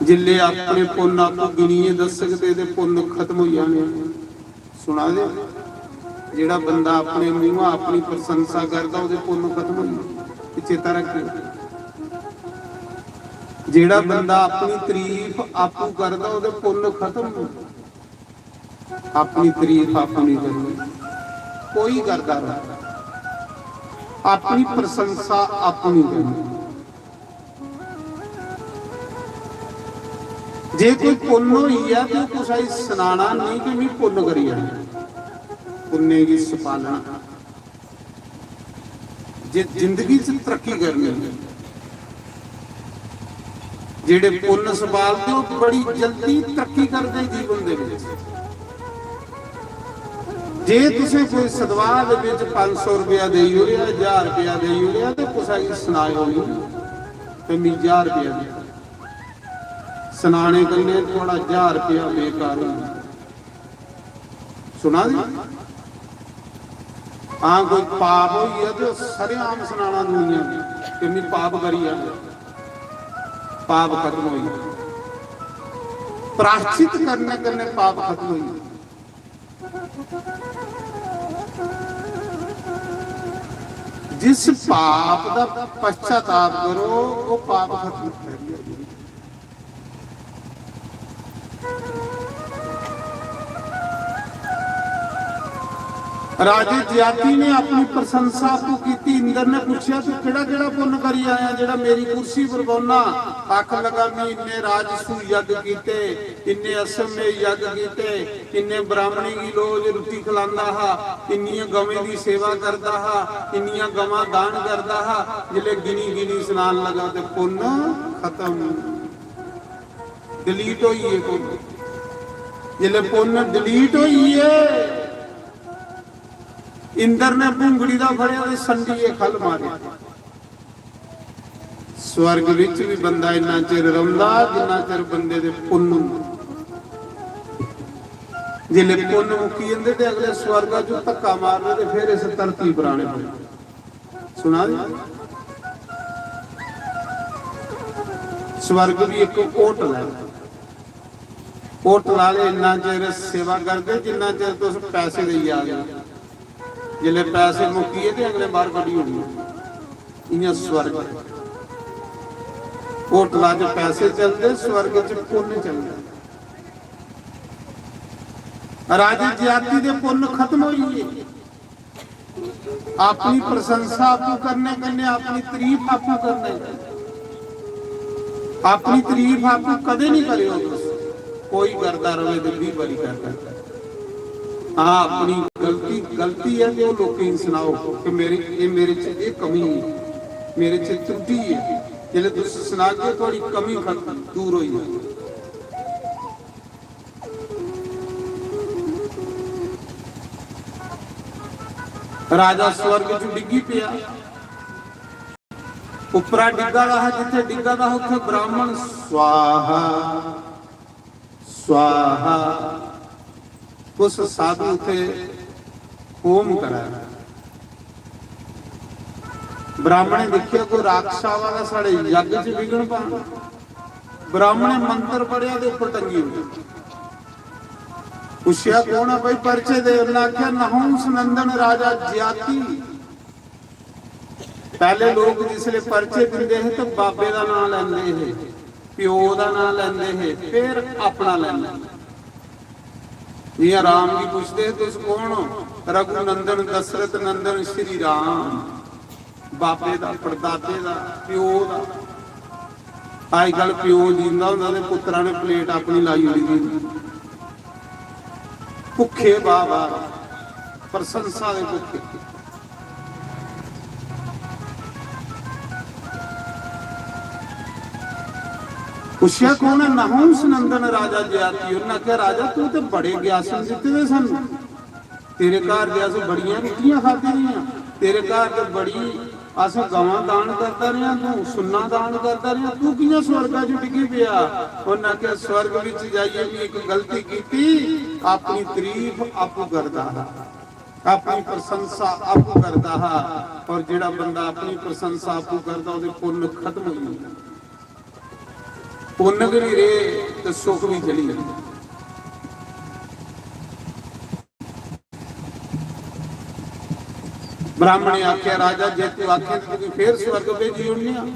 जिल्ले अपने पुन्न आपू गिनियै दस्सग ते एह्दे पुन्न खत्म होई जाने। सुना दे? जेड़ा बंदा अपने मुंहा अपनी प्रशंसा करदा, ओह्दे पुन्न खत्म होई जाने। चेता रखियो, जेड़ा बंदा अपनी तारीफ आपू करदा, ओह्दे पुन्न खत्म होई जाने। अपनी तारीफ अपनी करनी, कोई करदा रहे, अपनी प्रशंसा अपनी करनी। जे कोई पुन्न होई गेआ ते कुसै गी सनाना नहीं कि मैं पुन्न करी आया। पुन्ने गी छपालना। जे जिंदगी च तरक्की करनी, जेड़े पुन्न छपालदे, ओह् बड़ी जल्दी तरक्की करदे जीवन दे विच। जे तुसें कोई सदवाह दे विच पंज सौ रुपया देई ओड़ेआ, ज्हार रुपया देई ओड़ेआ, ते कुसै गी सनाएओ निं कि मिगी ज्हार रुपया दित्ता। सनाने कन्नै थुआढ़ा ज्हार रुपया बेकार होई जाना। सुना दे? हां, कोई पाप होई गेआ ते ओह् सरेआम सनाना दुनिया गी कि "में पाप करी गेआ।" पाप खत्म होई गेआ। प्राश्चित करने कन्नै पाप खत्म होई गेआ। जिस पाप दा पश्चाताप करो, वो पाप खत्म करियै। राजे जाति ने अपनी प्रशंसा आपू कीती। इंद्र ने पूछेआ, "तू केड़ा केड़ा पुन्न करी आया जेड़ा मेरी कुर्सी पर बौना?" आखन लगा, "मैं इन्ने राजसू यज्ञ कीते, इन्ने अश्वमेध यज्ञ कीते, इन्ने ब्राह्मणें गी रोज रुट्टी खलांदा हा, इन्नियां गवें दी सेवा करदा हा, इन्नियां गवां दान करदा हा।" जिसलै गिनी गिनी सनान लगा ते पुन्न खत्म, डिलीट होई गे पुन्न। जिसलै पुन्न डिलीट होई गे, इंद्र ने भुंगड़ी दा फड़ेआ ते संडिये खल मारे। स्वर्ग विच भी बंदा इन्ना चिर रौंदा जिन्ना चिर बंदे दे पुन्न होंदे। जिसलै पुन्न मुक्की जंदे ते अगले स्वर्गा चों धक्का मारदे ते फिर इस धरती पर आने पौंदे। सुना दे? स्वर्ग भी इक होटल है। होटल आह्ले इन्ना चिर सेवा करदे जिन्ना चिर तुस पैसे देई जा दे। जिसलै पैसे मुक्की गे ते अगले बाहर कड्ढी ओड़दे। इ'यां स्वर्ग, होटला च पैसे चलदे, स्वर्ग च पुन्न चलदा। राजे जाति दे पुन्न खत्म होई गे। अपनी प्रशंसा आपू करने कन्नै अपनी तारीफ आपू करने। अपनी तारीफ आपू कदे नहीं करियो तुस। कोई करदा रवे ते बीह बारी करदा। हाँ, अपनी गलती, गलती है ते ओह लोकें गी सनाओ कि मेरे, ये मेरे च ये कमी है, मेरे च त्रुटि है। जिसलै तुस सनागे, थुआड़ी कमी खत्म, दूर होई जाएगी। राजा स्वर्ग च डिग्गी पिया, उपरा डिग्गा दा हा, जित्थे डिग्गा दा हा, उत्थे ब्राह्मण स्वाहा, स्वाहा, कुछ साधु उत्थे होम करा। ब्राह्मणे दिक्खेआ, कोई राक्षस आवा दा, साढ़े यज्ञ च विघ्न पाना। ब्राह्मणे मंत्र पढ़ेआ ते उप्पर टंगी ओड़ी। पुच्छेआ, "कौन है भाई, परिचय दे?" उन्हें आखेआ, "नहुंस नंदन राजा ज्याति।" पहले लोग जिसले परिचय दिंदे हे ते बाबे दा नाम लेंदे हे, प्यो दा नाम लेंदे हे, फिर अपना लेंदे। जियां राम गी पुछदे हे, "तुस कौन हो?" रघुनंदन, दशरथ नंदन, श्री राम। बाबे दा, परदादे दा, प्यो दा। अजकल प्यो जींदा होंदा ते पुत्तरा ने प्लेट अपनी लाई ओड़ी दी होंदी। भुक्खे बाबा, प्रशंसा दे भुक्खे। पुच्छेआ, "कौन है?" "नहुंस नंदन राजा ज्याति।" उन्हें आखेआ, "राजा, तू ते बड़े ज्ञासन दित्ते दे सानू। तेरे घर दे अस बड़ियां रुट्टियां खाद्धी दियां, तेरे घर ते बड़ी अस गवां दान करदा रेहा, तू सुन्ना दान करदा रेहा, तू कियां स्वर्गा च डिग्गी पेआ?" उन्हें आखेआ, "स्वर्ग विच जाइयै भी एक गलती कीती, अपनी तारीफ आपू करदा हा, अपनी प्रशंसा आपू करदा हा।" और जेड़ा बंदा अपनी प्रशंसा आपू करदा, ओहदे पुन्न खत्म हो जांदे। पुन्न गै नहीं रेह ते सुख भी चली जांदा। ब्राह्मण ने आख्या, "राजा, जे तू आखे तो तुगी फिर स्वर्ग भेजी ओड़ने आं।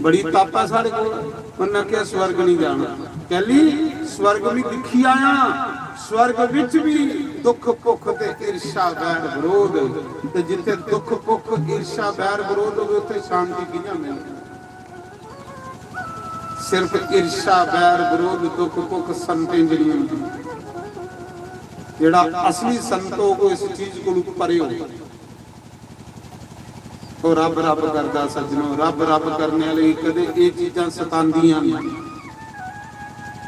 बड़ी तप ऐ साढ़े कोल।" उन्हें आख्या, "स्वर्ग नहीं जाना।" कहली, "स्वर्ग भी दिखी आया, स्वर्ग विच भी दुख भुख ते ईर्ष्या बैर विरोध, ते जिथे दुख भुख ईर्ष्या बैर विरोध होवे, उत्थे शांति कियां मिले?" सिर्फ ईर्ष्या, बैर, विरोध, दुख, भुख संतें च नहीं होंदी। जेड़ा असली संत होग, ओह इस चीज कोलू परे हो। ओह रब रब करदा, सज्जनो, रब रब करने वाले गी कदे एह चीजां सतांदियां नहीं।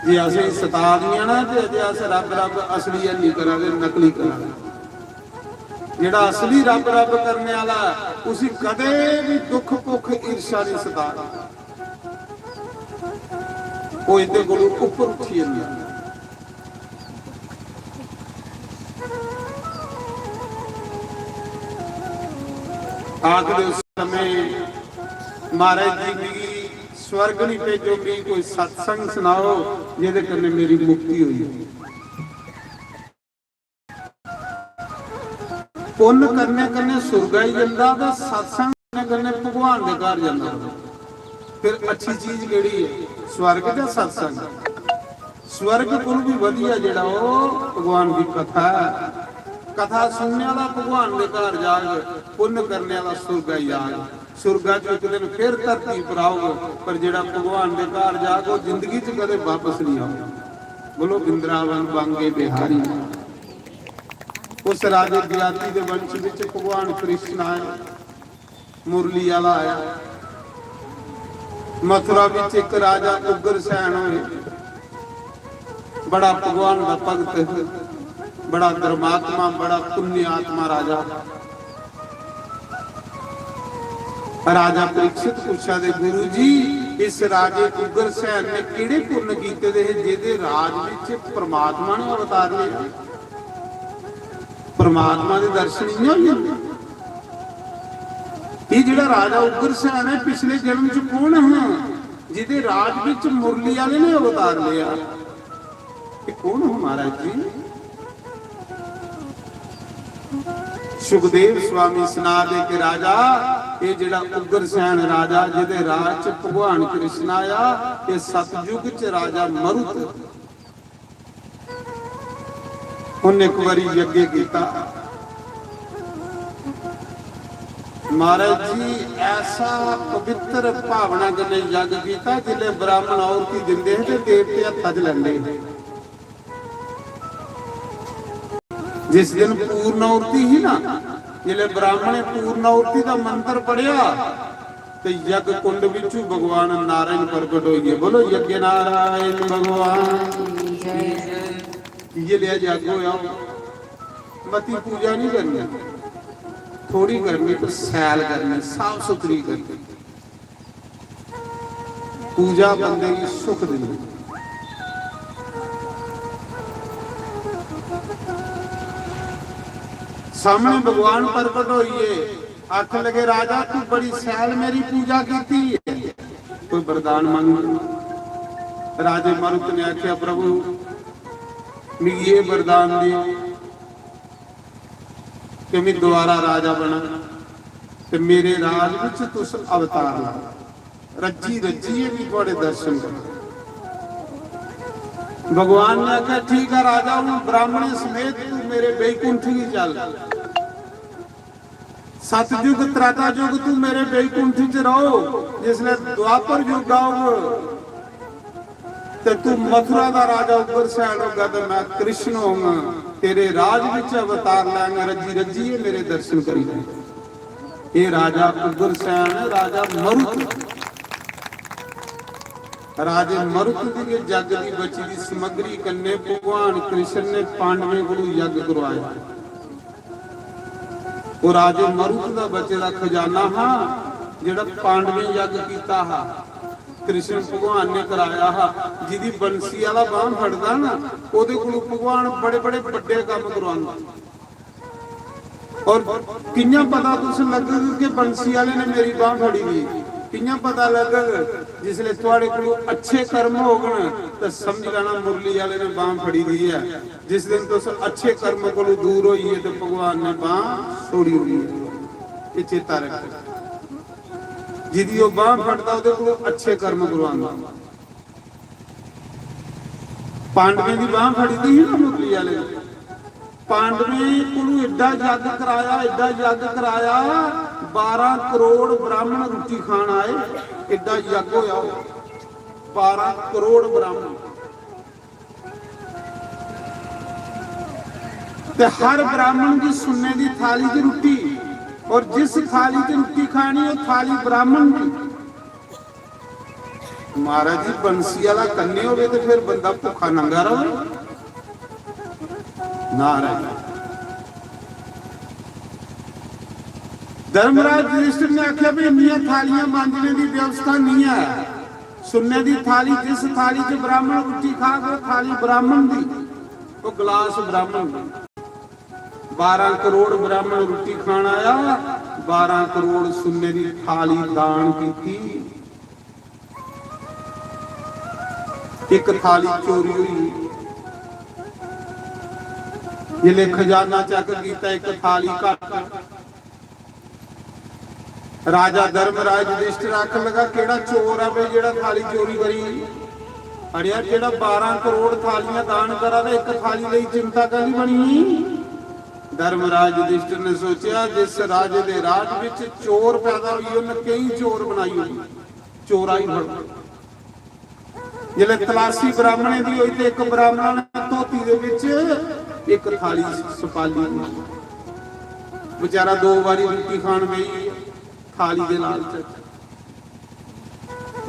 जे असें सता दियां ना, ते अजे अस रब रब असली है नहीं करा दे, नकली करा दे। जेड़ा असली रब रब करने वाला, उसी कदे भी दुख भुख ईर्ष्या नहीं सता। ओह इदे कोलों उपर उठी जंदा। आखदे उस समय, "महाराज जी, मिगी स्वर्ग नहीं भेजो, मिगी कोई सत्संग सनाओ, जेह्दे कन्नै मेरी मुक्ति होई जाए।" पुन्न करने कन्नै सुर्ग आई जंदा ते सत्संग करने कन्नै भगवान दे घर जंदा। फिर अच्छी चीज केह्ड़ी है? स्वर्ग ते सत्संग। स्वर्ग कोलू भी वधिया जेह्ड़ा ओह् भगवान दी कथा ऐ। कथा सुनने वाला भगवान दे घर जाग, पुन्न करने वाला सुर्ग आई जाग। सुर्गा च इक दिन फिर धरती पर आओग, पर जेह्ड़ा भगवान दे घर जाग, ओह् जिंदगी च कदे वापस नहीं आओग। बोलो, "वृंदावन बांके बिहारी।" उस राजे ज्ञाति दे वंश विच भगवान कृष्ण आए, मुरली आला आया। मथुरा विच एक राजा उग्रसेन होए, बड़ा भगवान दा भगत, बड़ा धर्मात्मा, बड़ा पुण्यात्मा राजा। राजा परीक्षित पुच्छा दे, "गुरु जी, इस राजे उग्रसेन ने केड़े पुन्न कीते दे हे, जेदे राज विच परमात्मा ने अवतार लिया?" परमात्मा दे दर्शन इ'यां होई जंदे। एह् जेह्ड़ा राजा उग्रसेन ऐ, पिछले जन्म च कौन हा, जेह्दे राज विच मुरली आले ने अवतार लिया? एह् कौन हा महाराज जी? सुखदेव स्वामी सना दे कि राजा, एह् जेह्ड़ा उग्रसेन राजा, जेह्दे राज च भगवान कृष्ण आया, एह् सतयुग च राजा मरुत। उन्हें एक बारी यज्ञ कीता। महाराज जी, ऐसा पवित्र भावना कन्नै यज्ञ कीता, जिसले ब्राह्मण आहुति दिंदे हे ते देवते हत्था च लैंदे हे। जिस दिन पूर्ण आहुति ही ना, जिसले ब्राह्मण ने पूर्ण आहुति दा मंत्र पढ़िया, ते यज्ञ कुंड विचू भगवान नारायण प्रकट होइए। बोलो, यज्ञ नारायण भगवान की जय। इयै लिया यज्ञ होया। मती पूजा नहीं करनी, थोड़ी करनी, पर सैल करनी, साफ सुथरी करनी। पूजा बंदे गी सुख दिंदी। सामने भगवान प्रकट होइए, आखन लगे, "राजा, तू बड़ी सैल मेरी पूजा कीती है, कोई वरदान मंग।" राजे मरुत ने आख्या, "प्रभु, मिगी ये वरदान दे कि मैं दोबारा राजा बना ते मेरे राज विच तुस अवतार ला, रज्जी रज्जिए भी थुआड़े दर्शन करो।" भगवान ने आख्या, "ठीक है राजा, हूं ब्राह्मणें समेत तू मेरे बैकुंठ गी चल।" सतयुग त्रेता युग तू मेरे बैकुंठ च रहो, जिसले द्वापर युग आओग ते तू मथुरा दा राजा उग्रसेन होगा ते मैं कृष्ण होगा, तेरे राज विच अवतार लैंगा, रज्जी रज्जिए मेरे दर्शन करी लैंगा। ये राजा उग्रसेन, राजा मरुत। राजे मरुत दी गै जग दी बची दी समग्री कन्नै भगवान कृष्ण ने पांडवें कोलों यज्ञ करवाया। वो राजे मरुत दा बचे दा खजाना हा, जेड़ा पांडवें यज्ञ कीता हा, कृष्ण भगवान ने कराया हा। जिदी बंसी आला बांह फड़दा ना, ओदे कोलों भगवान बड़े बड़े बड़े काम करवांदा। और कियां पता तुस लगग कि बंसी आले ने मेरी बांह फड़ी दी? कियां पता लगग? जिसले थुआड़े कोलों अच्छे कर्म होगन, तो समझ लेना मुरली आले ने बांह फड़ी दी है। जिस दिन तुस अच्छे कर्म कोलों दूर होइए, तो भगवान ने बांह छोड़ी होनी है। ये चेता रखो। जिदी वो बांह फड़दा, ओदे कोलों अच्छे कर्म करवांदा। पांडवें दी बांह फड़ी दी ही ना मुरली आले ने। पांडवें कोलू एड्डा यज्ञ कराया, एड्डा यज्ञ कराया, बारह करोड़ ब्राह्मण रुट्टी खान आए, एड्डा यज्ञ होया, बारह करोड़ ब्राह्मण। ते हर ब्राह्मण दी सुन्ने दी थाली च रुट्टी, और जिस थाली च रुट्टी खानी, वो थाली ब्राह्मण दी। महाराज जी, बंसी आला कन्ने होवे ते फिर बंदा भुक्खा नंगा रवे? नाराज। धर्मराज युधिष्ठिर ने आख्या भी इन्नियां थालियां मांजने दी व्यवस्था नहीं है। सुन्ने दी थाली, जिस थाली च ब्राह्मण रुट्टी खाग, वो थाली ब्राह्मण दी, वो गिलास ब्राह्मण दा। बारह करोड़ ब्राह्मण रुट्टी खान आया, बारां करोड़ सुन्ने दी थाली दान कीती। इक थाली चोरी हुई। जिसले खजाना चेक किया, इक थाली घट। राजा धर्मराज युधिष्ठिर आखन लगा, "केड़ा चोर है भाई, जेड़ा थाली चोरी करी?" अड़िया, जेड़ा बारां करोड़ थालियां दान करा, ते इक थाली लेई चिंता काहली बनी? धर्मराज युधिष्ठिर ने सोचा, जिस राजे दे राज विच चोर पैदा होई, उन्हें कई चोर बनाई होई, चोरा ही फड़। जिसलै तलाशी ब्राह्मणें दी होई, ते इक ब्राह्मण ने धोती दे विच इक थाली सपाली। बेचारा दो बारी रुट्टी खान बेही, थाली दे लालच च।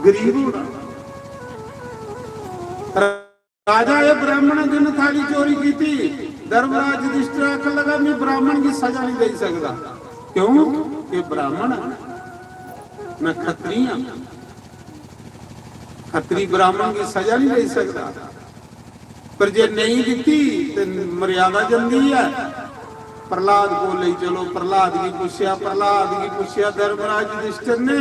गरीब होना। राजा, ये ब्राह्मण जिन थाली चोरी की थी। धर्मराज युधिष्ठिर आखन लगा, "मैं ब्राह्मण की सजा नहीं दे सकता।" क्यों? ये ब्राह्मण है, मैं खत्री हाँ। खत्री ब्राह्मण की सजा नहीं दे सकता। पर जे नहीं दिती, ते मर्यादा जंदी है। प्रहलाद कोल लेई चलो, प्रहलाद गी पुच्छेआ, प्रहलाद गी पुच्छेआ धर्मराज युधिष्ठिर ने,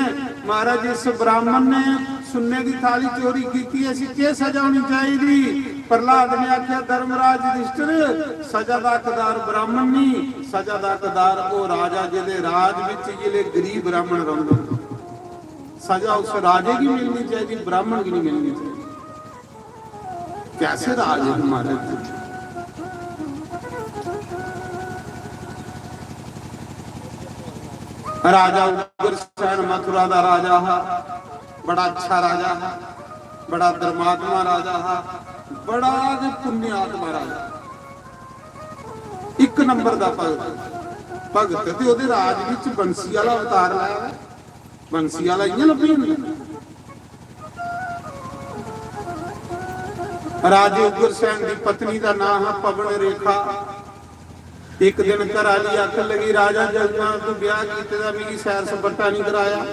"महाराज, इस ब्राह्मण ने सुन्ने दी थाली चोरी कीती, इसी केह् सजा होनी चाहिदी?" प्रहलाद ने आखेआ, "धर्मराज युधिष्ठिर, सजा दा हकदार ब्राह्मण नहीं, सजा दा हकदार ओह् राजा जेह्दे राज विच जिले गरीब ब्राह्मण रौंह्दे। सजा उस राजे गी मिलनी चाहिदी, ब्राह्मण गी नहीं मिलनी चाहिदी।" कैसे राज है महाराज जी? राजा उग्रसेन मथुरा दा राजा हा, बड़ा अच्छा राजा हा, बड़ा धर्मात्मा राजा हा, बड़ा गै पुण्यात्मा राजा, इक नंबर दा भगत। भगत ते ओहदे राज विच बंसी आह्ला अवतार लाया। बंसी आह्ला इ'यां लब्भी जंदा। राजे उग्रसेन दी पत्नी दा नांऽ हा पवन रेखा। इक दिन घर आह्ली आखन लगी, "राजा, जदूं दा तूं ब्याह कीते दा, मिगी सैर सपाटा नहीं कराया।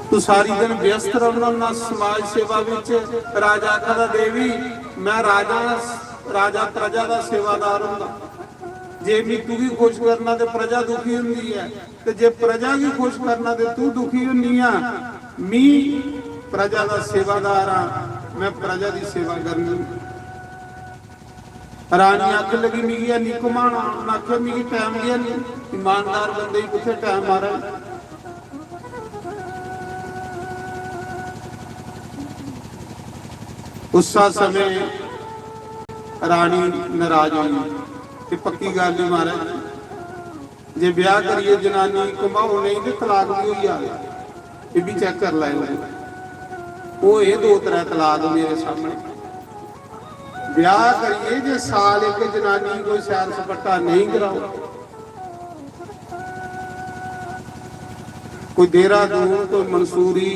तू सारी दिन व्यस्त रौह्ना होन्ना समाज सेवा विच।" राजा आखदा, "देवी, मैं राजा, राजा प्रजा दा सेवादार होंदा। जे मैं तुगी खुश करना ते प्रजा दुखी होंदी है, ते जे प्रजा गी खुश करना ते तू दुखी होनी आ। मी प्रजा दा सेवादार हां, मैं प्रजा दी सेवा करनी।" रानी आखन लगी, "मिगी है नहीं घुमाना।" उन्हें आखेआ, "मिगी टाइम गै है नहीं, ईमानदार बंदे गी कुत्थै टाइम मारा।" उस्सा समय रानी नाराज होई। ते पक्की गल्ल ही महाराज, जे ब्याह करियै जनानी घुमाओ नहीं ते तलाक भी होई जावे। ये भी चेक कर लैओ। ओह् एह् दो त्रै तलाक मेरे सामने। ब्याह करियै जे साल इक जनानी कोई सैर सपाटा नहीं कराओ, कोई देहरादून, कोई मंसूरी,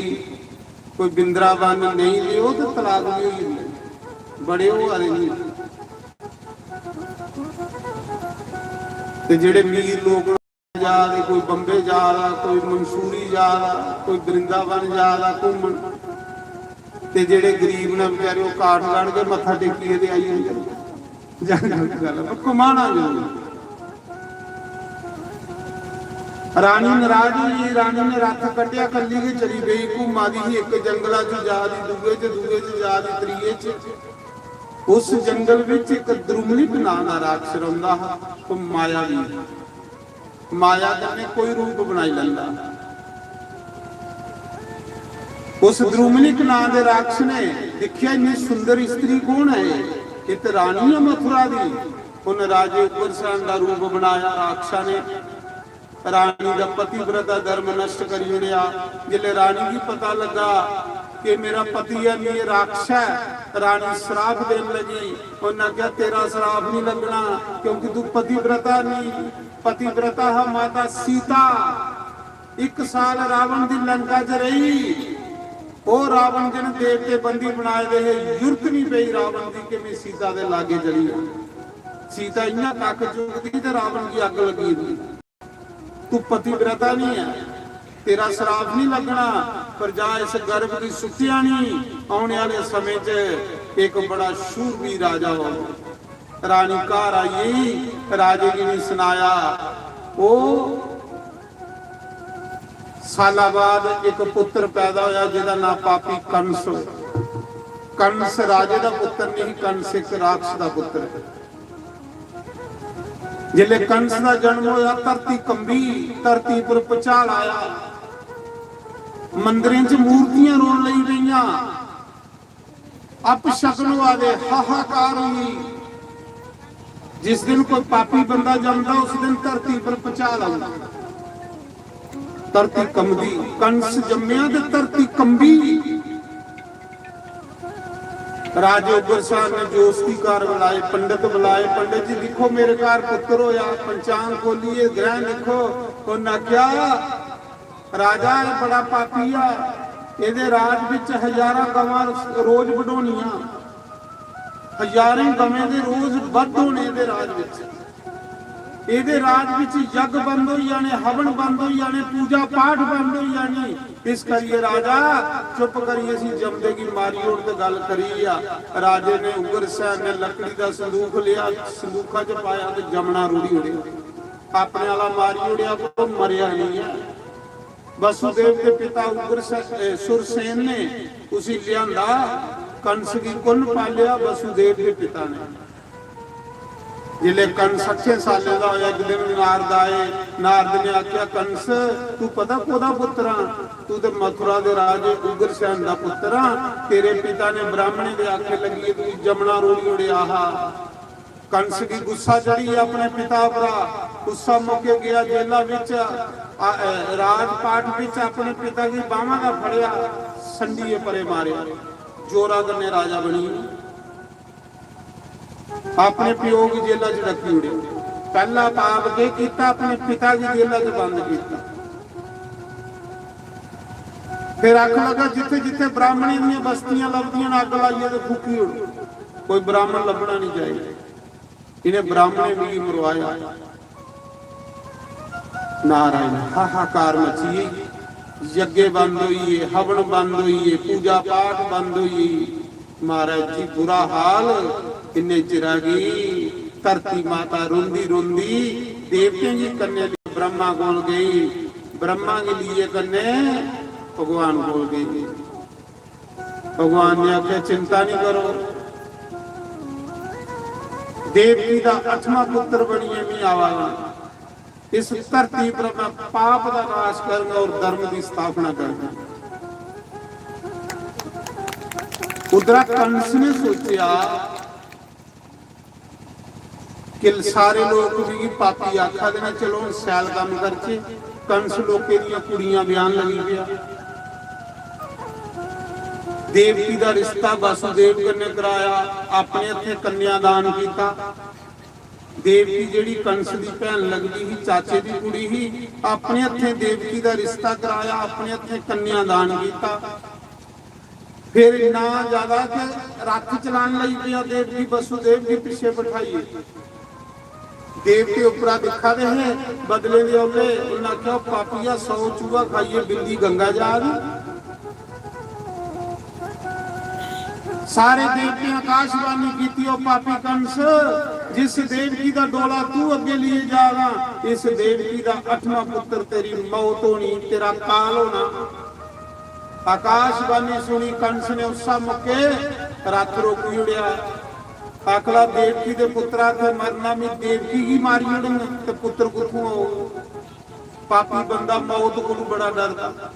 कोई बिंद्रावन नहीं लियो तो तलाक भी होई जंदे। बड़े होआ दे नहीं। ते जेड़े मीर लोग जा दे, कोई बम्बे जा दा, कोई मंसूरी जा दा, कोई वृंदावन जा दा घूमन। ते जेड़े गरीब ने बेचारे, ओह् काठगढ़ गै मत्था टेकियै ते आई जंदे। जां गलत गल्ल ऐ, पर कमाना जरूर। रानी नाराज होई गेई। रानी ने रथ कड्ढेआ, कल्ली गै चली पेई। घूमा दी ही, इक जंगला च जा दी, दूए च, दूए च जा दी, त्रिये च। उस जंगल विच इक द्रुमलिक नां दा राक्षस रौंह्दा हा, ओह् मायावी हा। माया कन्नै कोई रूप बनाई लैंदा। उस द्रुमलिक नां दे राक्षस ने दिक्खेआ, "इन्नी सुंदर स्त्री कौन है? एह् ते रानी है मथुरा दी।" उन राजे उग्रसेन दा रूप बनाया राक्षस ने। रानी दा पतिव्रता धर्म नष्ट करी ओड़ेआ। जिसले रानी गी पता लगा कि मेरा पति है, नहीं, एह् राक्षस है, रानी श्राप देन लगी। उन्हें आखेआ, "तेरा श्राप नहीं लगना, क्योंकि तू पतिव्रता नहीं।" पतिव्रता हा माता सीता। इक साल रावण दी लंका च रेही। ओह् रावण जिन देवते बंदी बनाए दे हे, जुर्त नहीं पेई रावण दी कि मैं सीता दे लागे चली जां। सीता इयां कक्ख चुकदी ते रावण गी अग्ग लगी जंदी। तू पतिव्रता नहीं है, तेरा श्राप नहीं लगना, पर जा इस गर्भ गी सुट्टिया नहीं, आने वाले समय च एक बड़ा शूरवीर राजा होगा। रानी घर आई गेई, राजे गी नहीं सनाया। ओह् साला बाद इक पुत्र पैदा होया, जेदा नां पापी कंस। कंस राजे दा पुत्र नहीं, कंस इक राक्षस दा पुत्र है। जिसले कंस दा जन्म होया, धरती कंबी, धरती पर भुचाल आया, मंदिरें च मूर्तियां रोन लगी पेइयां, अपशकन होआ दे, हाहाकार हुई। जिस दिन कोई पापी बंदा जमदा, उस दिन धरती पर भुचाल आंदा, धरती कंबदी। कंस जम्मया ते धरती कंबी। राजे उग्रसेन ने जोस्तीकार बुलाए, पंडित बुलाए, "पंडित जी, दिक्खो, मेरे घर पुत्र होया, पंचांग खोलिए, ग्रह लिखो।" उन्हें आख्या, "राजा, एह् बड़ा पापी आ, एह्दे राज बिच हजारां गवां रोज बढोनियां, हजारें गवें दे रोज बध होने एह्दे राज बिच। एह्दे राज बिच यज्ञ बंद होई जाने, हवन बंद होई जाने, पूजा पाठ बंद होई जानी। इस करियै राजा, चुप करियै इसी जमदे गी मारी ओड़ ते गल्ल करी आ।" राजे ने, उग्रसेन ने लकड़ी दा संदूख लिया, संदूखा च पाया ते जमना रूढ़ी ओड़ेआ। अपने आला मारी ओड़ेआ, पर ओह् मरेआ नहीं ऐ। वसुदेव के पिता उग्र से-, ए, सुरसेन ने उसी लियांदा, कंस गी कुन्न पालेआ? वसुदेव के पिता ने। जिसले कंस अठें सालें दा होया, इक दिन नारद आए, नारद ने आख्या, "कंस, तू पता कोदा पुत्र आ? तू ते मथुरा दे राजे उग्रसेन दा पुत्र आ। तेरे पिता ने ब्राह्मणे दे आखे लगिए तू जमना रोड़ी ओड़ेआ हा।" कंस गी गुस्सा चढ़ी गेआ अपने पिता परा, गुस्सा मुक्के गया जेला विच, आ, ए, राजपाट विच अपने पिता गी बांह्वां दा फड़ेआ, संडिये परे मारेआ, जोरा कन्नै राजा बनी। अपने प्यो गी जेला च रखी ओड़ेआ। पैह्ला पाप केह् कीता? अपने पिता गी जेला च बंद कीता। फिर आखन लगा, "जित्थे जित्थे ब्राह्मणें दियां बस्तियां लभदियां न, अग्ग लाइयै ते फूकी ओड़ो, कोई ब्राह्मण लब्भना नहीं चाहिए।" इन्हें ब्राह्मणें मिगी मरवाया। नारायण, हाहाकार मची गई। यज्ञ बंद होई गे, हवन बंद होई गे, पूजा पाठ बंद होई गई। महाराज जी, बुरा हाल। इन्ने चिरा गी धरती माता रोंदी रोंदी देवतें गी कन्ने ब्रह्मा कोल गई, ब्रह्मा गी लिए कन्ने भगवान कोल गई। भगवान ने आख्या, "चिंता नहीं करो, देवकी दा अठवां पुत्र बनिए मैं आवांगा। इस धरती पर मैं पाप का नाश करूंगा और धर्म की स्थापना करूंगा।" उधरा कंस ने सोचा कि सारे लोग मिगी पापी आखा दे न, चलो हुन शैल कम्म करचे। कंस लोकें दियां कुड़ियां ब्याहन लगी पेआ। देवकी दा रिश्ता वासुदेव कन्नै कराया, अपने हत्थें कन्यादान कीता। देवकी जेह्ड़ी कंस दी भैन लगदी ही, चाचे दी कुड़ी ही, अपने हत्थें देवकी दा रिश्ता कराया, अपने हत्थें कन्यादान कीता। फिर इन्ना ज्यादा कि रथ चलान लगी पेआ देवकी वसुदेव गी पिच्छे बठाइयै। देवते उप्परा दिक्खा दे हे, बदले दे औले, उन्हें आखेआ, "पापिया, सौ चूहा खाइयै बिंदी गंगा जा दी।" सारे देवतें आकाशवाणी कीती, "ओ पापी कंस, जिस देवकी दा डोला तू अग्गे लिए जागा, इस देवकी दा अठवां पुत्र तेरी मौत होनी, तेरा काल होना।" आकाशवाणी सुनी कंस ने उस्सा मौके रथ रोकी उड़ेआ। आखला, "देवकी दे पुत्रा, ते मरना, मैं देवकी गी मारी ओड़न ते पुत्र कुत्थों होग?" पापी बंदा मौत कोलू बड़ा डरदा।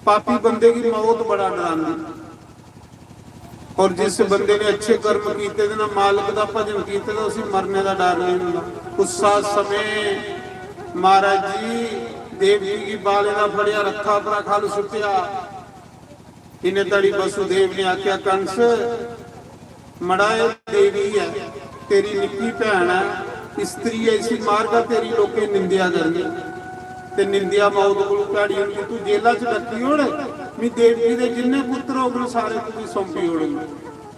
पापी बंदे गी मौत बड़ा डरांदी। और जिस बंदे ने अच्छे कर्म कीते दे ना, मालक दा भजन कीते दा, उसी मरने दा डर नहीं होंदा। उस्सा समय महाराज जी देवकी गी बाले दा फड़िया, रथा परा खल सुट्टिया। इन्हें धड़ी वसुदेव ने आख्या, "कंस, मड़ा, एह् देवी ऐ, तेरी निक्की भैन ऐ, स्त्री ऐ, इसी मारगा, तेरी लोकें निंदेआ करनी ते निंदेआ मौत कोलू भैड़ी होनी। तू जेला च रक्खी ओड़, मी देवकी दे जिन्ने पुत्र होगन, सारे तुगी सौंपी ओड़न।"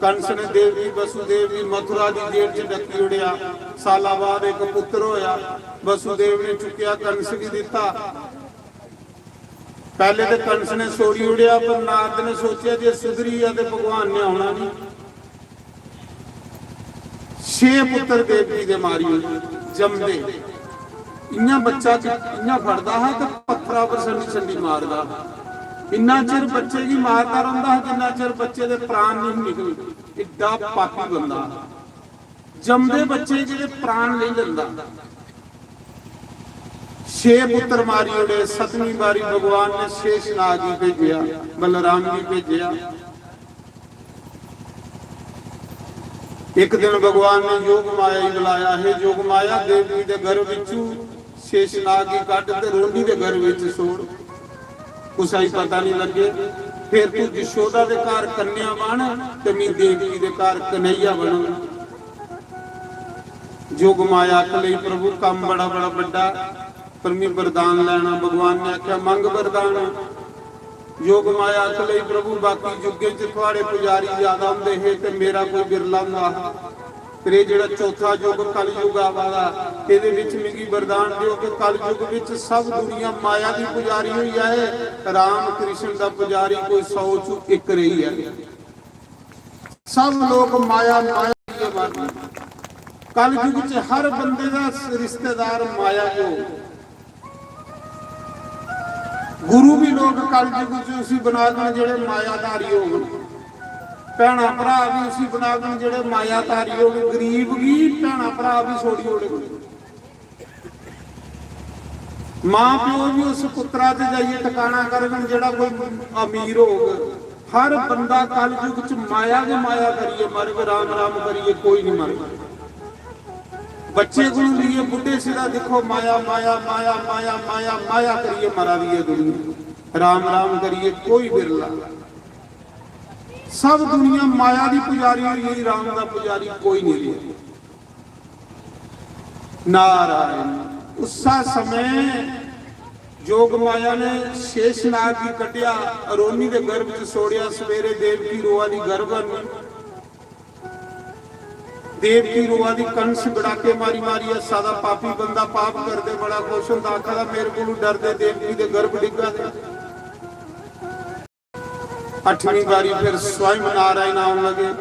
कंस ने देवकी वसुदेव गी मथुरा दी जेल च रक्खी ओड़ेआ। साला बाद इक पुत्र होया, वसुदेव ने चुक्केआ, कंस गी दित्ता। पहले ते कंस ने छोड़ी ओड़ेआ, पर नारद ने सोचेआ जे सुधरी गेआ ते भगवान ने औना नहीं। छे पुत्र देवकी दे मारी ओड़े, जमदे। इ'यां बच्चा कि-, इ'यां फड़दा हा ते पत्थरा पर संडी संडी मारदा हा। इन्ना चिर बच्चे गी मारदा रौंह्दा हा जिन्ना चिर बच्चे दे प्राण नहीं निकलदे। एड्डा पापी बंदा हा। जमदे बच्चे गी ते प्राण लेई लैंदा। छे पुत्र मारी ओड़े। सतवीं बारी भगवान ने शेषनाग गी भेजेआ, बलराम गी भेजेआ। एक दिन भगवान ने योग माया गी बुलाया, "हे योग माया, देवकी दे गर्भ विचू शेषनाग गी कड्ढ ते रोनी दे गर्भ विच छोड़, कुसै गी पता नहीं लगे। फिर तू यशोदा दे घर कन्या बन ते मी देवकी दे घर कन्हैया बन।" योग माया आखन लगी, "प्रभु, कम्म बड़ा बड़ा बड्डा, पर मी वरदान लैना।" भगवान ने आख्या, "मंग वरदान।" योग माया आखन लगी, "प्रभु, बाकी युगें च थुआड़े पुजारी ज्यादा होंदे हे ते मेरा कोई बिरला होंदा हा, पर एह् जेह्ड़ा चौथा युग कलयुग आवा दा, एह्दे विच मिगी वरदान देओ कि कलयुग विच सब दुनिया माया दी पुजारी होई जाए, राम कृष्ण दा पुजारी कोई सौ चू इक रेही जाए।" सब लोग माया, माया करियै मरदे। कलयुग च हर बंदे दा रिश्तेदार माया गै होग। गुरु भी लोग कलयुग च उसी बनागन जेह्ड़े मायाधारी होगन। भैणा भ्राऽ भी उसी बनागन जेह्ड़े मायाधारी होगन। गरीब गी भैणा भ्राऽ भी छोड़ी ओड़गन। मां प्यो भी उस पुत्तरा च जाइयै टकाना करङन जेह्ड़ा कोई अमीर होग। हर बंदा कलयुग च माया गै माया करियै मरग, राम राम करियै कोई नहीं मरग। बच्चे कोला लेइयै बुड्ढे सिरा दिक्खो, माया, माया, माया, माया, माया, माया करियै मरा दी ऐ दुनिया। राम राम करियै कोई बिरला। सब दुनिया माया दी पुजारी होई गेई, राम दा पुजारी कोई नहीं रेहा। नारायण। उस्सा समय जोग माया ने शेषनाग गी कड्ढेआ, अरोनी दे गर्भ च सोड़ेआ। सवेरे देवकी रोआ दी गर्भ हन्नी। देवकी रोआ दी, कंस गड़ाके मारी मारी, "ऐसा दा पापी बंदा पाप करदे बड़ा खुश होंदा, आखदा मेरे कोलू डरदे देवकी दे गर्भ डिग्गा दे।" अठवीं बारी फिर स्वयं नारायण आउन लगे,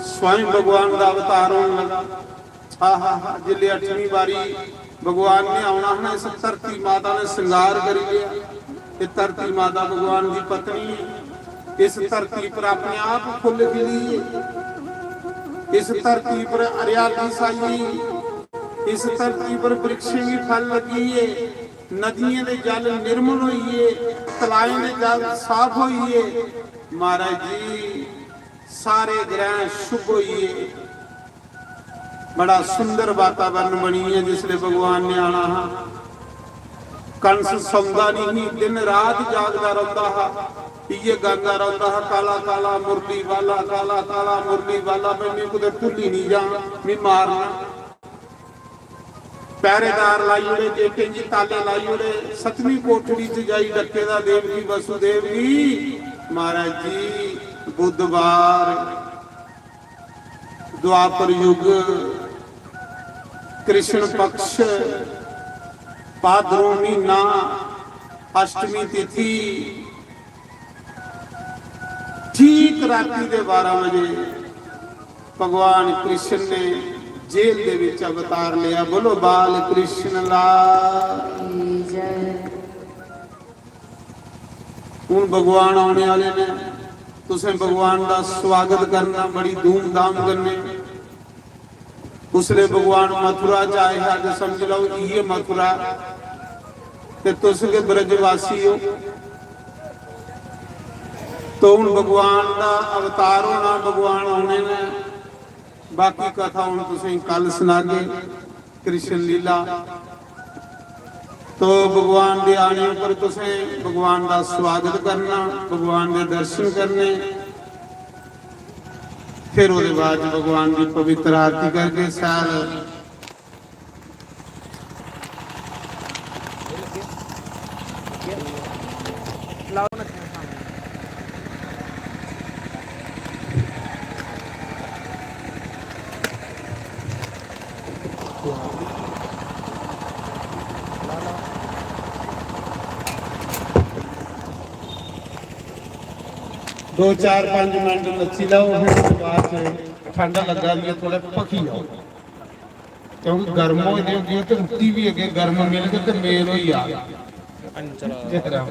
स्वयं भगवान दा अवतार होन लगा। हा हा हा, जिसले अठवीं बारी भगवान ने आना हा ना, इस धरती माता ने श्रृंगार करी लिया। ये धरती माता भगवान की पत्नी है। इस धरती पर अपने आप फुल खिली है। इस धरती पर हरियाली छाई है। इस धरती पर वृक्षों की फल लगी है। नदियों के जल निर्मल होइए, तलाएं के जल साफ होइए। महाराज जी, सारे ग्रह शुभ होइए। बड़ा सुंदर वातावरण बनी है। जिसले भगवान ने आना हा, कंस सौंदा नहीं ही, दिन रात जागदा रौंदा हा, इये गांदा रौंदा हा, "काला काला मुरली वाला, काला काला मुरली वाला, मैं मी कुते भुल्ली नहीं जा, मी मारना।" पहरेदार लाई ओड़े, गेटें गी ताले लाई ओड़े। सतवीं कोठड़ी च जाई डके दा देवकी वसुदेव गी, महाराज जी, बुधवार, द्वापर युग, कृष्ण पक्ष, भादरों महीना, अष्टमी तिथि, ठीक राती दे बारह बजे भगवान कृष्ण ने जेल दे विच अवतार लिया। बोलो, बाल कृष्ण लाल की जय। हुन भगवान आने वाले ने, तुसें भगवान दा स्वागत करना बड़ी धूमधाम कन्नै। उसले भगवान मथुरा च आए हा, ते समझ लो, इये मथुरा, ते तुस गै ब्रजवासी हो। तो हुन भगवान दा अवतार होना, भगवान औने ने। बाकी कथा हुन तुसें कल सनागे, कृष्ण लीला। तो भगवान दे आने उप्पर तुसें भगवान दा स्वागत करना, भगवान दे दर्शन करने, फिर ओह्दे बाद च भगवान दी पवित्र आरती करगे। शैल दो चार पंज मिनट नच्ची लैओ, फिर उसदे बाद च ठंड लग्गा दी ऐ, थोह्ड़े भखी जाओ, क्योंकि गर्म होई दी होंदी ऐ ते रुट्टी बी अग्गें गर्म मिलग ते मेल होई जाग। जय राम।